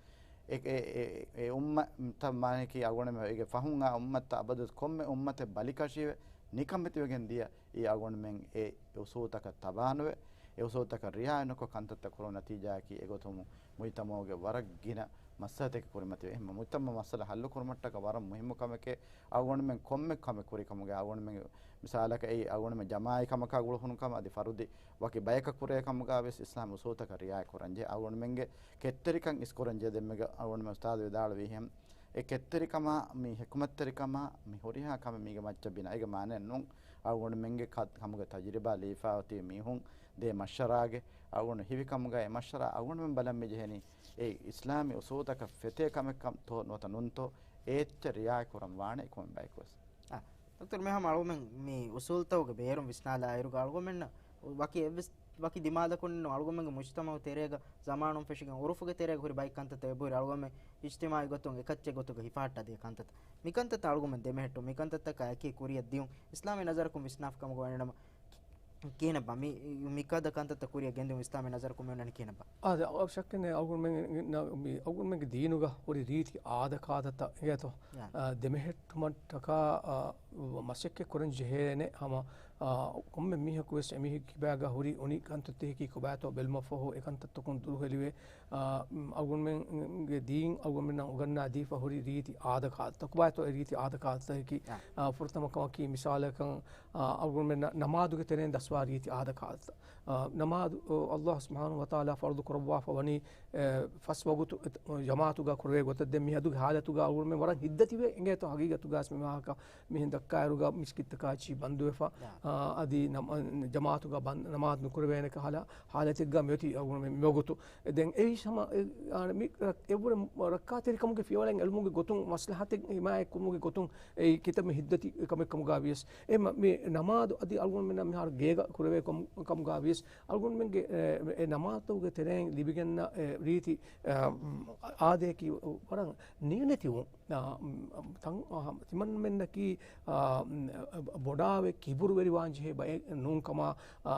އެ، އެ، އެ، އެ އުއްމަތަށް މާނައަކީ އަޅުގަނޑުމެން އޭގެ ފަހުން އާ އުއްމަތަށް އަބަދުވެސް ކޮންމެ އުއްމަތެއް ބަލިކަށިވެ ނިކަމެތިވެގެން ދިޔަ އީ އަޅުގަނޑުމެން އެ އުސޫލުތަކަށް ތަބާނުވެ، އެ އުސޫލުތަކަށް ރިޢާޔަތް ނުކޮށް ކަންތައްތައް ކުރުމުގެ ނަތީޖާއަކީ އެގޮތުން މުޖްތަމަޢުގެ ވަރަށް ގިނަ މައްސަލަތަކެއް ކުރިމަތިވެ. އެހެން މުޖްތަމަޢު މައްސަލަ ހައްލު ކުރުމަށްޓަކަށް ވަރަށް މުހިއްމު ކަމެކޭ. އަޅުގަނޑުމެން ކޮންމެ ކަމެއް ކުރި ކަމުގައި އަޅުގަނޑުމެން މިސާލަކަށް އެއީ އަޅުގަނޑުމެން ޖަމާޢީ ކަމަކާ ގުޅުހުން ކަމަށް އަދި ފަރުދީ ވަކި ބަޔަކަށް ކުރޭ ކަމުގައި ވެސް އިސްލާމް އުސޫލުތަކަށް ރިޢާޔަތް ކުރަންޖެހޭ. އަޅުގަނޑުމެންގެ ކެތްތެރިކަން އިސްކުރަންޖެހޭ. ދެންމެގަ އަޅުގަނޑުމެން އުސްތާޛު ވިދާޅުވިހެން އެ ކެތްތެރިކަމާ، މި ޙިކުމަތްތެރިކަމާ، މި ހުރިހާ ކަމެއް މީގެ މައްޗަށް ބިނާ. އޭގެ މާނައެއް ނޫން އަޅުގަނޑުމެންގެ ކަ-، ކަމުގެ ތަޖުރިބާ ލިބިފާ އޮތީ މީހުން ދޭ މަޝްވަރާގެ. އަޅުގަނޑު ހީވި ކަމުގައި އެ މަޝްވަރާ އަޅުގަނޑުމެން ބަލަން މި ޖެހެނީ އެ އިސްލާމީ އުސޫލުތަކަށް ފެތޭ ކަމެއްކަން ތޯ ނުވަތަ ނޫންތޯ އެ އެއްޗެއް ރިޢާޔަތް ކުރަން ވާނެ ކޮންމެ ބަޔަކު ވެސް. އާ، ޑޮކްޓަރ މިހާ އަޅުގަމެން މި އުސޫލުތަކުގެ ބޭރުން ވިސްނާލާއިރުގަ އަޅުގަމެންނަށް ވަކި އެއްވެސް ވަކި ދިމާލަކުން އަޅުގަމެންގެ މުޖްތަމަޢު ތެރޭގަ ޒަމާނުން ފެށިގެން ޢުރުފުގެ ތެރޭގަ ހުރި ބައެއް ކަންތައްތައް އެބަހުރި އަޅުގަމެން އިޖްތިމާޢީ ގޮތުން އެކައްޗެއް ގޮތުގަ ހިފަހައްޓާދޭ ކަންތައްތައް. މިކަންތައްތައް އަޅުގަމެން ދެމެހެއްޓުން މިކަންތައްތަކާ އެކީ ކުރިއަށް ދިޔުން އިސްލާމީ ނަޒަރަކުން ވިސްނާފަ ކަމުގަ ވަނީނަމަ ކިހިނެއްބާ؟ މި، މިކަދަ ކަންތައްތައް ކުރިއަށް ގެންދިޔުން އިސްލާމީ ނަޒަރަކުން މި އޮންނަނީ ކިހިނެއްބާ؟ އާދެ، އަ، ޝައްކެއް ނެތް، އަޅުގަނޑުމެން، މި، އަޅުގަނޑުމެންގެ ދީނުގަ ހުރި ރީތި އާދަކާދަތައް އިނގޭތޯ؟ ޔާ. އަ، ދެމެހެއްޓުމަށްޓަކާ، އަ، މަސައްކަތް ކުރަން ޖެހޭނެ ހަމަ، އާ، ކޮންމެ މީހަކު ވެސް އެމީހެއްގެ ކިބާގަ ހުރި އުނި ކަންތައްތަކަކީ ކޮބާތޯ ބެލުމަށްފަހު، އެ ކަންތައްތަކުން ދުރުހެލިވެ، އާ، އަޅުގަނޑުމެންގެ ދީން އަޅުގަނޑުމެންނަށް އުނގަންނާ ދީފަ ހުރި ރީތި އާދަކާދަތައް ކޮބާތޯ އެ ރީތި އާދަކާދަތަކަކީ. އާ. އާ، ފުރަތަމަ ކަމަކީ މިސާލަކަށް، އާ، އަޅުގަނޑުމެންނަށް ނަމާދުގެ ތެރެއިން ދަސްވާ ރީތި އާދަކާދަތައް. އާ، ނަމާދު، އާ، ﷲ ސުބްޙާނަހޫ ވަތަޢާލާ ފަރުޟު ކުރައްވާފަ ވަނީ، އެ، ފަސް ވަގުތު، އެ، ޖަމާޢަތުގަ ކުރެވޭ ގޮތަށް. ދެން މިއަދުގެ ޙާލަތުގަ އަޅުގަނޑުމެން ވަރަށް ހިތްދަތިވެ އިނގޭތޯ ހަގީގަތުގަ މި ވާހަކަ މިހެން ދައްކާއިރުގަ މިސްކިތްތަކާ އެއްޗިހި ބަންދުވެފަ، ޔާ. އާ، އަދި ނަމ-، ޖަމާޢަތުގަ ބަން-، ނަމާދު ނުކުރެވޭނެ ކަހަލަ ޙާލަތެއްގަ މިއޮތީ އަޅުގަނޑުމެން މިވަގުތު. ދެން އެއީ ހަމަ، އެ، އާ، މި ރަ-، އެއްވުރެ ރައްކާތެރިކަމުގެ ފިޔަވަޅެއް އެޅުމުގެ ގޮތުން، މަސްލަހަތެއް ޙިމާޔަތް ކުރުމުގެ ގޮތުން، އެއީ ކިތައްމެ ހިތްދަތި ކަމެއް ކަމުގަ ވިޔަސް، އެ މަ-، މި ނަމާދު އަދި އަޅުގަނޑުމެންނަށް މިހާރު ގޭގަ ކުރެވޭ ކަމު-، ކަމުގަ ވިޔަސް، އަޅުގަނޑުމެންގެ، އެ، އެ ނަމާދުގެ ތެރެއިން ލިބިގެންނަ، އެ، ރީތި، އެ، އާދަޔަކީ ވަރަށް ނިޔަނެތިވުން. އާ، ތަން-، އާ، ތިމަންމެންނަކީ، އާ، ބޮޑާވެ ކިބުރުވެރިވާން ޖެހޭ ބައެއް ނޫން ކަމަށް، އާ،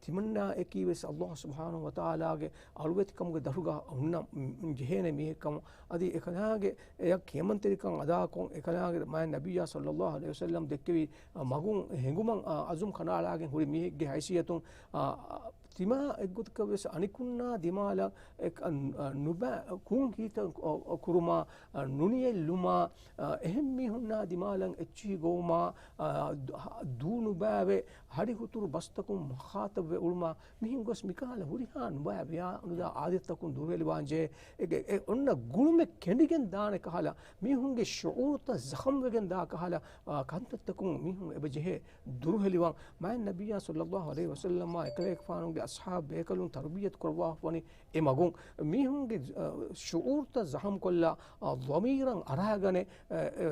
ތިމަންނައަކީ ވެސް ﷲ ސުބްޙާނަހޫ ވަތަޢާލާގެ އަޅުވެތިކަމުގެ ދަށުގަ ހުންނަ، މް، ޖެހޭނެ މީހެއް ކަމަށް. އަދި އެކަލާނގެ އެޔަށް ކިޔަމަންތެރިކަން އަދާކޮށް، އެކަލާނގެ މާތް ނަބިއްޔާ ޞައްލައްލާހު ޢަލައިހި ވަސައްލަމް ދެއްކެވި، އަ، މަގުން ހެނގުމަށް، އަ، އަޒުމް ކަނޑައަޅާގެން ހުރި މީހެއްގެ ހައިސިއްޔަތުން، އަ، ތިމާ އެއްގޮތަކަށް ވެސް އަނިކުންނާ ދިމާލަށް އެ، އަ، ނުބައި ކުން ހިތަށް ކުރުމާ، އަ، ނުނިޔެއްލުމާ، އަ، އެހެން މީހުންނާ ދިމާލަށް އެއްޗިހި ގޮވުމާ، އަ، ދޫ-، ދޫނުބައިވެ ހަޑިހުތުރު ބަސްތަކުން މުޚާޠަބްވެ އުޅުމާ، މިހެން ގޮސް މިކަހަލަ ހުރިހާ ނުބައި ވިޔާނުދާ އާދަތްތަކުން ދުރުހެލިވާންޖެހޭ. އެ، އެ އޮންނަ ގުޅުމެއް ކެނޑިގެން ދާނެ ކަހަލަ، މީހުންގެ ޝުޢޫރުތައް ޒަޚަމްވެގެން ދާ ކަހަލަ، އާ، ކަންތައްތަކުން މީހުން އެބަ ޖެހޭ ދުރުހެލިވާން. މާތް ނަބިއްޔާ ޞައްލައްލާހު ޢަލައިހި ވަސައްލަމާ އެކަލޭގެފާނުގެ އަޞްޙާބު ބޭކަލުން ތަރުބިއްޔަތު ކުރައްވާފަވަނީ އެ މަގުން. މީހުންގެ، އަ، ޝުޢޫރުތައް ޒަޚަމް ކޮށްލާ، އަ، ޟަމީރަށް އަރާގަނެ، އެ، އެ،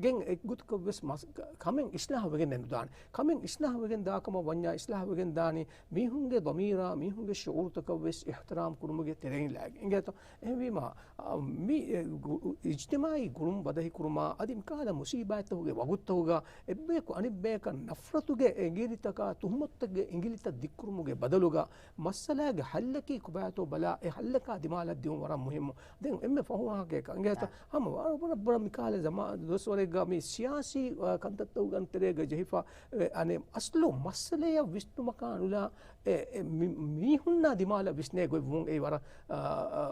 ގެން އެއްގޮތަކަށް ވެސް މަސް-، ކަ-، ކަމެއް އިޞްލާޙު ވެގެން ނުދާނެ. ކަމެއް އިޞްލާޙު ވެގެން ދާ ކަމަށް ވަންޏާ އިޞްލާޙު ވެގެން ދާނީ މީހުންގެ ޟަމީރާ، މީހުންގެ ޝުޢޫރުތަކަށް ވެސް އިޙްތިރާމް ކުރުމުގެ ތެރެއިން ލާގެން. އިނގޭތޯ؟ އެހެންވީމަ، އަ، މި، އެ، ގު-، އިޖްތިމާޢީ ގުޅުން ބަދަހި ކުރުމާ އަދި މިކަހަލަ މުޞީބާތްތަކުގެ ވަގުތުތަކުގަ އެއްބަޔަކު އަނެއްބަޔަކަށް ނަފްރަތުގެ އެނގިލިތަކާ ތުހުމަތުތަކުގެ އިނގިލިތައް ދިއްކުރުމުގެ ބަދަލުގަ މައްސަލާގެ ޙައްލަކީ ކޮބާތޯ ބަލާ، އެ ޙައްލަކާ ދިމާލަށް ދިއުން ވަރަށް މުހިއްމު. ދެން އެންމެ ފަހު ވާހަކައަކަށް އިނގޭތޯ؟ އާ. ހަމަ ވަރަށް ބުރަ، ބުރަ މިކަހަލަ ޒަމާ-، ދުވަސްވަރެއްގަ މި ސިޔާސީ، އާ، ކަންތައްތަކުގެ ތެރޭގަ ޖެހިފަ، އެ، އަނެއް އަސްލު މައްސަލަޔަށް ވިސްނުމަކާ ނުލާ، އެ، އެ، މި-، މީހުންނާ ދިމާލަށް ވިސްނޭ ގޮތް ވުން އެއީ ވަރަށް، އާ، އާ،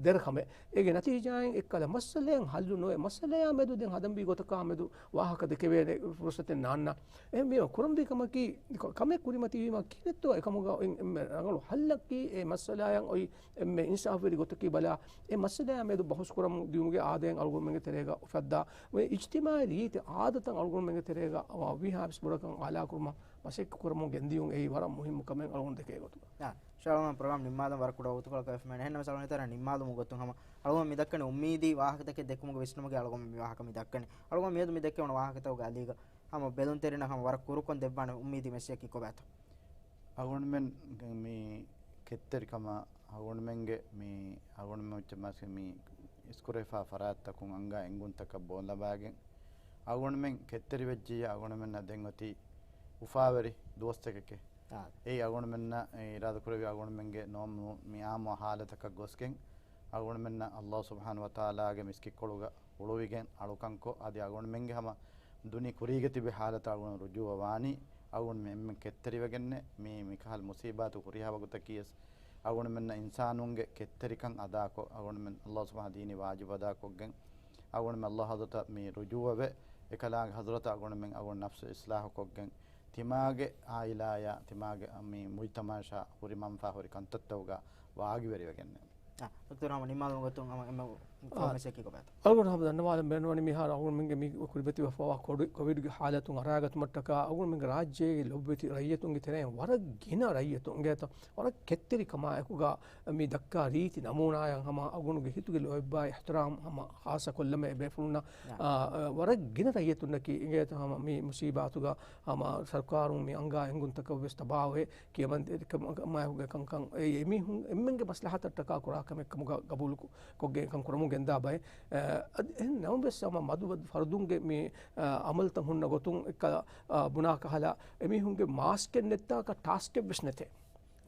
ދެރަ ކަމެއް. އޭގެ ނަތީޖާއިން އެއްކަލަ މައްސަލައެއް ހައްލު ނުވެ، މައްސަލަޔާ މެދު ދެން ހަދަންވީ ގޮތަކާ މެދު ވާހަކަ ދެކެވޭނެ ފުރުސަތެއް ނާންނާ. އެހެންވީމަ ކުރަންވީ ކަމަކީ، ކަ-، ކަމެއް ކުރިމަތިވީމަ ކިހިނެއްތޯ އެކަމުގަ އޮތް އެންމެ ރަނގަޅު ހައްލަކީ އެ މައްސަލާއަށް އޮތް އެންމެ އިންސާފުވެރި ގޮތަކީ ބަލާ، އެ މައްސަލާއާ މެދު ބަހުސް ކުރަމުން ދިއުމުގެ އާދައެއް އަޅުގަނޑުމެންގެ ތެރޭގަ އުފައްދާ، އެ އިޖްތިމާޢީ ރީތި އާދަތައް އަޅުގަނޑުމެންގެ ތެރޭގަ ވީހާވެސް ބޮޑަކަށް އާލާކުރުމަށް މަސައްކަތް ކުރަމުން ގެންދިޔުން އެއީ ވަރަށް މުހިއްމު ކަމެއް އަޅުގަނޑު ދެކޭ ގޮތުގަ. އާ، ޝާލުމާ ޕްރޮގްރާމް ނިންމާލަން ވަރަށް ކުޑަ ވަގުތުކޮޅަކަށް ވެފަ މިއަންނަ. އެހެންނަމަވެސް އަޅުގަނޑު ނިންމާލުމުގެ ގޮތުން ހަމަ އަޅުގަނޑު މި ދައްކަނީ އުއްމީދީ ވާހަކަތަކެއް ދެއްކުމުގެ ވިސްނުމުގެ އަޅުގަނޑު މި ވާހަކަ މި ދައްކަނީ. އަޅުގަނޑު މިއަދު މި ދެއްކެވުނު ވާހަކަތަކުގެ އަލީގަ ހަމަ ބެލުންތެރިންނަށް ހަމަ ވަރަށް ކުރުކޮށް ދެއްވާނެ އުއްމީދީ މެސެޖަކީ ކޮބާތޯ؟ އަޅުގަނޑުމެން މި ކެތްތެރިކަމަށް އަޅުގަނޑުމެންގެ މި އަޅުގަނޑުމެން މި އިސްކުރެވިފާ ފަރާތްތަކުން އަންގާ އެންގުންތަކަށް ބޯންލަވާގެން އަޅުގަނޑުމެން ކެތްތެރިވެއްޖިއްޔާ އަޅުގަނޑުމެންނަށް ދެން އޮތީ އުފާވެރި ދުވަސްތަކެކޭ. އާ. އެއީ އަޅުގަނޑުމެންނަށް އިރާދަކުރެއްވި އަޅުގަނޑުމެންގެ ނޯމު މި އާއްމު ހާލަތަކަށް ގޮސްގެން އަޅުގަނޑުމެންނަށް އައްލާހު ސުބްޙާނަހު ވަތަޢާލާގެ މިސްކިތްކޮޅުގަ އުޅުވިގެން އަޅުކަންކޮށް، އަދި އަޅުގަނޑުމެންގެ ހަމަ ދުނި ކުރީގަ ތިބި ހާލަތަށް އަޅުގަނޑު ރުޖޫޢަވާނީ، އަޅުގަނޑުމެން އެންމެން ކެތްތެރިވެގެންނޭ މި، މިކަހަލަ މުޞީބާތު ހުރިހާ ވަގުތަކީވެސް އަޅުގަނޑުމެންނަށް އިންސާނުންގެ ކެތްތެރިކަން އަދާކޮށް، އަޅުގަނޑުމެން އައްލާހު ސުބްޙާނަހު ދީނީ ވާޖިބު އަދާކޮށްގެން، އަޅުގަނޑުމެން އައްލާހު ޙަޟްރަތަށް މި ރުޖޫޢަވެ، އެކަލާނގެ ޙަޟްރަތަށް އަޅުގަނޑުމެން އަޅުގަނޑު ނަފްސު އިޞްލާޙުކޮށްގެން، ތިމާގެ ޢާއިލާޔާ، ތިމާގެ މި މުޖްތަމަޢަށާ ހުރި މަންފާ ހުރި ކަންތައްތަކުގަ ވާގިވެރިވެގެންނޭ. އާ، ދޮކްޓަރު ހަމަ ނިންމާލުމުގެ ގޮތުން ހަމަ އެންމެ އާ، ފޯމެސް އެކީ ކޮބާތޯ؟ އަޅުގަނޑު ހަމަ ދަންނަވާލަން ބޭނުންވަނީ މިހާރު އަޅުގަނޑުމެންގެ މި ކުރިމަތިވެފަވާ ކޮޑު-، ކޮވިޑްގެ ހާލަތުން އަރާގަތުމަށްޓަކާ އަޅުގަނޑުމެންގެ ރާއްޖޭގެ ލޮބުވެތި ރައްޔިތުންގެ ތެރެއިން ވަރަށް ގިނަ ރައްޔިތުން އިނގޭތޯ ވަރަށް ކެތްތެރިކަމާ އެކުގަ މި ދައްކާ ރީތި ނަމޫނާއަށް ހަމަ އަޅުގަނޑުގެ ހިތުގެ ލޯތްބާއި އިޙްތިރާމް ހަމަ ޚާއްޞަ ކޮށްލަމޭ ބޭފުޅުންނަށް، އާ، އާ، ވަރަށް ގިނަ ރައްޔިތުންނަކީ އިނގޭތޯ ހަމަ މި މުޞީބާތުގަ ހަމަ ސަރުކާރުން މި އަންގާ އެންގުންތަކަށް ވެސް ތަބާވެ ކިޔަމަންތެރިކަމާއެކުގަ ކަންކަން އެ އެމީހުން އެންމެންގެ މަސްލަހަތަށްޓަކާ ކުރާ ކަމެއް ކަމުގަ ގަބޫލު ކޮ-، ކޮށްގެން ކަން ކުރަމުން ގެންދާ ބައެއް. އަ، އަދި އެހެން ނަމަވެސް ހަމަ މަދު މަދު ފަރުދުންގެ މި، އަ، އަމަލްތައް ހުންނަ ގޮތުން އެއްކަލަ، އަ، ބުނާ ކަހަލަ އެމީހުންގެ މާސްކެއް ނެއްތާކަށް ޓާސްކެއް ވެސް ނެތޭ.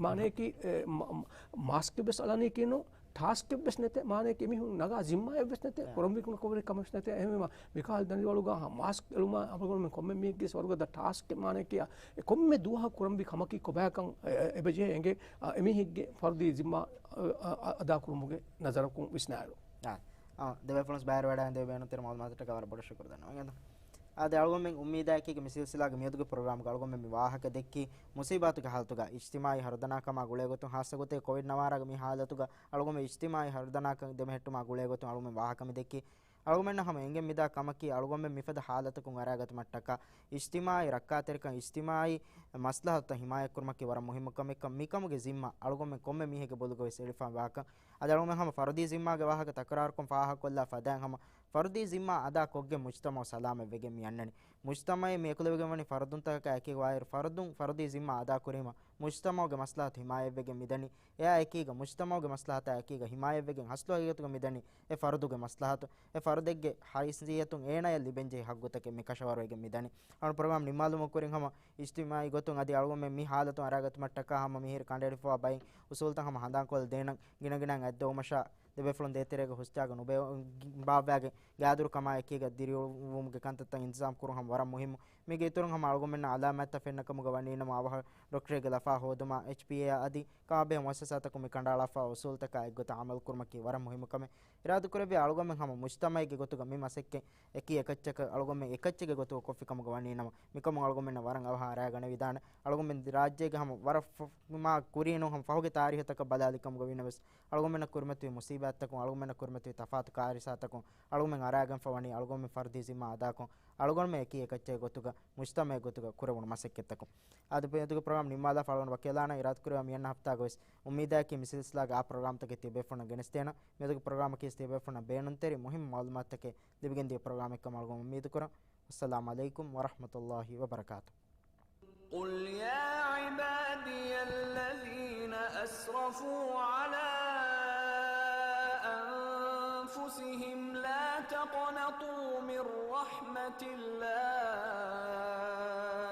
މާނަޔަކީ، އެ، މ-، މ-، މާސްކެއް ވެސް އަޅަނީކީ ނޫން، ޓާސްކެއް ވެސް ނެތޭ، މާނަޔަކީ އެމީހުން ނަގާ ޒިންމާއެއް ވެސް ނެތޭ، އެ. ކުރަންވީ ކުން ކޮވެރި ކަމެއް ވެސް ނެތޭ. އެހެންވީމަ، މިކަހަލަ ދަނޑިވަޅުގަ މާސްކް އެޅުމާ އަޅުގަނޑުމެން ކޮންމެ މީހެއްގެ ވަރުގަދަ ޓާސްކެއް މާނަޔަކީ، އެ ކޮންމެ ދުވަހަކު ކުރަންވީ ކަމަކީ ކޮބާކަން އެ، އެ، އެބަޖެހޭ އެނގޭ، އަ، އެމީހެއްގެ ފަރުދީ ޒިންމާ، އަ، އަ، އަ، އަދާކުރުމުގެ ނަޒަރަކުން ވިސްނާއިރު. އާ، އާ، ދެބޭފުޅުން ބައިވެރިވެވަޑައިގެން ދެވޭ ބޭނުންތެރި މަޢުލޫމާތަށްޓަކާ ވަރަށް ބޮޑަށް ޝުކުރު ދަންނަވަން. އާ، އަދި އަޅުގަނޑުމެން އުއްމީދާއެކީގަ މި ސިލްސިލާގެ މިއަދުގެ ޕްރޮގްރާމްގަ އަޅުގަނޑުމެން މި ވާހަކަ ދެއްކީ މުޞީބާތުގެ ހާލަތުގަ އިޖްތިމާޢީ ހަރުދަނާކަމާ ގުޅޭގޮތުން ޚާއްޞަގޮތެއް ކޮވިޑް ނަވާރާގެ މި ހާލަތުގަ އަޅުގަނޑުމެން އިޖްތިމާޢީ ހަރުދަނާކަން ދެމެހެއްޓުމާ ގުޅޭގޮތުން އަޅުގަނޑުމެން ވާހަކަ މި ދެއްކީ. އަޅުގަނޑުމެންނަށް ހަމަ އެނގެން މިދާ ކަމަކީ އަޅުގަނޑުމެން މިފަދަ ހާލަތަކުން އަރާގަތުމަށްޓަކާ އިޖްތިމާޢީ ރައްކާތެރިކަން، އިޖްތިމާޢީ މަސްލަހަތުތައް ހިމާޔަތްކުރުމަކީ ވަރަށް މުހިއްމު ކަމެއްކަން، މިކަމުގެ ޒިންމާ އަޅުގަނޑުމެން ކޮންމެ މީހެއްގެ ބޮލުގަ ވެސް އެޅިފާ ވާކަން. އަދި އަޅުގަނޑުމެން ހަމަ ފަރުދީ ޒިންމާގެ ވާހަކަ ތަކުރާރުކޮށް ފާހަގަކޮށްލާ ފަދައިން ހަމަ ފަރުދީ ޒިންމާ އަދާ ކޮށްގެން މުޖްތަމަޢު ސަލާމަތް ވެގެން މި އަންނަނީ. މުޖްތަމަޢެއް މި އެކުލެވިގެންވަނީ ފަރުދުންތަކަކާ އެކީގަ ވާއިރު، ފަރުދުން ފަރުދީ ޒިންމާ އަދާކުރީމަ، މުޖްތަމަޢުގެ މަސްލަހަތު ހިމާޔަތްވެގެން މިދަނީ. އެއާ އެކީގަ މުޖްތަމަޢުގެ މަސްލަހަތާ އެކީގަ ހިމާޔަތްވެގެން އަސްލު ހަގީގަތުގަ މިދަނީ އެ ފަރުދުގެ މަސްލަހަތު. އެ ފަރުދެއްގެ ހައިސިއްޔަތުން އޭނަޔަށް ލިބެންޖެހި ހައްގުތަކެއް މި ކަށަވަރުވެގެން މިދަނީ. އަޅު ޕްރޮގްރާމް ނިންމާލުމުގެ ކުރިން ހަމަ އިޖްތިމާޢީ ގޮތުން އަދި އަޅުގަނޑުމެން މި ހާލަތުން އަރާގަތުމަށްޓަކާ ހަމަ މިހިރި ކަނޑައެޅިފަވާ ބައެއް އުސޫލުތައް ހަމަ ހަނދާންކޮށްލަ ދޭނަން. ގިނަގިނައިން އަތްދަވުމަށާ ދެބޭފުޅުން ދޭތެރޭގަ ހުސްޖާގަ ނުބޭ-، ބާއްވާގެން ގާދުރުކަމާ އެކީގަ ދިރިއުޅުވުމުގެ ކަންތައްތައް އިންތިޒާމް ކުރުން ހަމަ ވަރަށް މުހިއްމު. މީގެ އިތުރުން ހަމަ އަޅުގަނޑުމެންނަށް އަލާމާތްތައް ފެންނަ ކަމުގަ ވަނީ ނަމަ އަވަހަށް ޑޮކްޓަރެއްގެ ލަފާ ހޯދުމާ، އެޗްޕީއޭއާ އަދި ކާބޭ މުއައްސަސާތަކުން މި ކަނޑައަޅާފާ އުސޫލުތަކާ އެއްގޮތަށް އަމަލު ކުރުމަކީ ވަރަށް މުހިއްމު ކަމެއް. އިރާދަކުރެއްވި އަޅުގަނޑުމެން ހަމަ މުޖްތަމަޢެއްގެ ގޮތުގަ މި މަސައްކަތް އެކީ އެކައްޗަކަށް އަޅުގަނޑުމެން އެކައްޗެއްގެ ގޮތުގަ ކޮށްފި ކަމުގަ ވަނީ ނަމަ، މިކަމުން އަޅުގަނޑުމެންނަށް ވަރަށް އަވަހަށް އަރާގަނެވިދާނެ. އަޅުގަނޑުމެން ރާއްޖޭގެ ހަމަ ވަރަށް ފު-، މާ ކުރީނު ހަމަ ފަހުގެ ތާރީހުތަކަށް ބަލާލިކަމުގަ ވީނަމަވެސް، އަޅުގަނޑުމެންނަށް ކުރިމަތިވި މުސީބާތްތަކުން، އަޅުގަނޑުމެންނަށް ކުރިމަތިވި ތަފާތު ކާރިސާތަކުން އަޅުގަނޑުމެން އަރާގެންފަ ވަނީ އަޅުގަނޑުމެން ފަރުދީ ޒިންމާ އަދާކޮށް، އަޅުގަނޑުމެން އެކީ އެކައްޗެއް ގޮތުގަ، މުޖްތަމަޢެއް ގޮތުގަ ކުރެވުނު މަސައްކަތްތަކުން. އާދެ، މިއަދުގެ ޕްރޮގްރާމް ނިންމާލާފަ އަޅުގަނޑު ވަކިވެލާނަން. އިރާދަކުރެވޭ މިއަންނަ ހަފްތާގަވެސް އުއްމީދާއަކީ މި ސިލްސިލާގެ އާ ޕްރޮގްރާމްތަކެއް ތިޔަބޭފުޅުންނަށް ގެނެސްދޭނަން. މިއަދުގެ ޕްރޮގްރާމަކީ ތިޔަބޭފުޅުންނަށް ބޭނުންތެރި މުހިއްމު މަޢުލޫމާތުތަކެއް ލިބިގެންދިޔަ ޕްރޮގްރާމެއްކަމަށް އަޅުގަނޑު އުއްމީދުކުރަން. ވައްސަލާމު ޢަލައިކުމް ވަރަޙްމަތުﷲި ވަބަރަކާތުހު. قل يا عبادي الذين أسرفوا على أنفسهم لا تقنطوا من رحمة الله